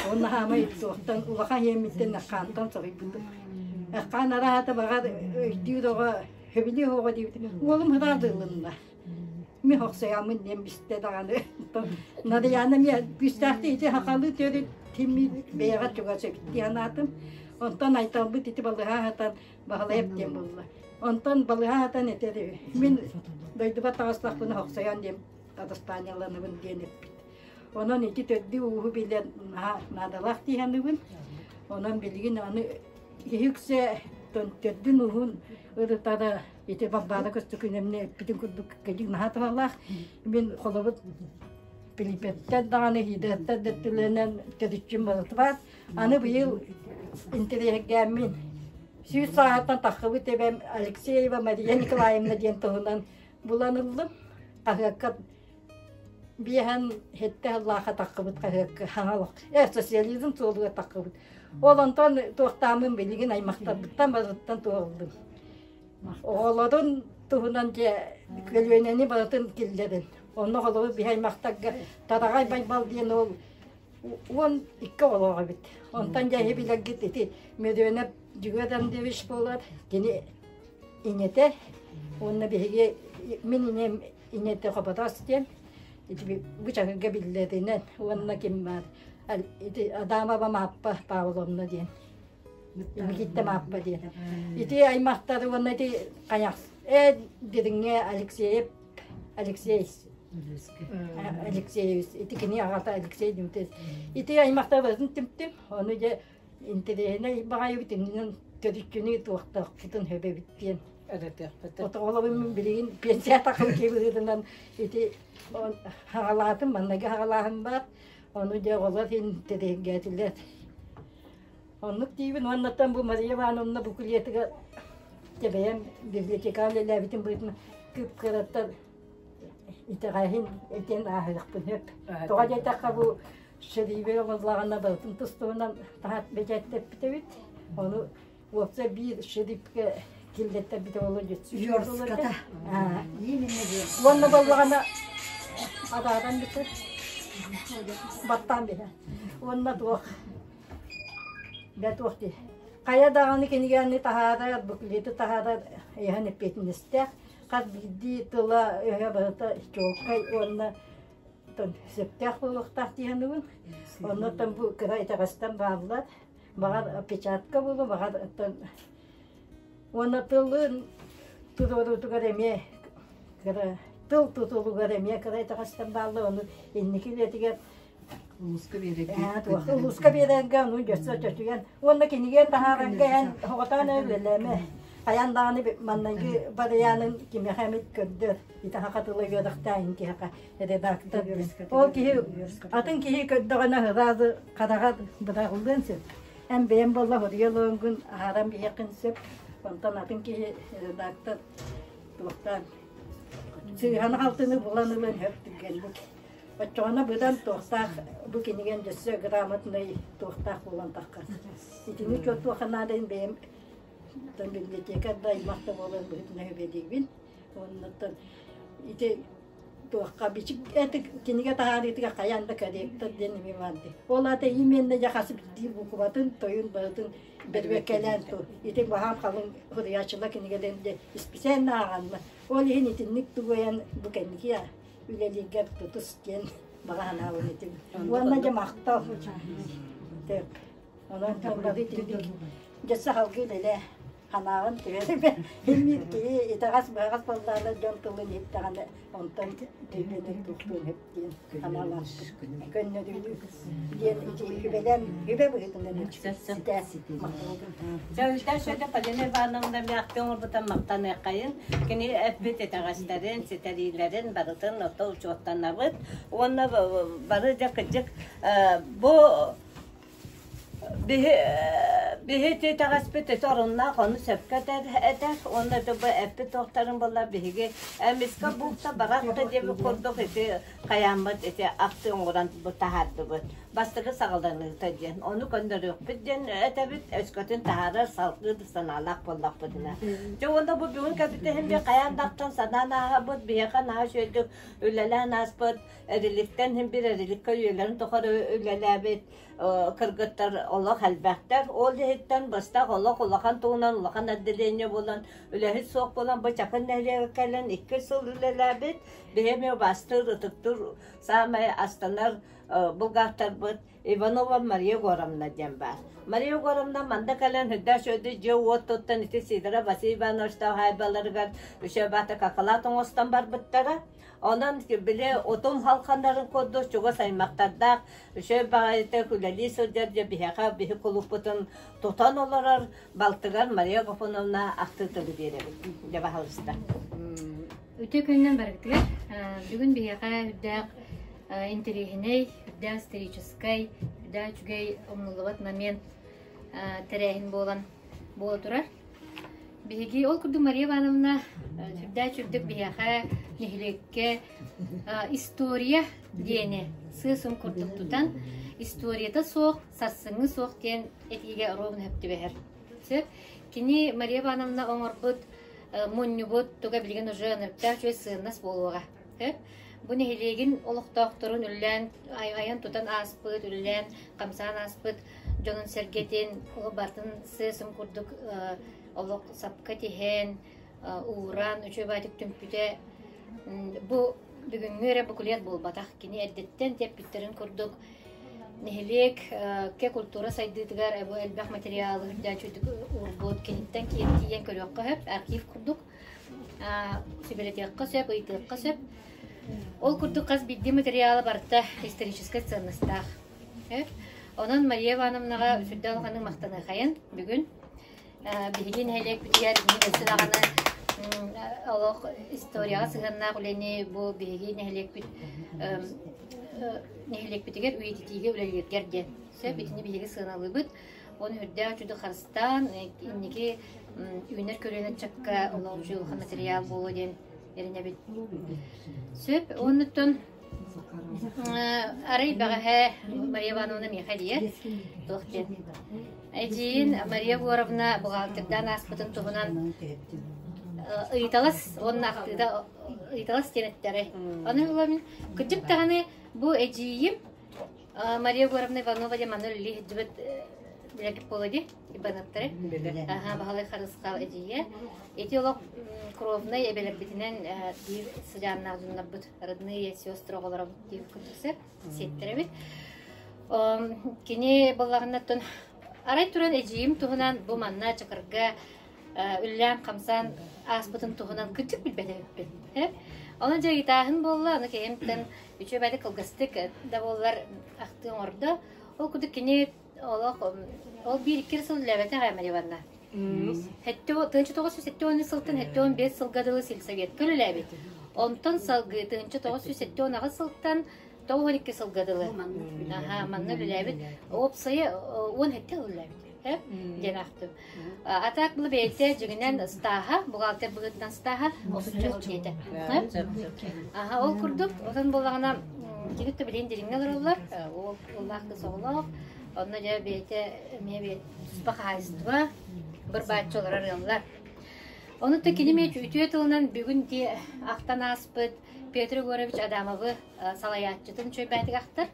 Уонна хаамай туохтан улахан иэммиттэн Эххаантан соһуйбутум. Эххаан араата баҕар өйдүүр оҕо, сөбүлүүр оҕо диэбитим. Уолум ыраах ылынна. Мин хохсойооммун диэн бистэ даҕаны. Нарыйаана эмиэ күүстээхтик ити хахалыы төрүт тиммит бэйэҕэ чугас эбит дии санаатым. Онтон Айталбыт ити балыһа аһатан Баһылайап диэн буолла. Онтон балыһа аһатан этэр үһү. Мин дойдубар таҕыстахпына хохсойон диэн Адаспаанньаланабын диэн эппит. Онон ити төрдү ууһу билэн наһаа наадалаах дии саныыбын. Онон билигин аны киһи үксэ төрдүн ууһун ырытара ити Балбаара Көстөкүүнэмнэ эппитин курдук кэлин наһаа туһалаах. Мин холобур Пилиппэттэн даҕаны Хидэттэн да өттүлэнэн төрүччүм барытыбат. Аны быйыл интэриэһиргээммин 100 сааһыттан таххыбыт эбэм Алексеева Мария Николаевна диэн туһунан булан ыллым. Хаһыакка биэһэн сэттэ сыллаахха таххыбыт хаһыакка хаҥалах социализм суолугар таххыбыт. Ол онтон туохтааммын билигин аймахтарбыттан барыттан туһаллым. Оҕолорун туһунан дьэ көлүөнэни барытын киллэрин. Онно холобур биһи аймахтарга Тараҕай Байбал диэн ол 12 оҕолоох эбит. Онтон дьэ эһи билэргит ити Мөрүөнэп Дьүгүөр Андреевич буолар. Кини инэтэ уонна биһиги мин инем инэтэ Хопотоос диэн ити бу чаһыга биллэринэн уонна ким баар ити Адамова Мааппа Павловна диэн Никитта Мааппа диэн. Ити аймахтары уонна ити хайах э дириҥҥэ Алексеев Алексей Алексеевич ити кини аҕата Алексей Дмитриевич ити аймахтар барытын түмтүм ону дьэ интэриэһинэй баҕайыбыт иннинэн төрүччүнү туохтаахпытын хөбөбүт диэн Отоҕолобун билигин пенсия тахым киһи быһыытынан ити хаҕалаатым манныгы хаҕалааһын бар ону дьэ оҕолор интэриэһиргээтилэр оннук диибин уоннаттан бу Мария Ивановна буклетыгар бэйэм библиотекаҕа үлэлээбитим быһыытынан кып-кыраттан итэҕэһин этэн ааһыахпын сөп. Тоҕо диэтэххэ бу шерибе оҥорлаҕына барытын тус-туһунан таһаат бэчээттэппит эбит. Ону уопсай биир шерипкэ киллэртэрбитэ буолуо Верстката. Уонна буоллаҕына адааран бүтэр, баттаан биһэ. Уонна туох бэ туох дии. Хайа даҕаны кинигэни таһаарар, буклеты таһаарар эйэһэн эппиэтинэстээх. Хас биирдии тыла-өһө барыта чуолкай уонна сөптөөх буолуохтаах дии саныыбын. Оннуттан бу кыра итэҕэстэн бааллар. Баҕар опечатка буолуо, баҕар оттон уонна тылын туруоруутугар эмиэ кыра тыл тутулугар эмиэ кыра итэҕэстэн бааллар. Ону инники үлэтигэр Улууска биэрэргэ улууска биэрэргэ ону дьөссө чочуйан уонна кинигэ таһаарарга эн оҕотоон үлэлээмэ хайаан даҕаны маннайгы барыйаанын кимиэхэ эмит көрдөр ити саха тыла үөрэхтээһин киһиэхэ редактор ол киһи атын киһи көрдөҕүнэ сразу хараҕар быраҕыллыан сөп эн бэйэм буолла хоруйа олоруҥгун аһаран биһиэххин сөп онтон атын киһи редактор туохтаан сыыһаны халтыны булан ылан сөп түргэнник Оччоҕуна быдан туохтаах бу кинигэн дьөссө грамотнай туохтаах буолан таххар. Итини чуоттуоха наадайын бэйэм библиотека да аймах да буолан быһыытынан үбэдиибин. Оннуттан ити туохха бичик этик кинигэ таһаарыытыгар хайаан да корректор диэн эмиэ баар дии. Ол аата именно дьэ хас биирдии букватын, тойун барытын бэрбэккэлээн ту. Ити баһаам халыҥ суруйааччылар кинигэлэрин дьэ исписээн ааҕанна. Ол иһин итинник тугуйан бу кэнники үлэлииргэр тутус диэн баҕа санаабын этим. Уонна дьэ махтал. Онон тыллары итинник дьэ сахалгы үлэлээ. Ханаҕын түһэрибэ. Иммит киһи итэҕэс быһаҕас буоллаҕына дьон тылын иһиттэҕинэ онтон төйдөнөр туохтуон сөп диэн санаалаахпын. Көннөрүүнү диэн ити үбэлэн үбэ быһыытынан ситэ Дьэ, сөдө Полина Ивановна мээхтин оҥорбутун махтаныаххайын. Кини эппит итэҕэстэрин, ситэриилэрин барытын ото учуоттанабыт. Уонна бары дьэ кырдьык бу Биһи биһи ити итэҕэспит ити оруннаах ону сөпкө этэр этэр уонна ити бу эппит туохтарын буолла биһиги эмискэ буукта барах да диэбит курдук ити хайааммыт ити ахтыы оҥорон бу таһаардыбыт. Бастакы саҕаланыыта диэн ону көннөрүөхпүт диэн этэбит өскөтүн таһаарар салгыы да санаалаах буоллахпытына. Дьэ уонна бу бүгүн кэпсэтиһин би хайаан да ахтан санаан ааһабыт биһиэхэ наһаа үчүгэйдик үлэлээн ааспыт эриликтэн иһин бир эриликкэ үйэлэрин тухары үлэлээбит кыргыттар олох элбэхтэр. Ол иһиттэн быстах олох улахан туһунан улахан отделение буолан, үлэһит суох буолан бу Чакын нэһилиэгэр кэлэн 2 сыл үлэлээбит. Биһи эмиэ убаастыыр, ытыктыыр, саамай астанар булгаахтарбыт Иванова Мария Егоровна диэн баар. Мария Егоровна манна кэлэн үрдээх үчүгэйдик дьиэ-уот туттан ити Сидоров Василий Ивановичтаах уһаайбаларыгар үчүгэй баата какалаат оҥостон барбыттара. Онон били утум халханнарын курдук чугас аймахтардаах үчүгэй баҕайытык үлэлии сылдьар дьэ биһиэхэ биһи кулууппутун тутан олорор балтыгар Мария Агафоновна ахтыы тылы биэрэбит. Дьэ баһалыста. Үтүө күнүнэн барыгытыгар. Бүгүн биһиэхэ үрдээх интэриэһинэй, үрдээх историческай, үрдээх үчүгэй умнуллубат момент тэрээһин буолан буола турар. Биһиги ол курдук Мария Ивановна сүрдээх үрдүк биһиэхэ нэһилиэккэ история диэни сыа-сым курдук тутан историята суох, сарсыҥҥы суох диэн этиигэ ровно сөп түбэһэр. Сөп. Кини Мария Ивановна оҥорбут мунньубут туга билигин уже ынырыктаах үчүгэй сыаннас буолуоҕа. Сөп. Бу нэһилиэгин олохтоохторун үллээн айан тутан ааспыт, үллээн хамсаан ааспыт дьонун-сэргэтин ол бартын сыа-сым курдук олох сапка тиһэн, ууран, үчүгэй баайдык түмпүтэ бу бүгүҥҥү эрэ букулет буолбатах. Кини эрдэттэн тэппиттэрин курдук нэһилиэк кэ культура сайдыытыгар бу элбэх материалы үрдээччүтүк уурбут киниттэн тиийэн көрүөххэ сөп, архив курдук сүбэлэтиэххэ сөп, ыйытыахха сөп. Ол курдук хас биирдии материала барыта историческай ценностаах. Онон Мария Ивановнаҕа сүрдээх улаханнык махтаныахайын бүгүн. Биһиги нэһилиэкпитигэр мин өссө даҕаны олох историяҕа сыһыаннаах үлэни бу биһиги нэһилиэкпит нэһилиэкпитигэр үйэтитиигэ үлэлииргэр диэн. Сөп итини биһиги сыаналыыбыт. Оны үрдээх үчүгэй харыстаан инники үүнэр көлүөнэ ыччакка олох үчүгэй улахан материал буолуо диэн эрэнэбит. Сөп, оннуттан Арай бэҕэһээ Мария Ивановна миэхэ диэ туох диэн эдьиийин Мария Егоровна бухгалтердаан ааспытын туһунан ыйыталас уонна ахтыыта ыйыталас диэн эттэрэй. Ону ыла мин кырдьык даҕаны бу эдьиийим Мария Егоровна Иванова диэн манна үлэлии сылдьыбыт билэргит буолуо дии Ивановтары. Аха, Баһылай Харысхал эдьиийэ. Ити олох кровнай эбэлэрбитинэн биир сыдьааннаах дьоннорбут родные сестры оҕолоробут диир курдук сөп сиэттэрэбит. Кини буоллаҕына арай туран эдьиийим туһунан бу манна Чакырга үллээн-хамсаан ааспытын туһунан кырдьык билбэт эбиппин. Онон дьэ ыйытааһын буолла, аны киһимтэн үчүгэй баайдык кылгастык да буоллар ахтыы оҥордо. Ол курдук кини олох ол биир-икки сыл үлэлээбэтэх ээ Мария Ивановна. 1970 сылтан 75 сылга дылы сельсоветка үлэлээбит. Онтон салгыы 1978 сылтан 92 сылга дылы аха манна үлэлээбит. Уопсайа 17 сыл үлэлээбит. диэн аахтым. А так бұл бэйэтэ дьиҥинэн стааһа, бухгалтер быһыытынан стааһа 30 сыл диэтэ. Аха, ол курдук, отон буоллаҕына кини билин дириҥҥэ олороллор, ол уоллаах кыыс оҕолоох, онно дьэ бэйэтэ эмиэ туспа хаһаайыстыба, бір бааччы олорор ыаллар. Ону да кини эмиэ үтүө тылынан бүгүн дии ахтан ааспыт Петр Егорович Адамовы салайааччытын чөйбээтик ахтар.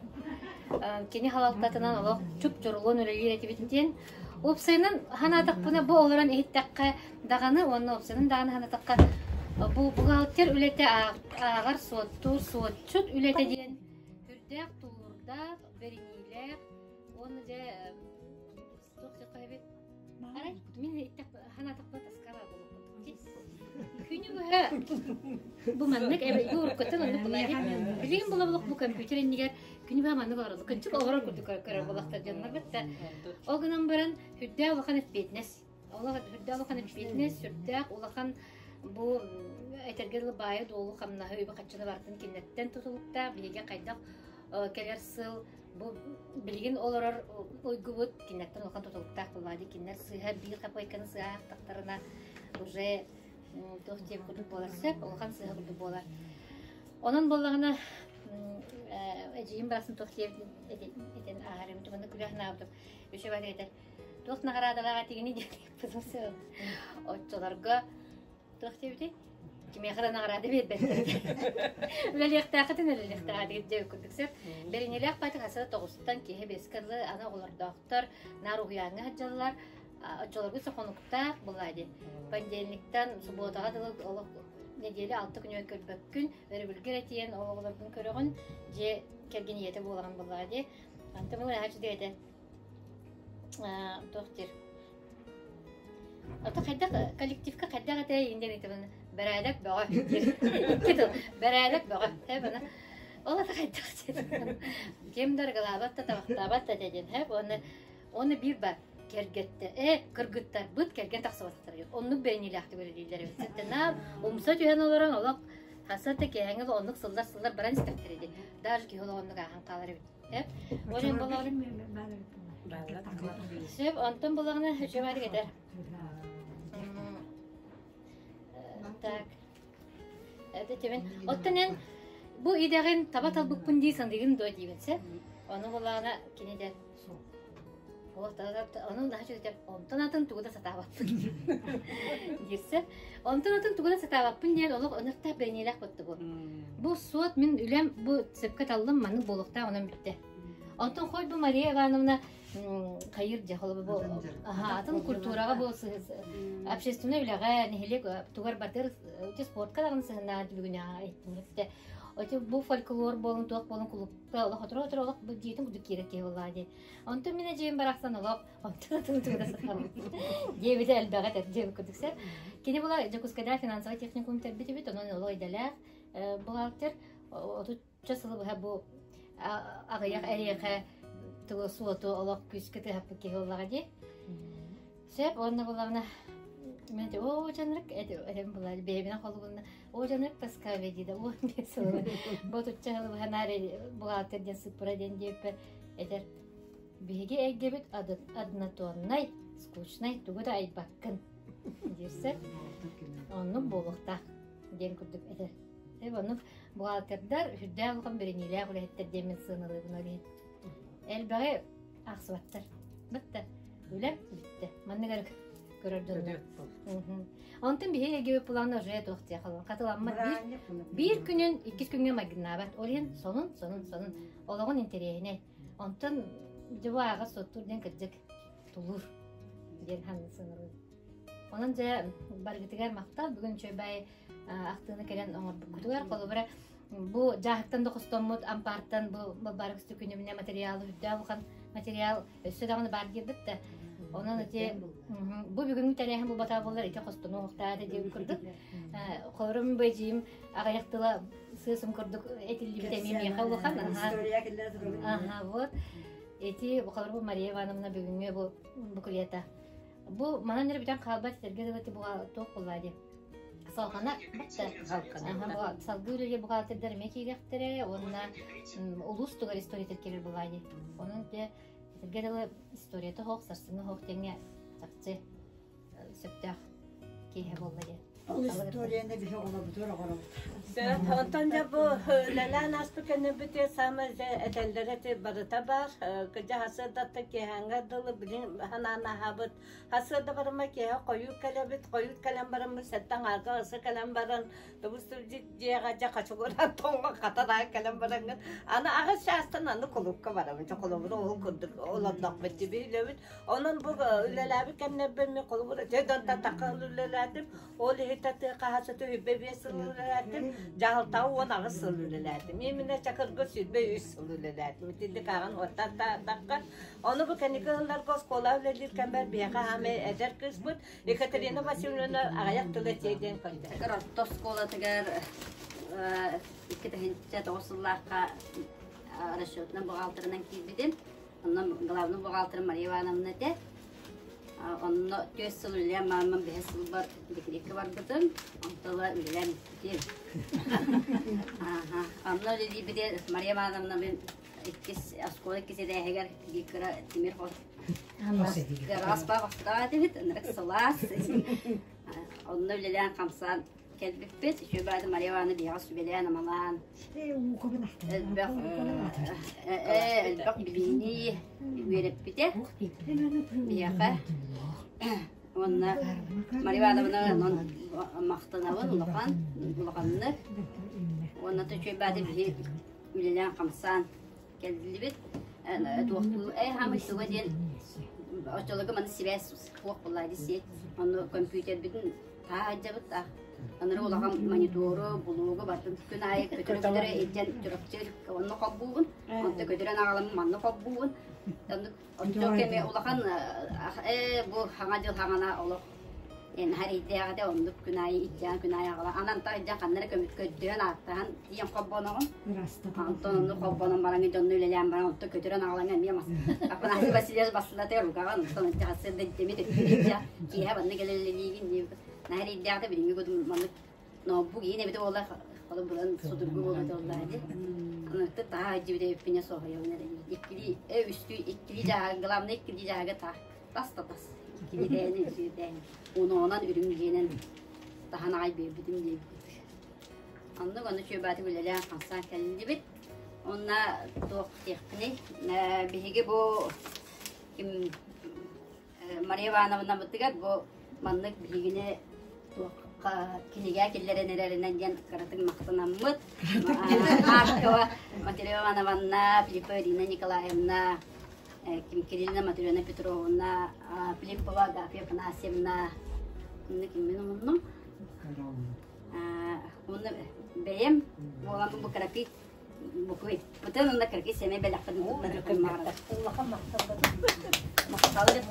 Кини халалтатынан олох чуп-чурулуон үлэлиир этибит диэн. Уопсайынан ханаатахпына бу олорон иһиттэххэ даҕаны уонна уопсайынан даҕаны санаатахха бу бухгалтер үлэтэ ааҕар суоттуур суотчут үлэтэ диэн үрдээх тулуурдаах, бэриниилээх уонна дьэ туох диэххэ эбит? Арай мин иһиттэхпинэ быһа бу маннык бу уруккуттан оннук булаһын. Билигин була бу компьютер иннигэр күнү быһа маннык олороллор. Кынчык олорор курдук көрөр буолахтар дьоннор битта. Ол гынан баран үрдээх улахан эппиэтинэс. Олох үрдээх улахан эппиэтинэс, сүрдээх улахан бу этэргэ дылы баайы дуолу хамнаһы үбү хаччыны бартын кинилэртэн тутулуктаах биһиги хайдах кэлэр сыл бу билигин олорор уйгубут кинилэртэн улахан тутулуктаах буоллаҕа дии кинилэр сыыһа биир хапыайканы сыыһа аахтахтарына уже туох диэн курдук буолар сөп улахан сыыһа курдук буолар онон буоллаҕына эдьиийим барахсан туох диэбитин этин ааһар эбит уонна күлэ санаабытым үчүгэй этэр туох наҕараадалаах этигини диэн оччолорго туох диэбитий кимиэхэ да наҕараада биэрбэттэр үлэлиэхтээххитин үлэлиэхтээххит диэн курдук сөп бэриниилээх баайтык хасыта тоҕустан киһи биэскэ дылы аны оҕолордоохтор наар уһуйааҥҥа сылдьаллар оччолорго сохонуктаах буолаа дии понедельниктан субботаҕа дылы олох нэдиэлэ алта күнүгэр көрбөккүн өрөбүлгэ эрэ тиийэн ол оҕолоргун көрөҕүн дьиэ кэргэн ийэтэ буолаҕын буоллаҕа дии антон мин наһаа үчүгэй этэ туох диир Ото хайдах коллективка хайдах этэ инден итибин бэрээдэк бөҕө диир. Икки тыл бэрээдэк бөҕө. Эбана ол ата хайдах диэн. Ким да арыгылаабат да табахтаабат да диэн хэп уонна уонна биир бар кэргэтте э кыргыттарбыт кэргэн тахсыбатахтар оннук бэриниилээхтик үлэлииллэр эбит. Сэттэнаав умса түһэн олорон олох хаса да киэһэҥи оннук сыллар сыллар баран истэхтэр ити. Даже киһи олох оннук ааһан хаалар эбит. Олен болоҕун Сөп, онтон булаҕына үчүгэй этэр. Так. Это тебен. Оттон эн бу идэҕин таба талбыппын дии саныыгын дуо диибин сөп. Ону булаҕына кини дэр. Ону наһаа үчүгэй онтон атын тугу да сатаабаппын диирсэ. Онтон атын тугу да сатаабаппын диэн олох ыныртаах бэниэлээх бутту бу. Бу суот мин үлэм бу сөпкө таллым маннык буолуохтаах онон бүттэ. Онтон хой бу Мария Ивановна хайыр дьэ холобу бу атын культураҕа бу общественный үлэҕэ нэһилиэк тугар бардыр спортка даҕаны сыһыннаан бүгүн эттим Оти бу фольклор буолун туох буолун кулупка олох отура-отура олох бу дьиэтин курдук киирэр киһи буоллаҕа дии. Онтон мин эдьиийим барахсан олох онтон атын тугу сатаммыт диэбитэ элбэҕи этэр диэбит курдук сэр. Кини була Дьокуускайдаа финансовай техникум тэрбит онон олох идэлээх бухгалтер отучча сылы быһа бу аҕыйах эриэхэ тугу суоту олох күүскэ тыһаппыт киһи буоллаҕа дии. Сөп уонна буллаҕына мен о жанрык этим була бэйэбинэн холугунна о жанрык таскаве диде о диэн сылы бу отучча сылы быһа наар бухгалтер диэн сыппыра диэн диэппэр этэр биһиги эйгэбит однотоннай скучнай тугу да айбаккын диирсэ оннук буолуохтаах диэн курдук этэр оннук бухгалтердар сүрдээх улахан бэриниилээх үлэһиттэр диэммин сыаналыыбын ол иһин элбэҕи аахсыбаттар бытта үлэм бүттэ маннык эрэ көрөр дьоннор онтон биһиги эйгэбит плана уже туох диэх хатыламмат биир биир күнүн иккис күҥҥэ майгыннаабат ол иһин сонун сонун сонун олоҕун интэриэһинэй онтон дьэ бу ааҕар суоттуур диэн кырдьык тулуур диэн сыаналыыр онон дьэ барыгытыгар махтал бүгүн үчүгэй ахтыыны кэлэн оҥорбуккутугар холобура бу дьааһыктан да хостоммут ампаартан бу барык күнүмүнэ материалы үрдээх улахан материал өссө даҕаны баар диэбит да онон ити бу бүгүҥҥү тэрээһин буолбатаҕа буоллар ити хостонуохтаата диэн курдук холорум бу эдьиийим аҕыйах тыла сыасым курдук этиллибит эмиэ миэхэ улахан аха вот ити холобур Мария Ивановна бүгүҥҥү бу буклета бу манан эрэ бүтэн хаалбат этэргэ дылы бу туох буоллаа дии салҕана салгыы үлэлиир бухгалтердар эмиэ киириэхтэрэ уонна улуус тугар историята киирэр буоллаа дии онон дьэ этэргэ дылы историята оһох сарсыҥҥы оһох диэҥҥэ чахчы сөптөөх киэһэ буолла диэн Ол историяны биһи оҕолорбутугар оҕоробут. Онтон дьэ бу үлэлээн ааспыт кэннибит саамай дьэ этэллэрэ ити барыта баар. Кыдьа сарсыардаттан киэһээҥҥэ дылы билин санаан аһаабыт. Сарсыарда барыма киэһэ хойуу кэлэбит, хойут кэлэн бараммыт сэттэ аҥаарга ысы кэлэн баран тобус дьиэҕэ дьэ хачыгыраан тоҥҥо хатараан кэлэн бараҥҥын аны аҕыс чаастан аны кулуупка барабын. Дьэ холобура ол курдук олордохпут дибилэбит. Онон бу үлэлээбит кэмнэрбэр мин холобура дьэ донтон тахха үлэлээтим. Ол иһин киһитэ тыа хаһааччыта 25 сыл үлэлээтим, дьаһалтаҕа 18 сыл үлэлээтим. Именно Чакырга 23 сыл үлэлээтим. Итинник ааҕан уоттаатахха. Ону бу кэнники сылларга оскуола үлэлиир кэммэр биһиэхэ хаамай эдэр кыыспыт Екатерина Васильевна аҕыйах тыл этиэ диэн көрдө. Чакыр орто оскуолатыгар 2009 сыллаахха расчетунан бухгалтерынан киирбитим. Онно главный бухгалтер Мария Ивановна этэ. Онно түөрт сыл үлэлээн бараммын бэһис сылбар декреккэ барбытым. Онтон үлэлээн бүппүтүм. Онно үлэлиибитэ Мария Ивановна мин иккис оскуола иккис этээһигэр биир кыра тимир хос гараас баах этибит, ынырык сылаас. Онно үлэлээн хамсаан кэлбиппит. Үчүгэй баады Мария Ивановна биһиэхэ сүбэлээн-амалаан элбэх элбэх билиини үөрэппитэ биһиэхэ. Уонна Мария Ивановна онон махтанабын улахан улаханнык. Уонна үчүгэй баады биһи үлэлээн-хамсаан кэллибит. Туохтуу э хаамый туга диэн оччолорго маны сибээс суох буолла дии Онно компьютербитин таһаадьабыт Анары улахан монитору, булуугу бартын күн аайы көтөрө-көтөрө илдьэн Чурапчы онно холбуубун, онто көтөрөн аҕалам манна холбуубун. Оннук оччо кэми улахан э бу хаҥа дьыл хаҥана олох харийдээҕэ да оннук күн аайы илдьээн күн аайы аҕала анан та илдьэн ханна эрэ көмүт көрдөөн ааттаһан тиийэн холбоноҕун. Онтон оннук холбонон баран дьонно үлэлээн баран онто көтөрөн аҕалан эмиэ мас Афанасий Васильевич бассынатыгар ругаҕын онтон онча хасыан да дэмит өттүн киэһэ манна кэлэллиигин диэбит Наһаа эрэйдээҕэ билиҥҥи кудум маннык ноутбук иин эбитэ буоллар холо булан судургу буолбута буоллаа дии. Аны таһаа дьибитэ эппине соһуйабын эрэ. Иккилии үстүү иккилии дьааһык главное иккилии дьааһыга таах тас да тас. Иккилии үстүүдээн уонунан үрүҥ дьиэнэн таһан аҕай биэрбитим диэбит. Оннук ону чүөбаатык үлэлээн хамсаан кэллибит. Онна туох диэхпиний биһиги бу ким Мария Ивановнабытыгар бу маннык биһигини туохха кинигэ киллэрэн эрэринэн диэн кыратык махтанаммыт. Маркова Материя Ивановна, Филиппова Ирина Николаевна, Кириллина Матрена Петровна, Филиппова Агафья Афанасьевна, киммин умуннум. Уонна бэйэм буоламмын бу кыракый Букуй. Бутын онно кыргыз сэмэй бэлэхпин Улахан махталлар. Махталлар.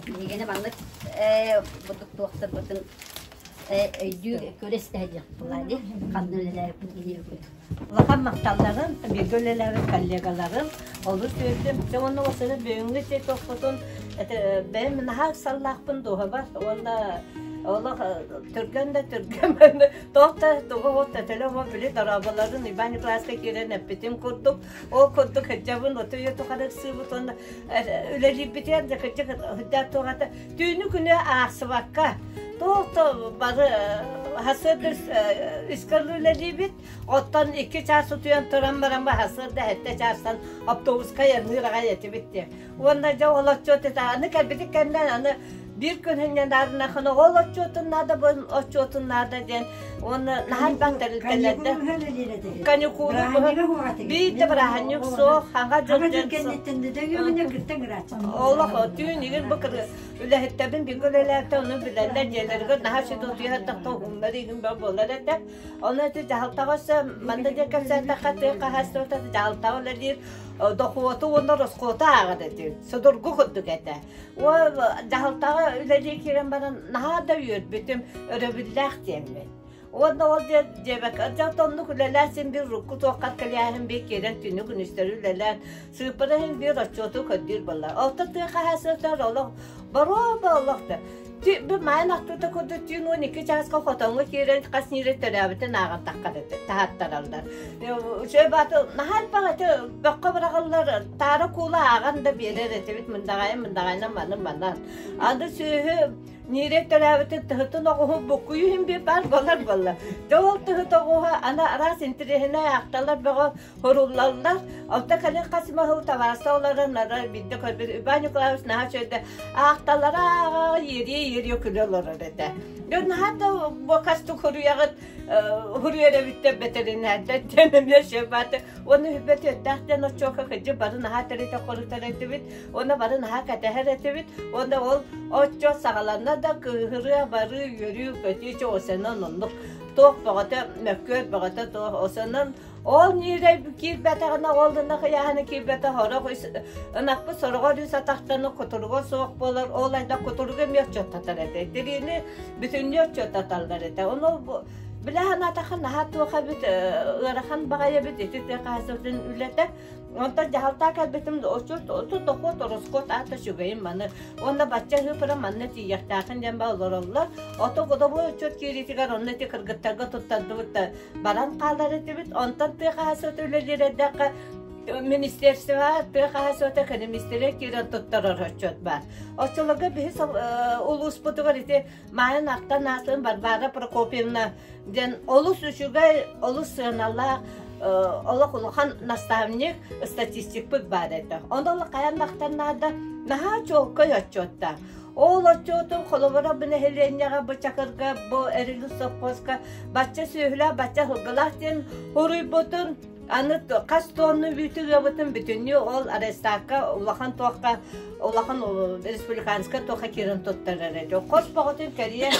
Биһигини маннык бурдук туохтарбытын өйдүү көрө истэ диэх буолаа ханна үлэлээбиппит киһи Улахан махталларын, бииргэ үлэлээбит коллегаларым олус үөрдүм. Дьэ уонна осыны бүгүҥҥү топпутун бэйэм наһаа ыксаллаахпын дууһабар уонна олох түргэн да түргэн Туох да тугу ол төтөлө ол били дорооболорун Иван Николаевичка киирэн эппитим курдук, ол курдук сылдьабын, оту тухары ыксыыбыт уонна үлэлиирбитигэр да кырдьык сылдьар туох түүнү күнү аахсыбакка туох да бары сарсыарда үскэ үлэлиибит, оттон икки чаас утуйан туран баран сарсыарда сэттэ чаастан автобуска айанныыр аҕай этибит диэн. Уонна дьэ ол отчуот аны кэлбитик кэннэ аны биир күн наарынахына ол отчуотун наада бу отчуотун наада диэн уонна наһаа элбэх тэрилтэлэрдэ каникулу биир да бырааһынньык суох хаҥа дьон олох түүн игин бу үлэһиттэбин бигэ үлэлээбитэ ону билэллэр дьиэлэригэр наһаа сүдүтүйэттахта уһуннар игин буолар этэ Ону ити дьаһалтаҕа өссө манна диэн кэпсээтэххэ тыа хаһаайыстыбата дьаһалтаҕа үлэлиир дохуоту уонна ороскуоту ааҕар этэ. Судургу курдук этэ. Ол дьаһалтаҕа үлэлии киирэн баран наһаа да үөрбүтүм, өрөбүллээх диэммин. Уонна ол диэн диэбэккэ, дьэ оннук үлэлээн син биир урукку туоххар кэлээһин биир киирэн түүнү күнүстэри үлэлээн сыыппара иһин биир отчуоту көрдүүр буолла. Оттон тыа хаһаайыстыбатыгар олох боруоба олох да Бу маайын ахтыыта курдук түүн 12 чааска хотоҥҥо киирэн хас ньиирэ төрөөбүтүн ааҕан таһааттараллар. Үчүгэй бааты наһаа элбэх эти бөххө быраҕыллар, таара куула ааҕан да биэрэр этибит мындаҕайын мындаҕайынан маны манан. Аны сүөһү ньиирэ төрөөбүтүн тыһытын оҕуһу буккуйу иһин биир баар буолар буолла. Дьэ ол тыһыт оҕуһа аны араас интэриэһинэй аахталар бөҕө Хоруллаллар. Онто кэлин хас маһыл табаарса олорон ара биирдэ көрбүт Иван Николаевич наһаа үчүгэйдэ аахталара ааҕа иэриэ-иэриэ күлэ олорор этэ. Дьон наһаа да буокастык хуруйаҕыт хуруйар эбиттэр бэтэринээрдэр диэн эмиэ сөп Уонна үһүбэт үөттээх диэн оччуока кырдьык бары наһаа тэритэ хорутар этибит. Уонна бары наһаа кэтэһэр этибит. Уонна ол оччо саҕаланар. Онно да кыыһырыа барыы үөрүү көтүү чэ осенон оннук туох бөҕөтө мөккүөр бөҕөтө туох осенон ол ньиирэй киирбэтэҕинэ ол ынах ыйааһына киирбэтэх орох үс ынахпыт сороҕор үс атахтаны кутуруга суох буолар ол айда кутуруга эмиэ отчуоттатар этэ тириини бүтүннүү отчуоттаталлар этэ ону билэ санаатахха наһаа туох эбит ыарахан баҕайы эбит ити тыа хаһаайыстыбатын үлэтэ Онтон дьаһалтаа кэлбитим отчут отут дохуот ороскуот аата үчүгэйим маны уонна бачча ыһыыпыра манна тиийиэхтээхин диэн ба олороллор. Ото годовой отчет киириитигэр онно ити кыргыттарга туттардыбыт да баран хаалар этибит. Онтон тыа хаһаайыстыбата үлэлиир эрдэххэ министерство тыа хаһаайыстыбата экономистэрэ киирэн туттарар отчет баар. Оччолорго биһи улууспутугар ити Маайын ахтан аатын Варвара Прокопьевна диэн олус үчүгэй, олус сыаналаах олох улахан наставник, статистикпыт баар этэ. Ону ол хайан ахтан наада, наһаа чуолкай отчуоттаах. Ол отчуотун холобура бу нэһилиэнньэҕэ, бу Чакырга, бу Эрилю совхозка бачча сүөһүлээх, бачча сылгылаах диэн хуруйбутун Аны хас тонна үүтү ыабытын бүтүннүү ол арестаакка улахан туохха улахан республиканскай туохха киирэн туттарар этэ. Хос боҕотун кэрийэн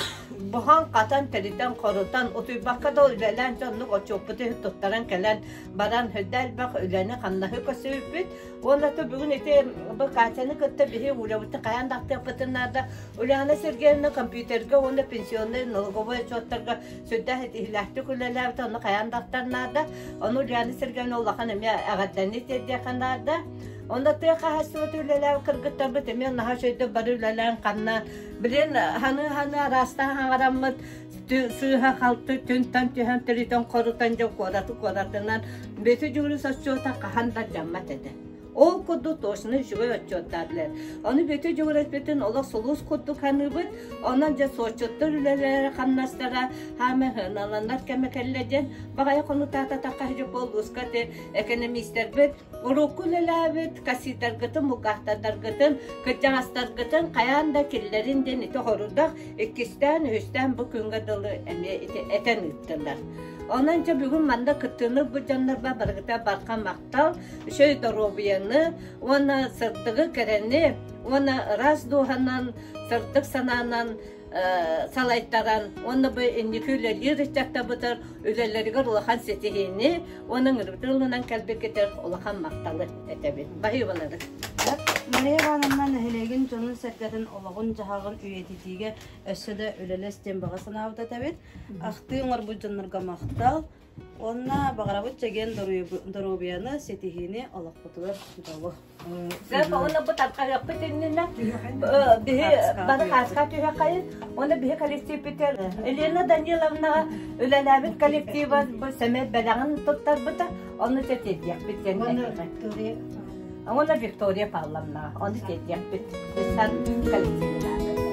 буһан-хатан, тэритэн-хорутан, утуйбакка да үлэлээн дьоннук отчуоппуту туттаран кэлэн баран үрдэ элбэх үлэни-хамнаһы көрсүбүппүт. Уонна то бүгүн ити бу Катяны кытта биһи Улябытын хайаан да ахтыахпытын наада. Ульяна Сергеевна компьютерга уонна пенсионнай налоговой отчуоттарга сүрдээх итиһилээхтик үлэлээбитэ, ону хайаан да ахтар наада. Ону Ульяна Сергеевна улахан эмиэ эҕэрдэни тиэрдиэххэ наада. Онно тыа хаһаайыстыбата үлэлээбит кыргыттарбыт эмиэ наһаа үчүгэйдик бары үлэлээн ханна билин ханыы-ханыы араастаан хаҥараммыт сыыһа-халты түн-тан түһэн төрүтэн хорутан дьон куораты куоратынан бөтө дьууру соччуота хаһан да дьаммат этэ. Ол курдук точно үчүгэй отчуоттаатылар. Ону Бөтө Дьугураспытын олох сулус курдук саныыбыт. Онон дьэ суотчуттар үлэлэрэ хамнастара хаамы сыаналанар кэмэ кэллэ диэн баҕайы хонутаататахха дьэ улууска ти экономистэрбит урукку үлэлээбит кассидаргытын, бухгалтердаргытын, кырдьаҕастаргытын хайаан да киллэрин диэн ити хорудах иккистээн, үһүстээн бу күҥҥэ дылы эмиэ ити этэн ыыттылар. Онон дьэ бүгүн манна кыттыыны ылбыт дьоннорго барыгыта барҕа махтал, үчүгэй доруобуйаны уонна сырдыгы кэрэни уонна ыраас дууһанан, сырдык санаанан салайтаран уонна бу инники үлэлиир ыччаттарбытыгар үлэлэригэр улахан ситиһиини уонна ыҥырбыт ылынан кэлбиккитигэр улахан махталы этэбин. Баһыыбалары. Мария Ивановна нэһилиэгин дьонун-сэргэтин олоҕун-дьаһаҕын үйэтитиигэ өссө да үлэлэс диэн баҕа санаабыт этэбит. Ахтыы оҥорбут дьоннорго махтал. Уонна баҕарабыт чэгиэн доруобуйаны, ситиһиини олохпутугар дьолу. Сөп, уонна бу тарҕаһыахпыт иннинэ биһи бары хааска түһэххайын уонна биһи коллективпитигэр Елена Даниловнаҕа үлэлээбит коллектива бу сэмэй бэлэҕин туттарбыта, ону тиэрдиэхпит диэн Уонна Виктория Павловнаҕа ону тиэрдиэхпит. Сан коллективын аатыттан.